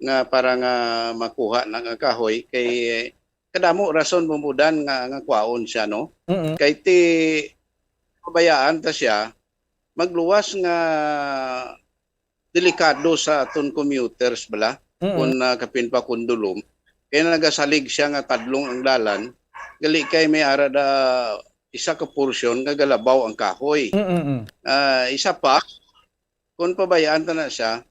nga para nga makuha na nga kahoy kay kadamo rason Bumudan nga, nga kwaon siya, no? Mm. Kay ti pabayaan ta siya, magluwas nga delikado sa aton commuters bala, Mm. kung, ah, kapin pa kundulom. Kaya nagasalig siya nga tadlong ang dalan, gali kay may ara da isa ka porsyon nga galabaw ang kahoy. Mm, mm. Ah, isa pa, kung pabayaan ta na siya,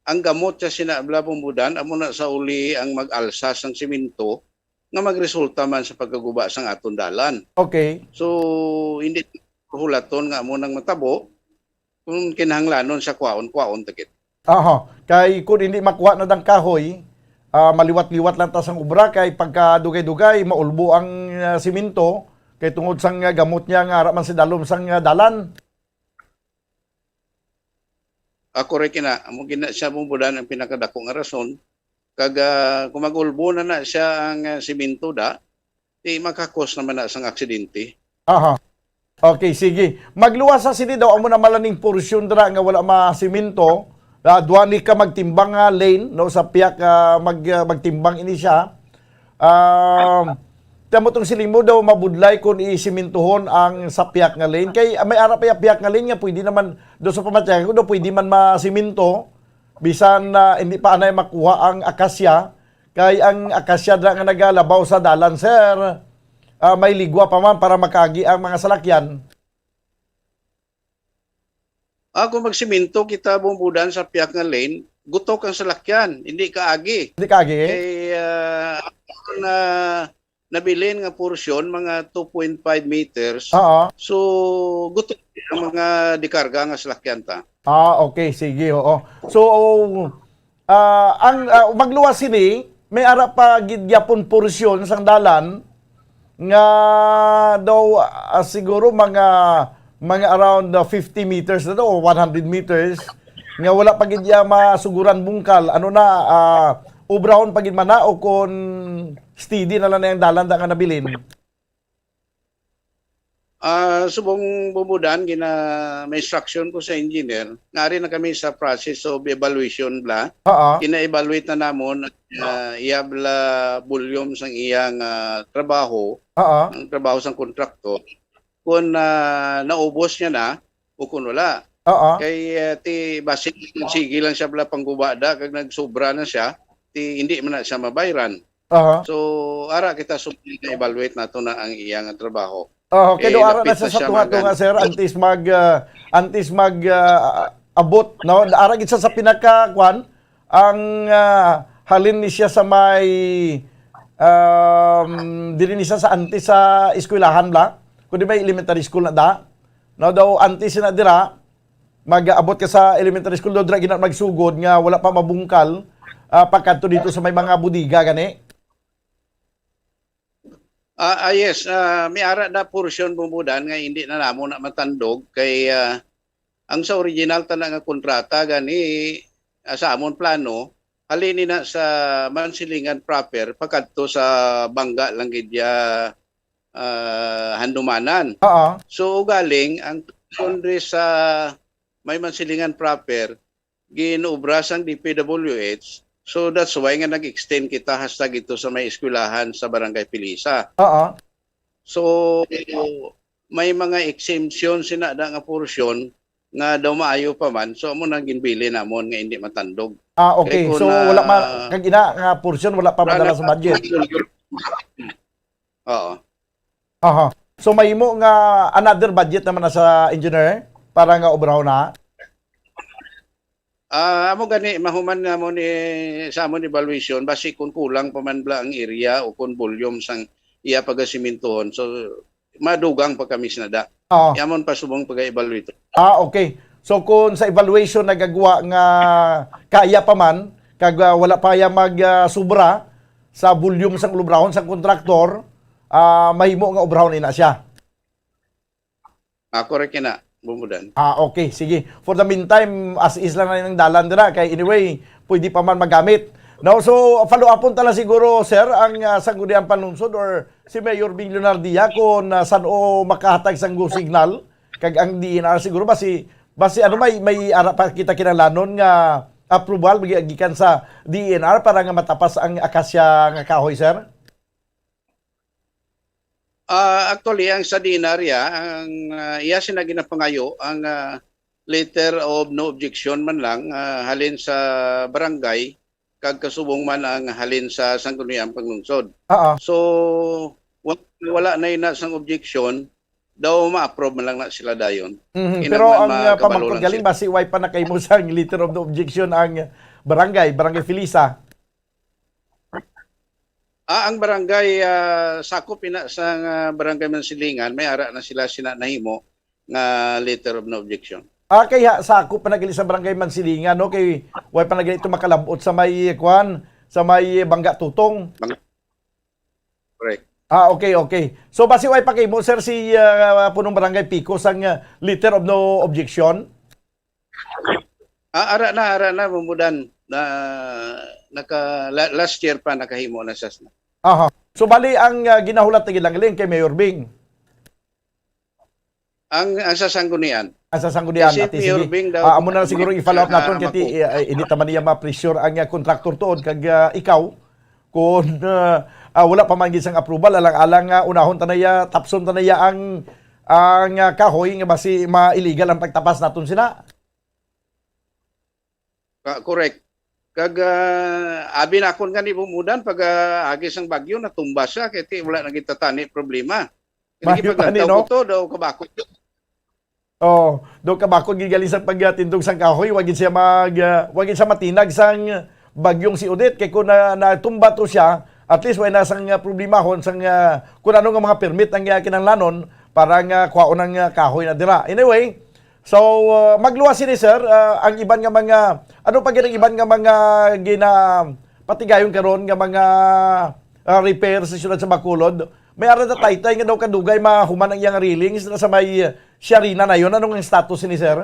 ang gamot sa sina bala Bumudan, amo na sa uli ang mag-alsa sang simento nga magresulta man sa pagkaguba sang aton dalan. Okay. So, hindi hulaton nga amo nang matabo, kung kinahanglanon sa kwaon, kwaon ta gid. Aha. Kay kung hindi makuha na dang kahoy, ah, maliwat-liwat lang ta sang obra, kay pagka dugay-dugay, maulbo ang, ah, simento, kay tungod sang, ah, gamot niya nga ara man si dalom sang, ah, dalan. Ako rin kina, amo gina siya Bumudan ang pinakadako nga rason. Kag, ah, kung mag-ulbo na na siya ang, ah, simento da, di makakos naman na sang aksidente. Aha. Okay, sige. Magluwas sa sini daw, amo na malaning porsyon dira nga wala masimento. Ah, duha ni ka magtimbang nga lane, no, sa piyak, ah, mag, ah, magtimbang ini siya. Um, tamo tong siling mo daw mabudlay kung isimintuhon ang sa piyak nga lane. Kay, ah, may ara pa yung piyak nga lane nga pwede naman, do sa pamatyagan ko, do pwede man masiminto. Bisan na hindi pa anay makuha ang akasya, kay ang akasya dira nga nagalabaw sa dalan, sir, ah, may ligwa pa man para makaagi ang mga salakyan. Ah, kung magsimento kita Bumudan sa piyak nga lane, gutok ang salakyan, hindi kaagi. Hindi kaagi? Kay, ah, ang, ah, nabilin nga porsyon, mga two point five meters. Oo. So, gutok ang mga dikarga nga salakyan ta. Ah, okay. Sige, oo. So, ah, ang, ah, magluwas sini, may ara pa gid gyapon porsyon sang dalan nga daw, ah, siguro mga, mga around, ah, fifty meters na to or one hundred meters nga wala pa gid ya masuguran bungkal. Ano na, ah, obrahon pa gid man na o kon steady na lang na yung dalan da nga nabilin? Ah, subong, Bumudan, gina-, may instruction ko sa engineer, nga ari na kami sa process of evaluation bla. Oo. Gina-evaluate na namon, ah, iya bla volume sang iyang, ah, trabaho, Oo. ang trabaho sang kontraktor, kung, ah, naubos niya na o kung wala. Oo. Kay, ah, ti, basi sige lang siya bla panggubada, kag nagsobra na siya, ti hindi man na siya mabayran. Aha. So, ara kita subli nga evaluate nato na ang iya nga trabaho. Aha, kay Eh, do ara na lapit siya na sa siya tunga-tunga, magan- sir, antes mag, ah, antes mag, ah, abot, no? Ara gid siya sa pinaka, kwan, ang, ah, halin ni siya sa may, um, dili ni siya sa antes sa eskwelahan, bla? Kundi may elementary school na da? No, daw antes na dira, mag-abot ka sa elementary school, daw dira gina magsugod nga wala pa mabungkal, ah, pakadto dito sa may mga bodega, gani? Ah, ah, yes, ah, may ara na portion, Bumudan, nga hindi na namo na matandog kay, ah, ang sa original tana nga kontrata gani, ah, sa amon plano, halin ni na sa Mansilingan proper pakadto sa Bangga lang gid ya, ah, Handumanan. Oo. So, ugaling ang portion diri sa may Mansilingan proper, ginobra sang D P W H. So, that's why nga nag-extend kita hasta dito sa may eskwelahan sa Barangay Felisa. Oo. So, may mga exemption sina da nga portion nga daw maayo pa man. So, amo nang ginbilin namon nga hindi matandog. Ah, okay. Kay kung So, wala ma-, na kag ina nga portion, wala pa wala madala na sa budget. Oo. Aha. So, mahimo nga another budget naman na sa engineer para nga obrahon na? Ah, amo gani, mahuman namon ni, sa amon evaluation, basi kung kulang pa man bla ang area o kung volume sang iya pagasimintuhon. So, madugang pa kami sinada. Oo. Yamon pa subong pag-evaluate. Ah, okay. So, kung sa evaluation nagagwa nga kaya pa man, kag, ah, wala pa ya mag, ah, sobra sa volume sang ulubrahon sang kontraktor, ah, mahimo nga obrahon ina siya. Ah, correct na, Bumudan. Ah, okay, sige. For the meantime, as is lang na yung dalan dira. Kay anyway, pwede pa man magamit. No? So, follow-upon ta lang siguro, sir, ang, ah, Sangguniang Panlungsod or si Mayor Bing Leonardia kung, ah, san-o makahatag sang go signal. Kag ang D E N R siguro, basi, basi ano, may, may ara pa kita kinahanglanon nga approval gi-, gikan sa D E N R para nga matapas ang akasya nga kahoy, sir? Ah, actually, ang sa D E N R ya, ang, ah, iya sina ginapangayo, ang, ah, letter of no objection man lang, ah, halin sa barangay, kag kasubong man ang halin sa Sangguniang Panglungsod. Oo. So, wa-, wala na ina sang objection, daw ma-approve man lang na sila dayon. Mhm. Pero ang, ah, pamangkot galing, basi way pa nakahimo sang letter of no objection ang barangay, Barangay Felisa. Ah, ang barangay, ah, sakop ina sa, ah, Barangay Mansilingan, may ara na sila sina nahimo nga letter of no objection. Ah, kaya sakop pa na gali sa Barangay Mansilingan, no? Kay way pa na gali ito makalabot sa may, kwan, sa may Bangga Tutong. Bang-, correct. Ah, okay, okay. So, basi way pa kay mo, sir, si, ah, Punong Barangay Pico sang, ah, letter of no objection? Ah, ara na, ara na, Bumudan. Na, naka, la-, last year pa nakahimo na sas na. Aha. So, bali ang, ah, ginahulat na gilang kay Mayor Bing? Ang, ang sa Sanggunian. Ang sa Sanggunian, Kasi ati, Mayor sige. Bing daw, Ah, amo na lang siguro i-follow up ah, naton kay ti, mako- eh, eh, hindi ta man niya ma-pressure ang, ah, contractor tuod kag, ah, ikaw kung, ah, ah, wala pa man gid sang approval, alang-alang nga unahon ta na iya, tapson ta na iya ang, ang, ah, kahoy nga basi ma-illegal ang pagtapas naton sina. Ka-, correct. Kag, ah, abi nakon nga ni Bumudan, pag, ah, agi sang bagyo, natumba siya, kay ti wala na gid ta tani problema. Kini Maayo pa ni, paglantaw no? ko to, daw kabakod. Oh, daw kabakod gid gali sa pagtindog sang kahoy, wa gid siya mag, ah, wa gid siya matinag sang bagyong si Odette, kay kung na, natumba to siya, at least wala na sang, ah, problemahon sang, ah, kung ano nga mga permit ang, ah, kinahanglanon para nga kwaon ang, ah, kahoy na dira. Anyway, So, uh, magluwas sini, sir. Uh, ang iban nga mga, ano pa gid ang iban nga mga gina-, patigayon karon nga mga, uh, repair sa siyudad sa Bacolod? May ara na taytay nga daw kadugay mahuman ang iyang railings na sa may, uh, Sharina na yon. Anong ang status sini, sir?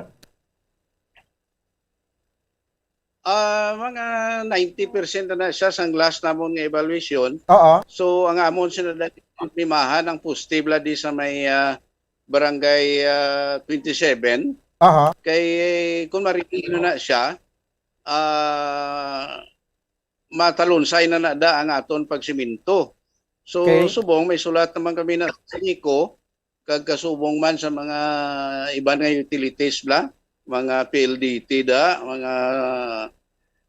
Ah, mga ninety percent na siya sang last namon nga evaluation. Oo. So, ang amon sina dati, problemahan ang poste bala di sa may, ah, Barangay, ah, twenty-seven. Aha. Kay kung ma-ready na na siya, ah, matalunsay na na da ang aton pagsiminto. So, Okay. subong may sulat naman kami na sa SENECO, kag kasubong man sa mga iban nga utilities bla, mga P L D T da, mga,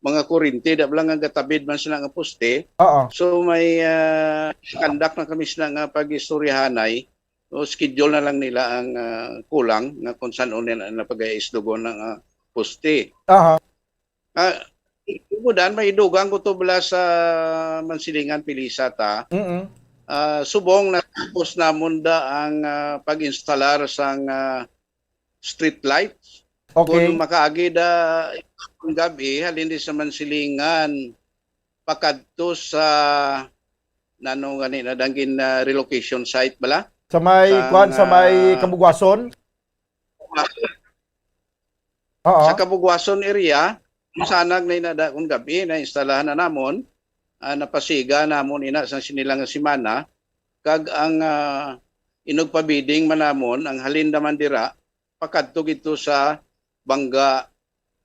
mga kurente da bla nga gatabid man sila nga poste. Oo. So, may, ah, conduct na kami sila nga pag-istoryahanay. So, schedule na lang nila ang, ah, kulang nga kung saan nila napag-aisdugon ang, ah, poste. Aha. Ah, Budan, may dugang ko to bala sa Mansilingan, Pilisa ta. Mm-mm. Ah, subong natapos namon da ang, ah, pag-instalar sang, ah, street lights. Okay. Kung makaagi da kung gabi, halin di sa Mansilingan, pakadto sa, nano gani na danggin na relocation site bala? Sa may, Sa, kwan, sa may ah, Kabugwason? Oo. Sa Kabugwason area, masanag na inada kung gabi, na-instalahan na namon, ah, napasiga namon ina sa sinilang nga semana, kag ang, ah, inugpabiding man namon, ang halin naman dira, pakadto gito sa Bangga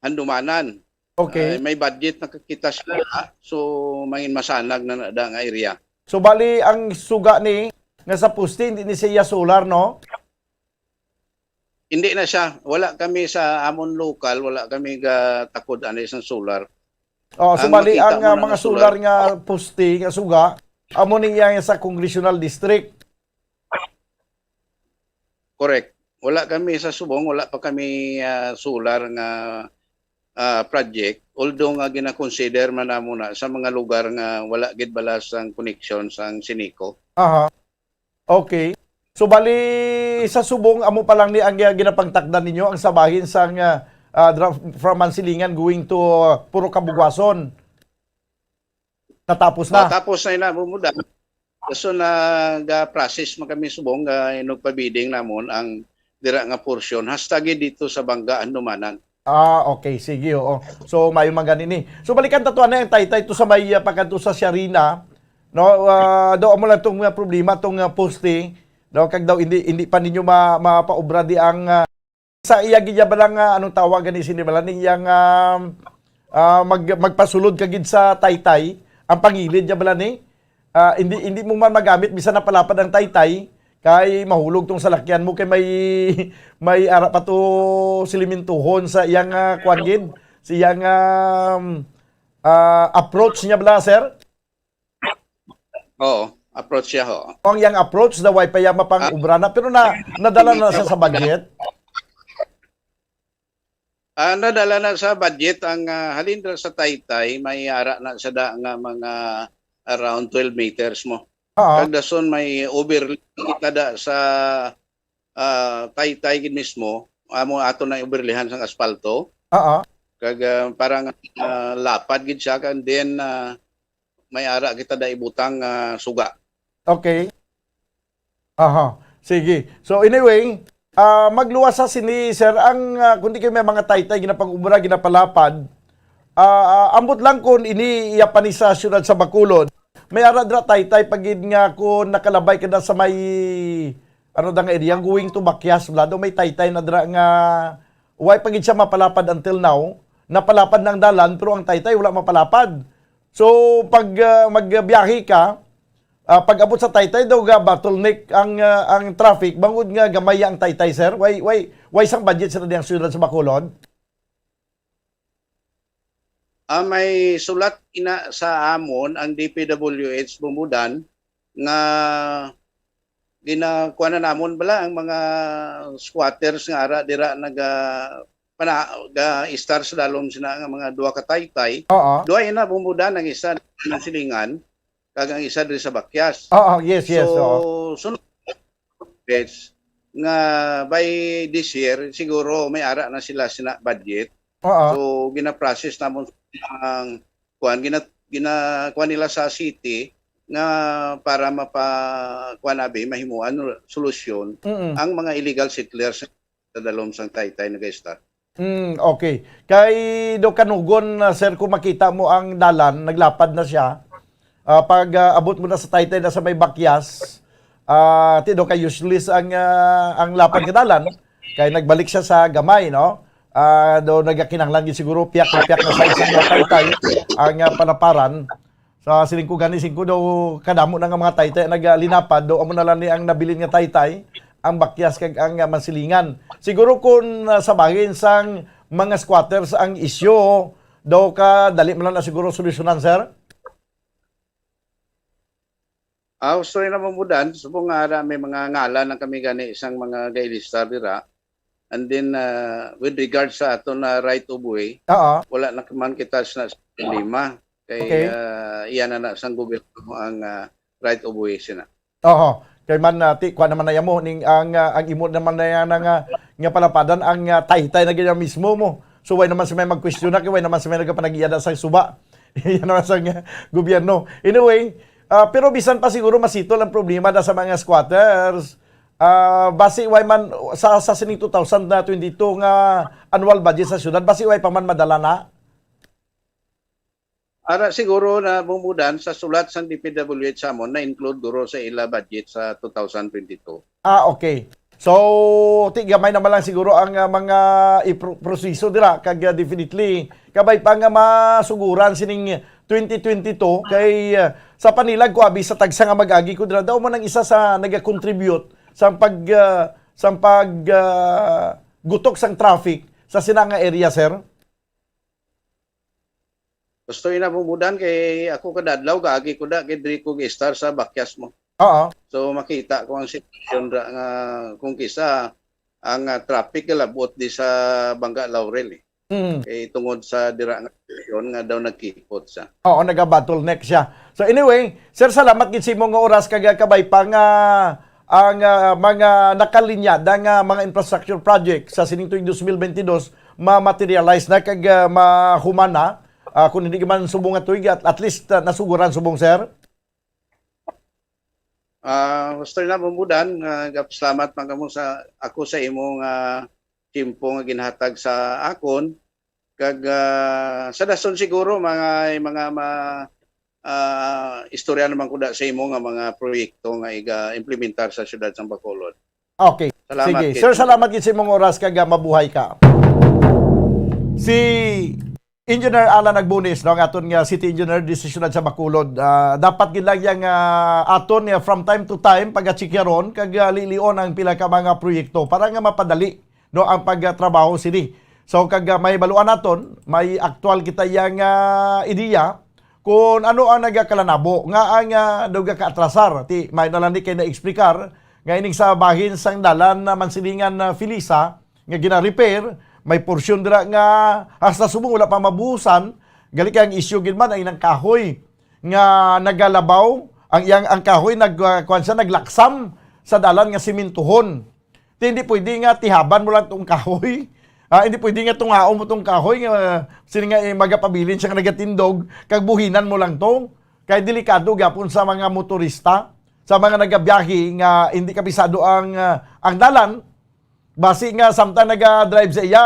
Handumanan. Okay. Ah, may budget na kakita sila, so mangin masanag na nada nga area. So, bali, ang suga ni nga sa poste, hindi ni siya solar, no? Hindi na siya. Wala kami sa amon lokal, wala kami gatakod ani sang solar. Oh, so Ang bali, makita ang, mo ah, na mga nga solar solar. nga poste, nga suga, amo ni iya sa congressional district. Correct. Wala kami sa subong, wala pa kami, ah, solar nga, ah, project. Although nga gina-consider man namo na sa mga lugar nga wala gid bala sang connection sang SENECO. Aha. Okay. So, bali, sa subong, amo pa lang ni ang, ah, ginapangtakdan ninyo, ang sa bahin sang, ah, ah, dra-, from Mansilingan going to, ah, Purok Kabugwason. Natapos na. Oh, tapos na ina, bumuda. So, nag-process man kami subong, ah, inugpabiding namon ang dira nga portion, hasta gid dito sa Bangga Handumanan. Ah, okay. Sige, oo. So, mayo man gani ni. So, balikan ta to, ano, ang taytay to sa may, ah, pagkadto sa Sharina, no? Ah, daw amo lang tong, ah, problema, tong, ah, poste, no? Kag daw hindi, hindi pa ninyo ma-, mapaubra di ang, ah, sa iya gid ya bala nga, anong tawag gani sini bala ni, yang, ah, ah, mag-, magpasulod ka gid sa taytay, ang pangilid ya bala ni, ah, hindi, hindi mo man magamit bisan napalapad ang taytay, kay mahulog tong salakyan mo, kay may, may ara pa to silimentuhon sa iyang, ah, kuwan gid, sa iyang, um, ah, approach niya bala, sir? Oo, approach siya, ho. Ang iyang approach, the wifi ya mapang Ah. obra na, pero na, nadala na siya sa budget? Ah, nadala na sa budget ang, ah, halin ra sa taytay, may ara na sa da nga mga around twelve meters mo. Oo. Kag dason may overlay kita da sa, ah, taytay gid mismo, amo ato na overlayhan sang aspalto. Oo. Kag, ah, para nga, ah, lapad gid siya, and then, ah, may ara kita da ibutang, ah, suga. Okay. Aha. Sige. So, anyway, ah, magluwas sa sini, sir, ang, ah, kundi kay may mga taytay ginapang-ubra, ginapalapad, ah, ah, ambot lang kun ini iya pa ni sa siyudad sa Bacolod. May ara dira taytay pagid nga kun nakalabay ka na sa may, ano da nga area, going to Bakyas, Blado, may taytay na dira nga way pa gid siya mapalapad until now. Napalapad na ang dalan, pero ang taytay wala mapalapad. So, pag, ah, magbiyahe ka, ah, pag abot sa taytay daw ga bottleneck ang, ah, ang traffic, bangod nga gamay ang taytay, sir. Way, way, way sang budget sila diyang siyudad sa Bacolod? Ah, may sulat ina sa amon ang D P W H Bumudan nga ginakuha na namon bala ang mga squatters nga ara dira naga pana-, ga-istar sa dalom sina nga mga duha ka taytay. Oo. Duha ina Bumudan, ang isa sa Silingan, kag ang isa diri sa Bakyas. Oo, yes, yes, So, oo. sunod, nga by this year, siguro may ara na sila sina budget. Oo. So, gina-process namon ang kuan, gina-, gina-, kuan nila sa city nga para mapa-, kuan abi, mahimuan solusyon Mm. ang mga illegal settlers sa dalom sang taytay nag-start. Mm, okay. Kay do kanugon, ah, sir, kung makita mo ang dalan, naglapad na siya. Ah, pag, ah, abot mo na sa taytay na sa may Bakyas, Ah, ti daw kay useless ang, ah, ang lapad nga dalan, kay nagbalik siya sa gamay, no? Ah, daw nagakinahanglan gid siguro piyak na piyak na sa isang taytay ang, ah, palaparan. Sa siling ko gani, singko daw kadamo na nga mga taytay ang nagalinapad, daw amo na lang ni ang nabilin nga taytay, ang bakyas kag ang, ah, mansilingan. Siguro kung, ah, sa bahin sang mga squatters ang isyu, daw kadali man lang na siguro solusyonan, sir? Ah, gusto rin naman mo, Dan, subong nga ara may mga ngalan na kami gani isang mga gailistar dira. And then, ah, with regard sa ato na right of way, Oo. wala na man kita sa problema. Kay, Okay. ah, iyan na na sang gobyerno ang, ah, right of way sina. Oho. Kay man, ah, ti, kuha naman na mo, ning, ang, ah, ang imo naman na yan nga, nga palapadan, ang, ah, taytay na ganyan mismo mo. So, way naman si may mag-question na, kay way naman si may nagpanag-iya na sa suba. Yan naman sa, ah, gobyerno. Anyway, ah, pero bisan pa siguro masitol ang problema na sa mga squatters. Ah, basi way man sa, sa sining two thousand twenty-two nga annual budget sa syudad, basi way pa man madala na? Ara siguro na bumudan sa sulat sang D P W H sa amon na-include guro sa ila budget sa two thousand twenty-two. Ah, okay. So, ti gamay naman lang siguro ang, ah, mga ipro-, proseso dira kag, ah, definitely kabay pa nga masuguran sining twenty twenty-two kay, ah, sa panilag ko abi sa tagsa nga mag-agi ko dira daw mo nang isa sa nagakontribute sa pag, ah, sa pag, ah, gutok sang traffic sa sina nga area, sir. Gusto ina bumudan kay ako kada adlaw gaagi ko da kay diri ko gi-star sa bakyas mo. Oo. So makita ko ang sitwasyon ra nga kung kisa ang, ah, traffic galabot di sa Bangga Laurel eh. Mm. Kay tungod sa dira nga sitwasyon nga daw nagkipot sa. Oo, naga-bottleneck siya. So anyway, sir, salamat gid sa imo nga oras kag kabay pa nga ang, ah, mga nakalinyada nga mga infrastructure project sa sining tuig dos mil bentidós ma-materialize na kag, ah, mahuman na. Ah, kung hindi man subong nga tuig, at, at least, ah, nasuguran subong, sir. Ah, gusto na bumudan, ah, gapasalamat man kamo sa, ako sa imo nga tiempo nga ginhatag sa akon. Kag, ah, sa dason siguro, mga, mga ma-, ah, istorya naman ko da sa imo nga mga proyekto nga iga-implementar sa siyudad sang Bacolod. Okay. Salamat, Sige. Kate. Sir, salamat gid sa imong oras kag, ah, mabuhay ka. Si Engineer Alan Agbonis, no, ang aton nga city engineer di sa siyudad sa Bacolod. Ah, dapat gid lang yang, ah, aton nga from time to time pag-achikyaron kag, ah, lilion ang pila ka mga proyekto para nga mapadali, no, ang pagtrabaho sini. So kag, ah, may baluan naton, may aktual kita yang, ah, ideya kung ano ang nagakalanabo nga ang, ah, daw gakaatrasar. Ti may na lang di kay na-explicar nga ining sa bahin sang dalan na Mansilingan na Felisa nga gina-repair, may porsyon dira nga hasta subong wala pa mabuhusan, gali kay ang isyu gid man ay nang kahoy nga nagalabaw, ang iyang, ang kahoy nag, ah, kuwan siya, naglaksam sa dalan nga simintuhon. Ti hindi pwede nga tihaban mo lang tong kahoy. Ah, hindi pwede nga tungaon mo tong kahoy nga, ah, sini nga, eh, magapabilin siya nga nagatindog, kag buhinan mo lang to. Kay delikado gyapon sa mga motorista, sa mga nagabiyahe nga hindi kabisado ang, ah, ang dalan. Basi nga samtang naga-drive sa iya,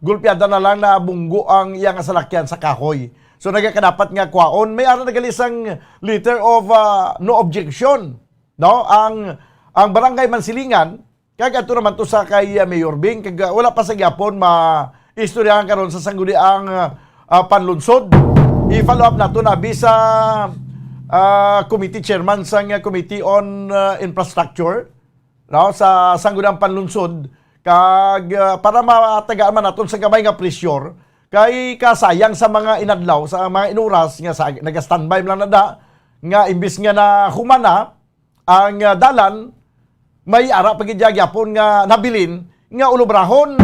gulpiada na lang na bunggo ang iya nga salakyan sa kahoy. So nagakadapat nga kwaon, may ara nagali sang letter of, ah, no objection, no? Ang, ang barangay Mansilingan, kag ato naman to sa kay, ah, Mayor Bing, kag, ah, wala pa sa gyapon ma-istoryahan karon sa sangguniang, ah, ah, panlunsod. I-follow up nato na abi sa, ah, committee chairman sang, ah, Committee on, ah, Infrastructure, no, sa sangguniang panlunsod, kag, ah, para matagaan man naton sa gamay nga pressure, kay kasayang sa mga inadlaw, sa mga inuras nga sa, naga-standby man lang na da, nga imbis nga nahuman na ang, ah, dalan, may ara pa gid gyapon nga nabilin nga ulobrahon.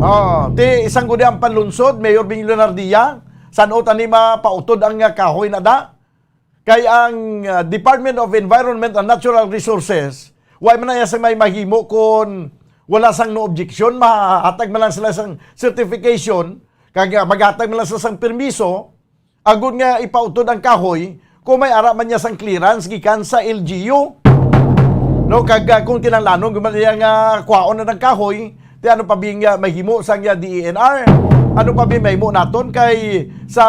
Oh, ti isang gudi ang panlunsod, Mayor Bing Leonardia, san-o tani mapautod ang, ah, kahoy na da? Kay ang, ah, Department of Environment and Natural Resources, wa man na iya sang may mahimo kon wala sang no objection, mahatag man lang sila sang certification, kag, ah, maghatag man lang sila sang permiso, agud nga ipautod ang kahoy, kung may ara man niya sang clearance gikan sa L G U. No, kag, ah, kung kinahanglanon gyud man iya nga kwaon na ang kahoy, ti ano pa bing, ah, mahimo sang, ah, D E N R? Ano pa bing mahimo naton kay sa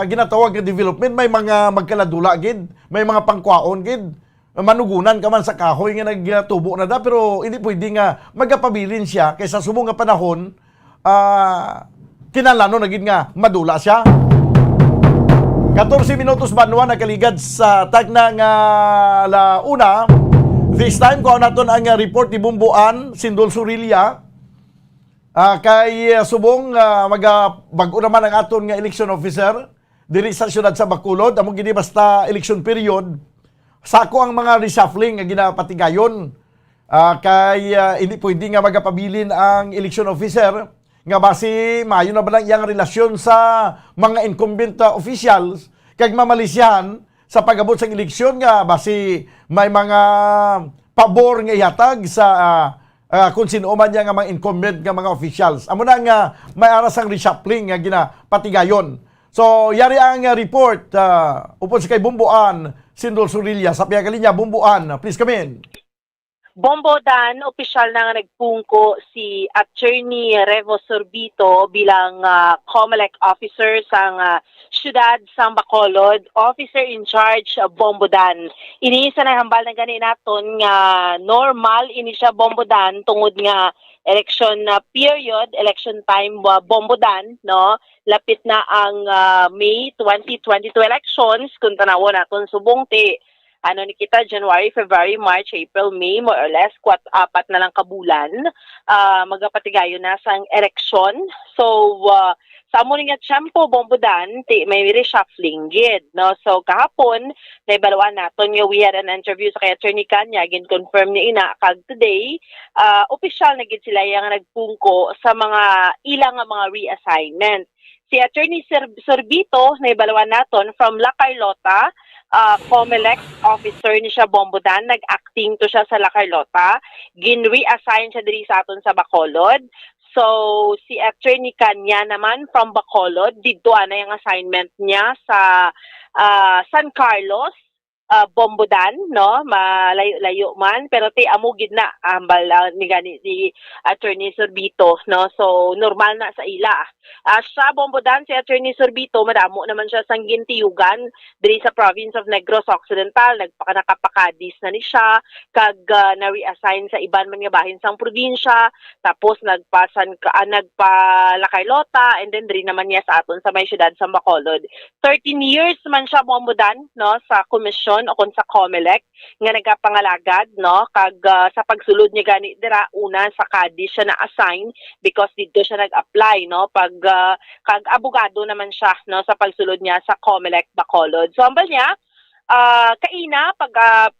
ginatawag nga development may mga magkaladula gid, may mga pangkwaon gid. manugunan ka man sa kahoy nga nagtubo na da, pero hindi pwede nga magapabilin siya kay sa subong nga panahon, ah, kinahanglanon na gid nga madula siya. Katorse minutos banwa nakaligad sa tagna nga la una. This time, kuha naton ang, ah, report ni Bumbuan Sindol Surilla. Ah, kay, ah, subong, ah, maga-, bag-o naman ang aton nga election officer diri sa siyudad sa Bacolod, amo gini basta election period, sa ako ang mga reshuffling nga ginapatigayon. Ah, kay, ah, hindi pwede nga magapabilin ang election officer nga basi maayo na ba lang iyang relasyon sa mga incumbent, ah, officials kag mamalisyahan sa pag-abot sang eleksyon nga basi may mga pabor nga ihatag sa, ah, ah, kung sino man niya nga mga incumbent nga mga officials. Amo na nga may aras ang reshuffling nga ginapatigayon. So, yari ang, ah, report, ah, upod sa kay Bumbuan Sindol Surilla sa pihak linya. Bumbuan, please come in. Bombo Dan, opisyal na nga nagpungko si Attorney Revo Sorbito bilang, ah, COMELEC officer sang, ah, siyudad sang Bacolod, officer in charge, ah, Bombo Dan. Ini sa nahambal na gani naton nga normal ini siya, Bombo Dan, tungod nga election na period, election time, ah, Bombo Dan, no? Lapit na ang, ah, May twenty twenty-two elections, kung tanawon naton subong ti ano ni kita, January, February, March, April, May, more or less, kwat-, apat na lang ka bulan, ah, magapatigayon na sang eleksyon. So, ah, sa amo ni nga tiyempo, Bombo Dan, ti may reshuffling gid, no? So, kahapon, nahibaluan naton nga we had an interview sa kay Attorney Kanya, gin-confirm niya ina, kag today, ah, opisyal na gid sila yang nagpungko sa mga ila nga mga reassignment. Si Attorney Sir-, Sorbito, nahibaluan naton, from La Carlota, ah, COMELEC officer ni siya, Bombo Dan, nag-acting to siya sa La Carlota, gin-reassign siya diri sa aton sa Bacolod. So, si Attorney Kanya naman from Bacolod, didto ana yung assignment niya sa, ah, San Carlos, ah, Bombo Dan, no? Malayo-layo man, pero ti amo gid na, hambal, ah, ni gani ni Attorney Sorbito, no? So, normal na sa ila. Ah, siya, Bombo Dan, si Attorney Sorbito, madamo naman siya sang gintiyugan diri sa province of Negros Occidental. Nagpaka-, nakapakadis na ni siya, kag, ah, na-reassign sa iban man nga bahin sang probinsya, tapos nagpa-San Ca-, ah, nagpa La Carlota, and then diri naman niya sa aton sa may siyudad sa Bacolod. Thirteen years man siya, Bombo Dan, no, sa komisyon o kon sa COMELEC nga nagapangalagad, no, kag, ah, sa pagsulod niya gani dira, una sa Cadiz siya na-assign because didto siya nag-apply, no, pag, ah, kag abogado naman siya, no, sa pagsulod niya sa COMELEC Bacolod. So, hambal niya, ah, kaina, pag, ah,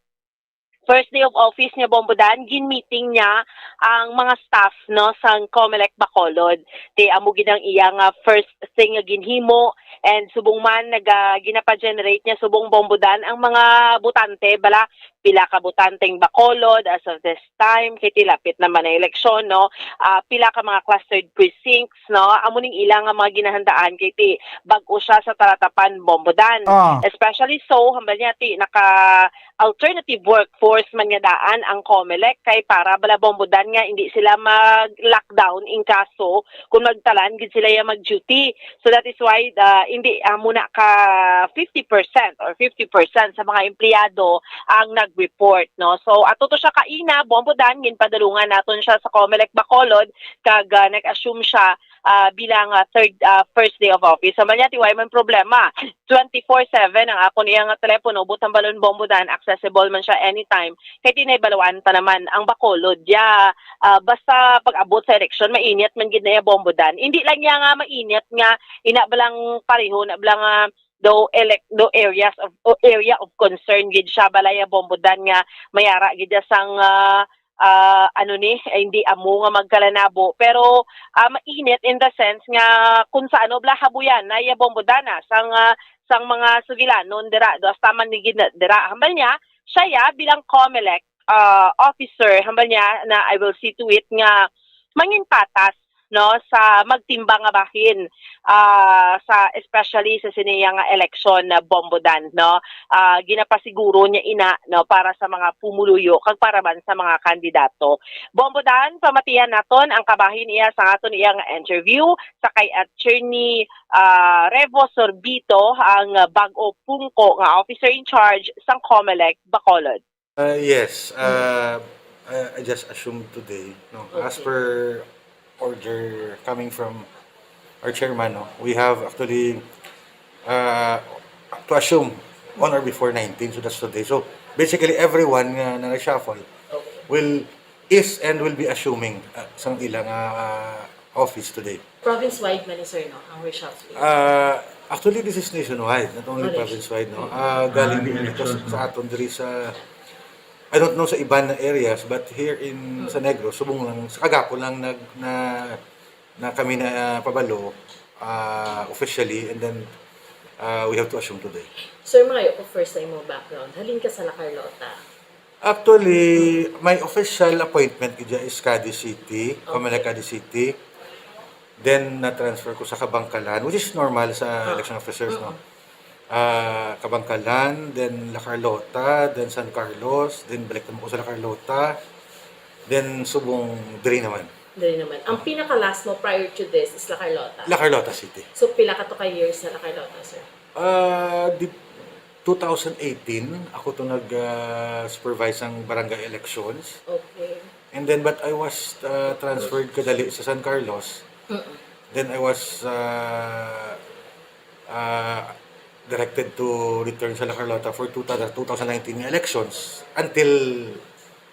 first day of office niya, Bombo Dan, gin-meeting niya ang mga staff, no, sang COMELEC Bacolod. Ti amo gid ang iya nga first thing nga ginhimo, and subong man naga-, ginapa-generate niya subong, Bombo Dan, ang mga botante, bala, pila ka botanteng Bacolod as of this time, kay ti lapit naman ang eleksyon, no? Ah, pila ka mga clustered precincts, no? Amo ning ila nga mga ginahandaan kay ti bag-o siya sa Talatapan, Bombo Dan. Ah. Especially so, hambal niya ti naka alternative workforce man nga daan ang COMELEC kay para bala, Bombo Dan, nga hindi sila mag-lockdown in kaso kung magtalan gid sila ya mag-duty. So that is why, ah, hindi, ah, muna ka fifty percent or fifty percent sa mga empleyado ang nag-report, no? So, ato to siya kaina, Bombo Dan, ginpadulungan naton siya sa COMELEC Bacolod, kag, ah, nag-assume siya, ah, bilang, ah, third, ah, first day of office. Sa man niya, ti way man problema. Twenty-four seven ang akon iya nga telepono, but hambalon, Bombo Dan, accessible man siya anytime. Kay ti nahibaluan ta naman ang Bacolod, ya, ah, basta pag-abot sa eleksyon, mainit man gid na ya, Bombo Dan. Hindi lang ya nga mainit nga, ina ba lang pareho, na ba lang, ah, do elect-, do areas of, o area of concern gid siya, bala ya, Bombo Dan, nga mayara gid ya sang, ah, ah, ano ni, eh, hindi amo nga magkalanabo. Pero, ah, mainit in the sense nga kung sa ano bala habuyan na ya, Bombo Dan, ah, sang, ah, sang mga sugilanon dira, do hasta man ni gid na dira. Hambal niya, siya ya bilang COMELEC, ah, officer, hambal niya na I will see to it nga mangin patas, no, sa magtimbang nga bahin, ah, sa, especially sa sini ya nga election na, Bombo Dan, no. Ah, ginapasiguro niya ina, no, para sa mga pumuluyo kag para man sa mga kandidato. Bombo Dan, pamatian naton ang kabahin iya sa aton iya nga interview sa kay Attorney, ah, Revo Sorbito, ang bag-o pungko nga officer in charge sang COMELEC Bacolod. Uh, yes, uh, I, I just assumed today, no, as Okay. per order coming from our chairman, no, we have actually, uh, to assume on or before nineteen, so that's today. So basically, everyone nga na nag-shuffle Okay. will, is and will be assuming, uh, sa ilang, uh, office today. Province-wide man ni, sir, no, ang reshuffling? Uh, actually, this is nationwide, not only Correct. province-wide, no. Uh, galing din ito sa, sa aton diri sa, I don't know sa iban na areas, but here in Mm. sa Negros, subong lang, sa kagapo lang nag, na, na kami na, uh, pabalo, uh, officially, and then, uh, we have to assume today. Sir, maayo ko first time mo background. Halin ka sa La Carlota? Actually, my official appointment gid is Cadiz City, Comelec Okay. Cadiz City. Then, na-transfer ko sa Kabankalan, which is normal sa Ah. election officers, no? Mm. Ah, Kabankalan, then La Carlota, then San Carlos, then balik naman ko sa La Carlota, then subong diri naman. Diri naman. Ang pinaka-last mo prior to this is La Carlota? La Carlota City. So, pila ka to ka years sa La Carlota, sir? Ah, di, two thousand eighteen, ako to nag, ah, supervise ang barangay elections. Okay. And then, but I was, ah, transferred kadali sa San Carlos. Mm-mm. Then I was, ah, ah, directed to return sa La Carlota for two thousand, two thousand nineteen nga elections until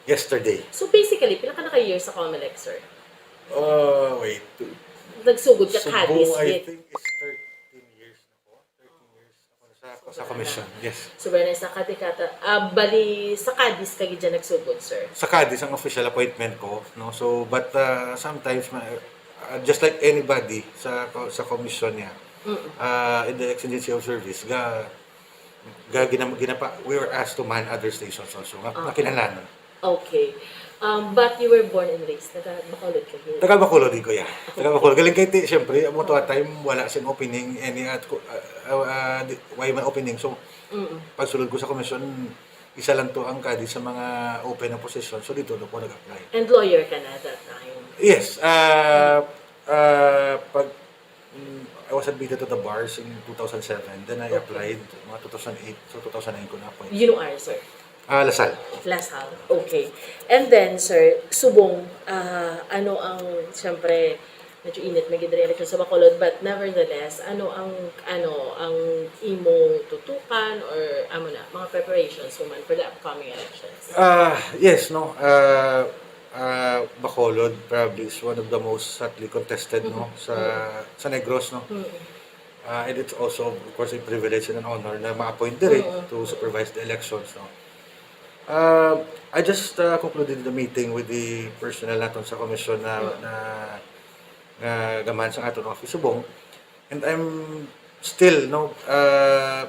yesterday. So, basically, pila ka na ka years sa Comelec, sir? Ah, wait. Nagsugod ka Subong, Cadiz, I wait. think it's thirteen years na po. Thirteen years ako na sa, sa commission. Yes. So, very nice. Sa Cadiz ka ta-, ah, bali, sa Cadiz ka gid dyan nagsugod, sir? Sa Cadiz ang official appointment ko, no? So, but, ah, sometimes, ma-, ah, just like anybody sa ko-, sa commission niya, Mm. ah, in the exigency of service, ga, ga, ginam-, ginapa-, we were asked to man other stations also, nga, nga Okay. kinahanglanon. Okay. Um, but you were born and raised, taga Bacolod ka gid? Taga Bacolod, di ko, yeah. Taga Bacolod. Galing kay ti, siyempre, amo to, ah, time, wala sing opening, any at, ko-, ah, ah, ah, di, why man opening? So, Mm. pagsulod ko sa commission, isa lang to ang Cadiz sa mga open na position. So, dito, doon ko nag-apply. And lawyer ka na at that time? Yes. Ah, ah, pag, mm, I was admitted to the bars in two thousand seven. Then I Okay. applied, mga two thousand eight. So, two thousand nine ko na-appoint. You know, sir? Ah, La Salle. La Salle. Okay. And then, sir, subong, ah, ano ang, siyempre, medyo init man gid diri election sa Bacolod, but nevertheless, ano ang, ano ang imo tutukan or, amo na, mga preparations mo man for the upcoming elections? Ah, yes, no. Ah, ah, Bacolod probably is one of the most hotly contested, no, Mm-hmm. sa, Mm-hmm. sa Negros, no. Mm-hmm. Ah, and it's also, of course, a privilege and an honor na ma-appoint diri Mm-hmm. to supervise the elections, no. Ah, I just, ah, concluded the meeting with the personnel naton sa commission na, Mm-hmm. na, nga gaman sa aton office subong. And I'm still, no, ah,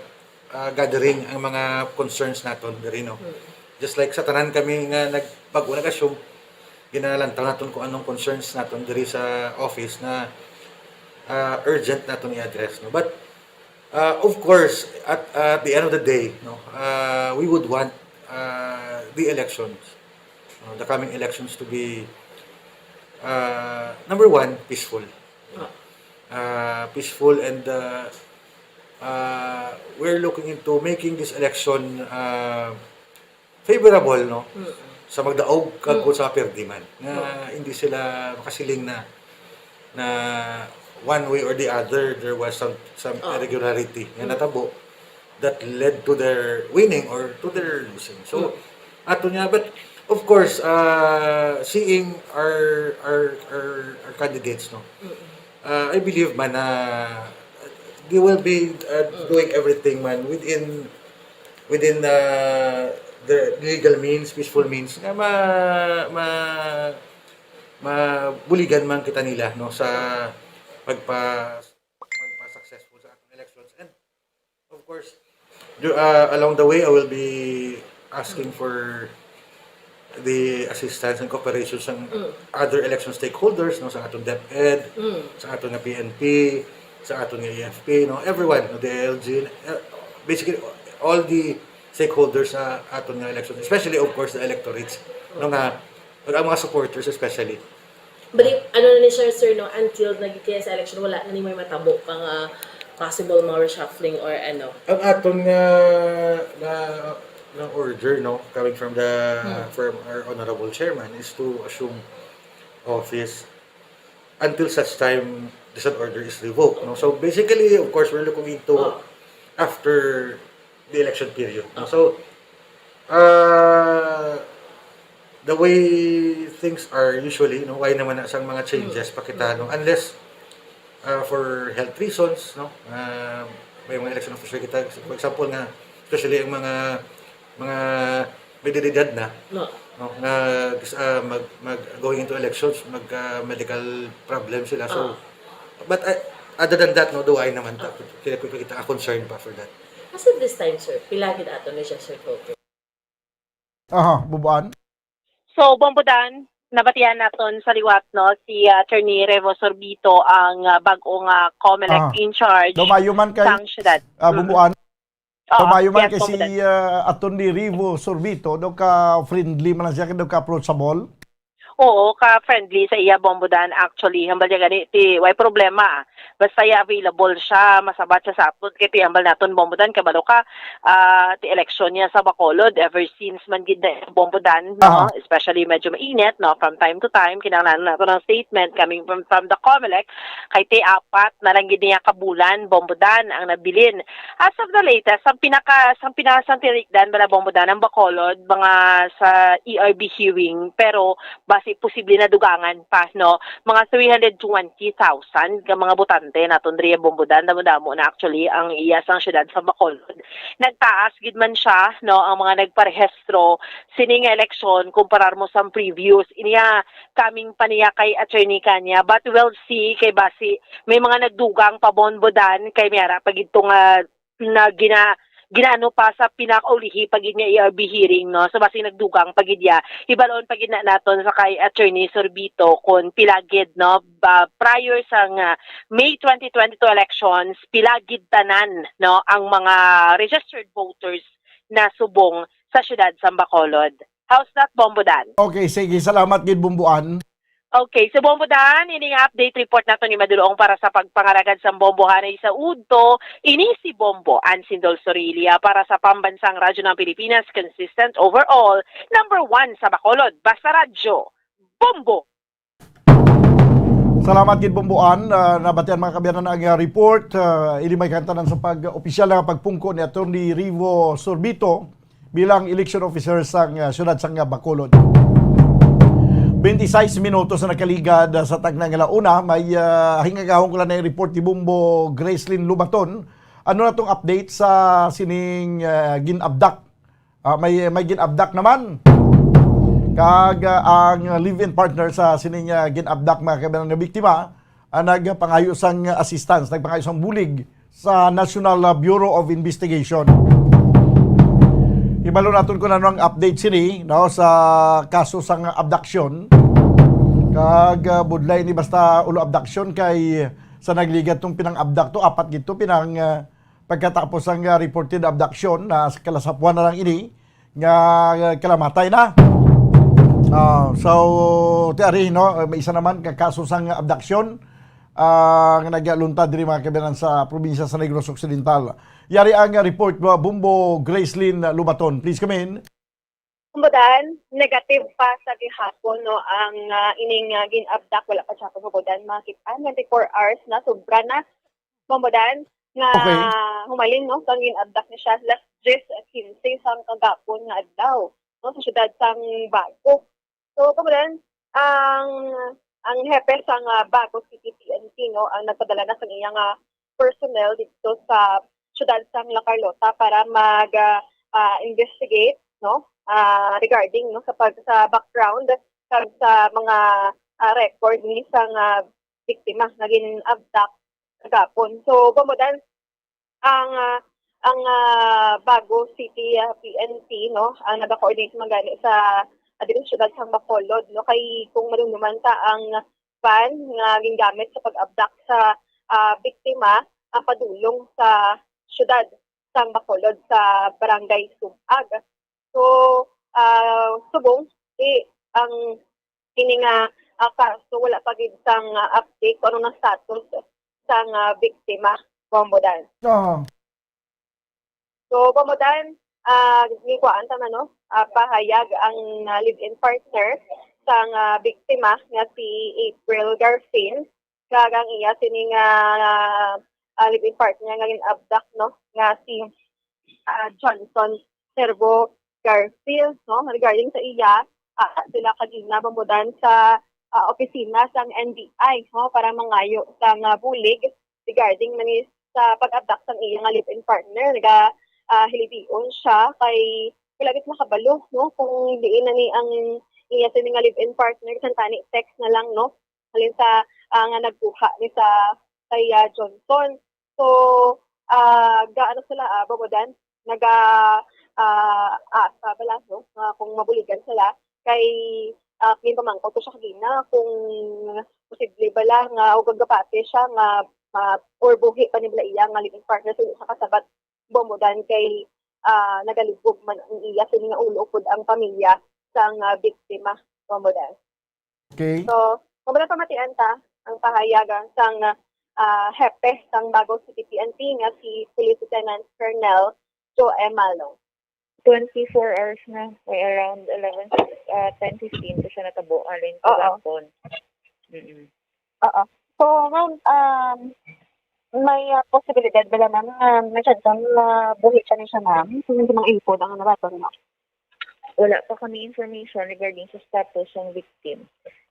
ah, gathering ang mga concerns naton diri, no. Mm. Just like sa tanan kami nga nag-, bago nag-assume, ginalantaw naton kung anong concerns naton diri sa office na, ah, urgent naton i-address, no. But, ah, of course, at, at the end of the day, no, ah, we would want, ah, the elections, no, the coming elections to be, ah, number one, peaceful. Ah. Ah, peaceful and, ah, ah, we're looking into making this election, ah, favorable, no? Mm. Sa magdaog kag Mm. kung sa perdi man. Nga Mm. hindi sila makasiling na, na one way or the other, there was some, some Oh. irregularity nga Mm. natabo that led to their winning or to their losing. So, Mm. ato niya, but of course, uh, seeing our, our, our, our candidates, no? Mm. Uh, I believe man na they will be, uh, Mm. doing everything man within, within, uh, the legal means, peaceful means, nga ma-, ma-, mabuligan man kita nila, no, sa pagpa-, pagpa-successful sa atong elections. And of course, do, uh, along the way, I will be asking for the assistance and cooperation sa Mm. other election stakeholders, no, sa aton DepEd, Mm. sa aton nga P N P, sa aton nga A F P, no, everyone, no, D I L G, uh, basically, all the stakeholders sa aton nga election, especially, of course, the electorates, no, nga, ang mga supporters especially. Bali, ano na ni siya, sir, no, until nagkikaya sa election, wala na ni may matabo pa nga possible mga reshuffling or ano? Ang aton nga, nga ng order, no, coming from the, Hmm. from our honorable chairman is to assume office until such time the said order is revoked, no? So basically, of course, we're looking into Oh. after the election period, no? So, uh, the way things are usually, no, why naman na sang mga changes Mm. pa kita, no? Unless, uh, for health reasons, no? Uh, may mga election officer kita, for example nga, especially ang mga, mga may edad na, No. no, nga gusto, ah, mag, mag going into elections, mag, ah, medical problem sila. So, Ah. but, ah, other than that, no, do I naman ta, kita, kita, kita concern pa for that. As of this time, sir, pila gid ato ni siya, sir, Coco? Aha, Bumbuan. So, Bombo Dan, nabatian naton sa liwat, no, si, ah, Attorney Revo Sorbito ang, ah, bag-o nga COMELEC Ah. in charge Lumayo man kay sang syudad. ah, Mm. Bumbuan. Oo, Lumayo man yes, kay Bombo si Dan. ah, Attorney Revo Sorbito, daw ka friendly man lang siya, daw ka approachable. Oo, ka-friendly sa iya, Bombo Dan, actually. Hambal niya gani, ti, way problema. Basta iya available siya, masabat siya sa aton. Kay ti hambal naton, Bombo Dan, kabalo ka, ah, ti eleksyon niya sa Bacolod. Ever since man gid na, Bombo Dan, no? Aha. Especially medyo mainit, no? From time to time, kinahanglan nato ng statement coming from, from the COMELEC. Kay ti apat na lang gid niya kabulan, Bombo Dan, ang nabilin. As of the latest, ang pinaka, ang pinaka, sang tinikdan bala, Bombo Dan, ang Bacolod, mga sa E R B hearing, pero basi posible na dugangan pa, no? Mga three hundred twenty thousand ka mga botante naton diri, Bombo Dan, damo-damo na actually ang iya sang syudad sa Bacolod. Nagtaas gid man siya, no, ang mga nagparehistro sini nga eleksyon kumparar mo sang previous. Inya, coming pa niya kay Attorney Kanya, but we'll see kay basi may mga nagdugang pa, Bombo Dan, kay may ara pa gid to nga na gina, ginaano pa sa pinakaulihi pa gid nga E R B hearing, no? So, basi nagdugang pa gid ya. Hibalon pa gid na naton sa kay Attorney Sorbito kung pila gid, no? Ba, prior sa nga May twenty twenty-two elections, pila gid tanan, no, ang mga registered voters na subong sa syudad sa Bacolod. How's that, Bombo Dan? Okay, sige. Salamat gid, Bumbuan. Okay, so Bombo Dan, ini nga update report nato ni Madulong para sa pagpangalagad sa Bombo hanay sa udto. Ini si Bombo Ansindol Sorilia para sa Pambansang Radyo ng Pilipinas, consistent overall, number one sa Bacolod. Basta Radyo, Bombo! Salamat gid, Bumbuan. Ah, nabatian, mga kaabyanan, ang, ah, report. Ah, ini may kahantanan sa pag-opisyal nga pagpungko ni Attorney Revo Sorbito bilang election officer sang, ah, siyudad sang, ah, Bacolod. Twenty-six minutos na nakaligad, ah, sa tagna nga launa, may, ah, hingagahon ko lang na report ni Bombo Gracelyn Lubaton. Ano na tong update sa sining, ah, gin-abduct? Ah, may, may gin-abduct naman. Kag, ah, ang live-in partner sa sining, ah, gin-abduct, mga kaabyanan, nga biktima, ah, nagpangayo sang assistance, nagpangayo sang bulig sa National, ah, Bureau of Investigation. Ibalo naton kung ano ang update sini, no, sa kaso sang abduction. Kag, ah, budlay ni basta ulo abduction kay sa nagligad tong pinang-abduct to, apat gid to pinang, ah, pagkatapos ang, ah, reported abduction na sa kalasapwan na lang ini nga, ah, kalamatay na. Ah, so, ti ari, no, may isa naman ka kaso sang abduction, ah, nga nagaluntad diri, mga kaabyanan, sa probinsya sa Negros Occidental. Yari ang, ah, report mo, Bombo Gracelyn Lubaton. Please come in. Kumbadan, negative pa sa gihapon, no, ang, ah, ining, ah, gin-abduct, wala pa siya kumbadan makit-an, twenty-four hours na, sobra na, kumbadan, nga Okay. humalin, no, kang gin-abduct ni siya, alas diyes quince sang kagapon nga adlaw, no, sa siyudad sang Bago. So, kumbadan, ang, ang hepe sang, ah, Bago City P N P, no, ang nagpadala na sang iyang, ah, personnel dito sa siyudad sang La Carlota para mag, ah, ah, investigate, no, ah, regarding, no, sa pag, sa background kag sa mga, ah, record ni sang, ah, biktima nga gin-abduct kagapon. So, kumbadan, ang, ah, ang, ah, Bago City, ah, P N P, no, ang naga-coordinate man gani sa, ah, diri sa siyudad sang Bacolod, no, kay kung madumduman ta, ang van nga gingamit sa pag-abduct sa, ah, biktima ang padulong sa siyudad sang Bacolod sa Barangay Sub-ag. So, ah, subong, di, ang ini nga, ah, kaso, wala pa gid sang, ah, update kung ano ang status sang, ah, biktima, Bombo Dan. Ah, So, Bombo Dan, ah, gikuhaan ta man, no? Ah, pahayag ang, ah, live-in partner sang, ah, biktima nga si April Garfield, kag ang iya sini nga, ah, live-in partner nga gin-abduct, no, nga si, ah, Johnson Servo Garfield, no, regarding sa iya, ah, sila kagina, Bombodan, sa, ah, opisina sang N B I, no, para mangayo sang, ah, bulig regarding man ni sa pag-abduct sang iya nga live-in partner. Naga, ah, hilibion siya kay wala gid makabalo, no, kung diin na ni ang iya sini nga live-in partner, bisan tani text na lang, no, halin sa, ah, nga nagkuha ni sa kay, ah, Johnson. So, ah, gaano sila, ah, Bombodan? Naga, ah, asa bala, no, nga kung mabuligan sila kay, ah, ginpamangkot ko siya kagina kung posible bala nga o gagapati siya nga ma-, or buhi pa ni bala iya nga live-in partner, so, sa kasabat, Bombodan, kay, ah, nagalibog man ang iya sini nga ulo upod ang pamilya sang, ah, biktima, Bombodan. Okay. So, Bombodan, pamatian ta ang pahayagan sang, ah, hepe sang Bago City P N P nga si Police Lieutenant Colonel Joe M. Malong. Twenty-four hours na, may around eleven, ah, ten fifteen pa siya natabo, halin Oo. kagahapon. Mm-mm. Oo. So, ma'am, um, may, ah, posibilidad bala, ma'am, nga may chance nga buhi pa ni siya, ma'am? Kung hindi mga info ang nabaton mo. Wala pa kami information regarding sa status sang victim.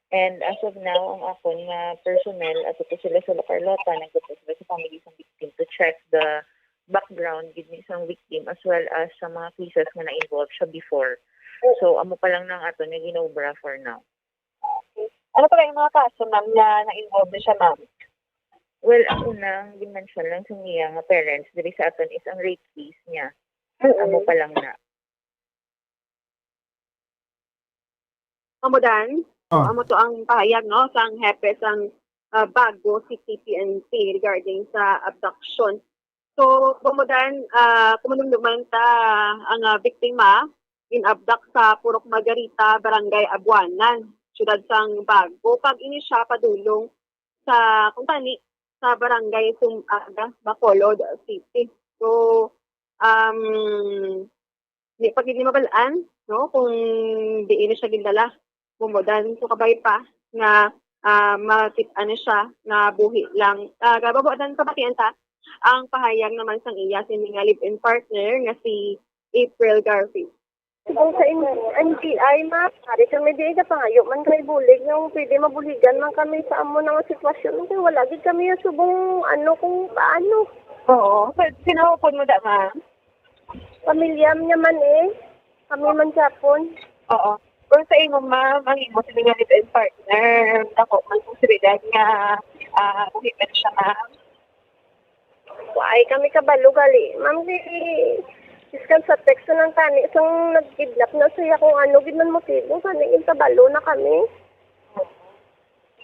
And as of now, ang akon nga personnel, ato po sila sa La Carlota, nagpunta sila sa family sang victim to check the background gid ni sang victim as well as sa mga cases nga na-involve siya before. So, amo pa lang nang aton nga ginaobra for now. Okay. Ano pa yung mga kaso, ma'am, na na-involve na siya, ma'am? Well, ang una, ang gin-mention lang sa niya nga parents, diri sa aton is ang rape case niya. Mm-mm. Amo pa lang na. Bombodan, Ah. amo to ang pahayag, no, sang hepe sang, ah, Bago City P N P regarding sa abduction. So, Bombodan, ah, kung madumduman ta, ang, ah, biktima, gin-abduct sa Purok Margarita, Barangay Abuanan, siyudad sang Bago. Kag ini siya padulong sa, kung tani, sa Barangay Sumaga, Bacolod City. So, um, di pa gid ni mabal-an, no, kung diin na siya gindala, Bombodan. So, kabay pa nga, ah, makit-an na siya nga buhi lang. Ah, Bombodan, pamatian ta ang pahayag naman sang iya sini nga live-in partner nga si April Garfield. Kung sa in-, N B I, ma, ari kami di ka pangayo man kay bulig, yung pwede mabuligan man kami sa amo na nga sitwasyon. Kay wala gid kami yung subong, ano, kung paano. Oo. Pwede, sino pod mo da, ma'am? Pamilya niya man eh. Kami man gyapon. Oo. Kung sa imo, ma'am, ang imo sila nga live-in partner, dako man posibilidad nga, ah, buhi man siya, ma'am. Wa ay kami kabalo gali, ma'am, di, iskan sa text lang tani sang nag-kidnap na siya kung ano gid man motibo, tani gid kabalo na kami.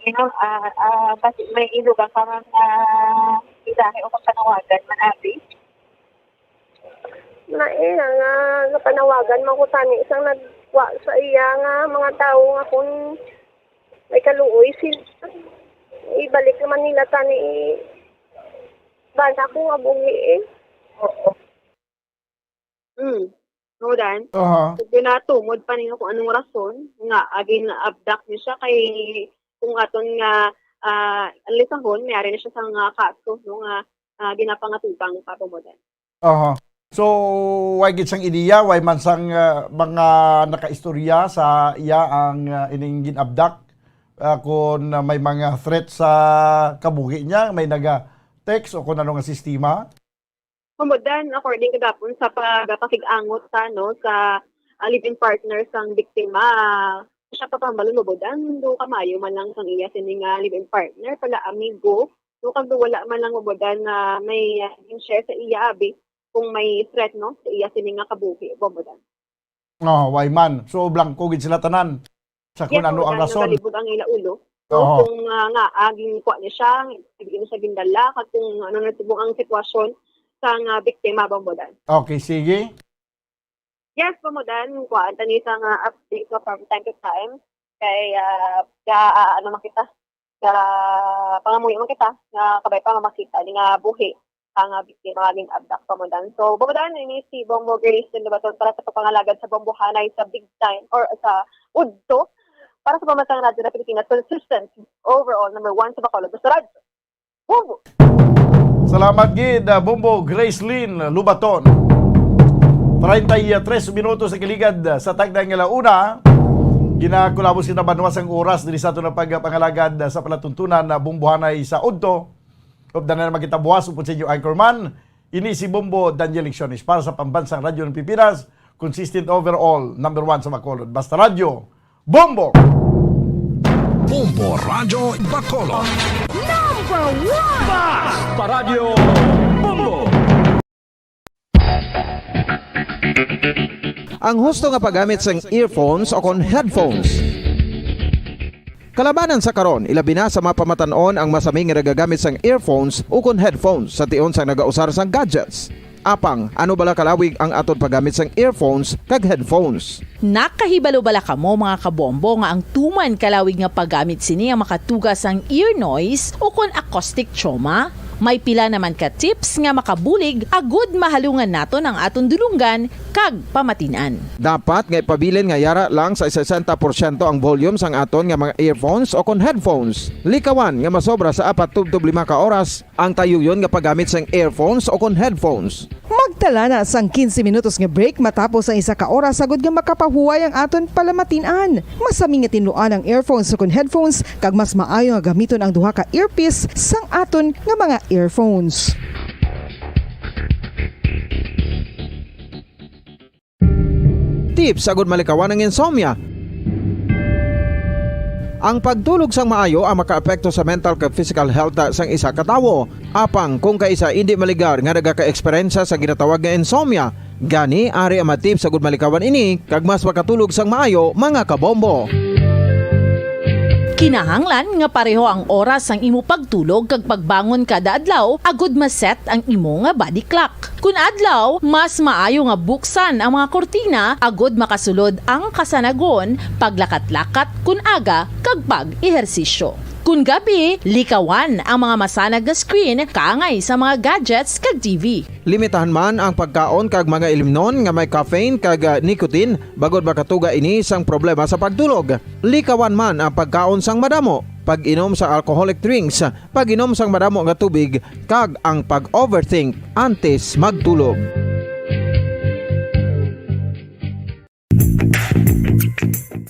You know, ah, ah, basi may ilugang ka nga mensahe o pagpanawagan man, abi? May nga, nga panawagan man ko tani sang nagwa sa iya nga mga tawo nga kung may kaluoy sila, ibalik naman nila tani, bana ko nga buhi eh. Oo. Mm. Bombodan? Aha. So, ginatumod pa niya kung anong rason nga, ah, gin-abduct niya siya kay kung aton nga, ah, analisahon, may ari na siya sa nga kaso, no, nga, ah, ginapangatubang pa, Bombodan. Aha. So, way gid sang ideya, way man sang, ah, mga nakaistorya sa iya ang, ah, ining gin-abduct, ah, kung, ah, may mga threat sa kabuhi niya, may naga-text o kung ano nga sistema? Bombodan, according kagapon sa pagpakig-angot sa, no, sa, ah, live-in partner sang biktima, siya pa pamalo, Bombodan, do kamayo man lang sang iya sini nga live-in partner, pala amigo, no, kag do wala man lang, Bombodan, na may, ah, gin-share sa iya abi kung may threat, no, sa iya sini nga kabuhi, Bombodan. Oh, way man. So, blanco gid sila tanan sa kung Yes, ano ang Bombodan, rason. Nagalibog ang ila ulo. So, Oo. kung, ah, nga, ah, ginkuha niya siya, hindi niya siya gindala, kag kung ano na subong ang sitwasyon sa nga biktima, Bombodan. Okay, sige. Yes, Bombodan, kuhaan ta ni sa nga update ko from time to time. Kay, ah, ga-, ah, ano man kita, ga-, pangamuyo man kita, nga kabay pa nga makita ni nga buhi ka nga biktima nga gin-abduct pa man dan. So, Bombo Dan, ini si Bombo Grace Lubaton para sa pagpangalagad sa bombohanay sa big time or sa udto para sa pambansang radyo na Pilipinas, consistent, overall, number one sa Bacolod, basta radyo. Bombo! Salamat gid, ah, Bombo Gracelyn Lubaton. Treinta y tres minutos sa kaligad, ah, sa tagna nga la una. Ginakulabos kita banwa sang oras diri sa aton nga pagpangalagad, ah, sa palatuntunan na bombohanay sa udto. Updan na naman kita buwas upod sa inyo anchorman. Ini si Bombo Daniel Lecciones para sa Pambansang Radyo ng Pilipinas, consistent overall, number one sa Bacolod. Basta Radyo, Bombo! Bombo Radyo Bacolod. Number one! Basta Radyo, Bombo! Ang husto nga paggamit sang earphones o kon headphones. Kalabanan sa karon, ilabi na sa mga pamatan-on ang masami nga nagagamit sang earphones o kon headphones sa tion sang nagausar sang gadgets. Apang, ano bala kalawig ang aton paggamit sang earphones kag headphones? Nakahibalo bala kamo, mga kabombo, nga ang tuman kalawig nga paggamit sini ang makatuga sang ear noise o kon acoustic trauma? May pila naman ka tips nga makabulig agud mahalungan naton ang aton dulonggan kag pamatin-an. Dapat nga ipabilin nga yara lang sa sesenta porsyento ang volume sang aton nga mga earphones o kon headphones. Likawan nga masobra sa apat tubtob lima ka oras ang tayuyon nga paggamit sang earphones o kon headphones. Magtala na sang quince minutos nga break matapos ang isa ka oras agud nga makapahuway ang aton palamatin-an. Masami nga tinluan ang earphones o kon headphones, kag mas maayo nga gamiton ang duha ka earpiece sang aton nga mga earphones. Tips agud malikawan ang insomnia. Ang pagtulog sang maayo ang makaapekto sa mental kag physical health sang isa ka tawo. Apang kung kaisa indi maligar nga nagaka-eksperyensya sa ginatawag nga insomnia, gani ari ang mga tips agud malikawan ini kag mas makatulog sang maayo, mga kabombo. Kinahanglan nga pareho ang oras sang imo pagtulog kag pagbangon kada adlaw agud ma-set ang imo nga body clock. Kun adlaw, mas maayo nga buksan ang mga kurtina agud makasulod ang kasanagon, paglakat-lakat kun aga, kag pag-ehersisyo. Kun gabi, likawan ang mga masanag nga screen kaangay sa mga gadgets kag T V. Limitahan man ang pagkaon kag mga ilimnon nga may caffeine kag, ah, nicotine, bangod makatuga ini sang problema sa pagtulog. Likawan man ang pagkaon sang madamo, pag-inom sa alcoholic drinks, pag-inom sang madamo nga tubig, kag ang pag-overthink antes magtulog.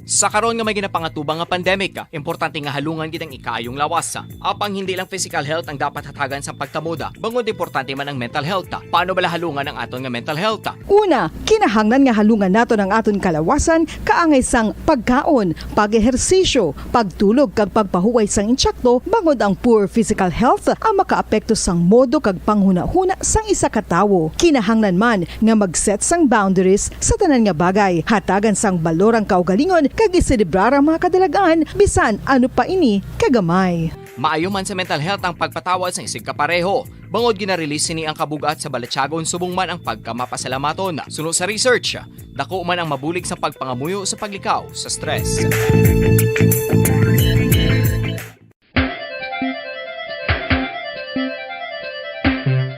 Sa karon nga may ginapangatubang nga pandemic, importante nga halungan gid ang ikaayong lawas. Apang hindi lang physical health ang dapat hatagan sa pagtamod, bangod importante man ang mental health. Paano bala halungan ang aton nga mental health? Una, kinahanglan nga halungan naton ang aton kalawasan kaangay sang pagkaon, pag-ehersisyo, pagtulog kag pagpahuway sang insakto, bangod ang poor physical health ang makaapekto sang modo kag panghunahuna sang isa ka tawo. Kinahanglan man nga mag-set sang boundaries sa tanan nga bagay, hatagan sang balor ang kaugalingon kag iselebrar ang mga kadalagan, bisan ano pa ini kagamay. Maayo man sa mental health ang pagpatawad sang isigkapareho, bangod gina-release sini ang kabug-at sa balatyagon subong man ang pagkamapasalamaton. Suno sa research, dako man ang mabulig sa pagpangamuyo sa paglikaw sa stress.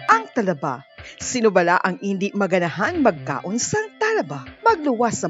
Ang talaba. Sino bala ang indi maganahan magkaon sang talaba? Magluwas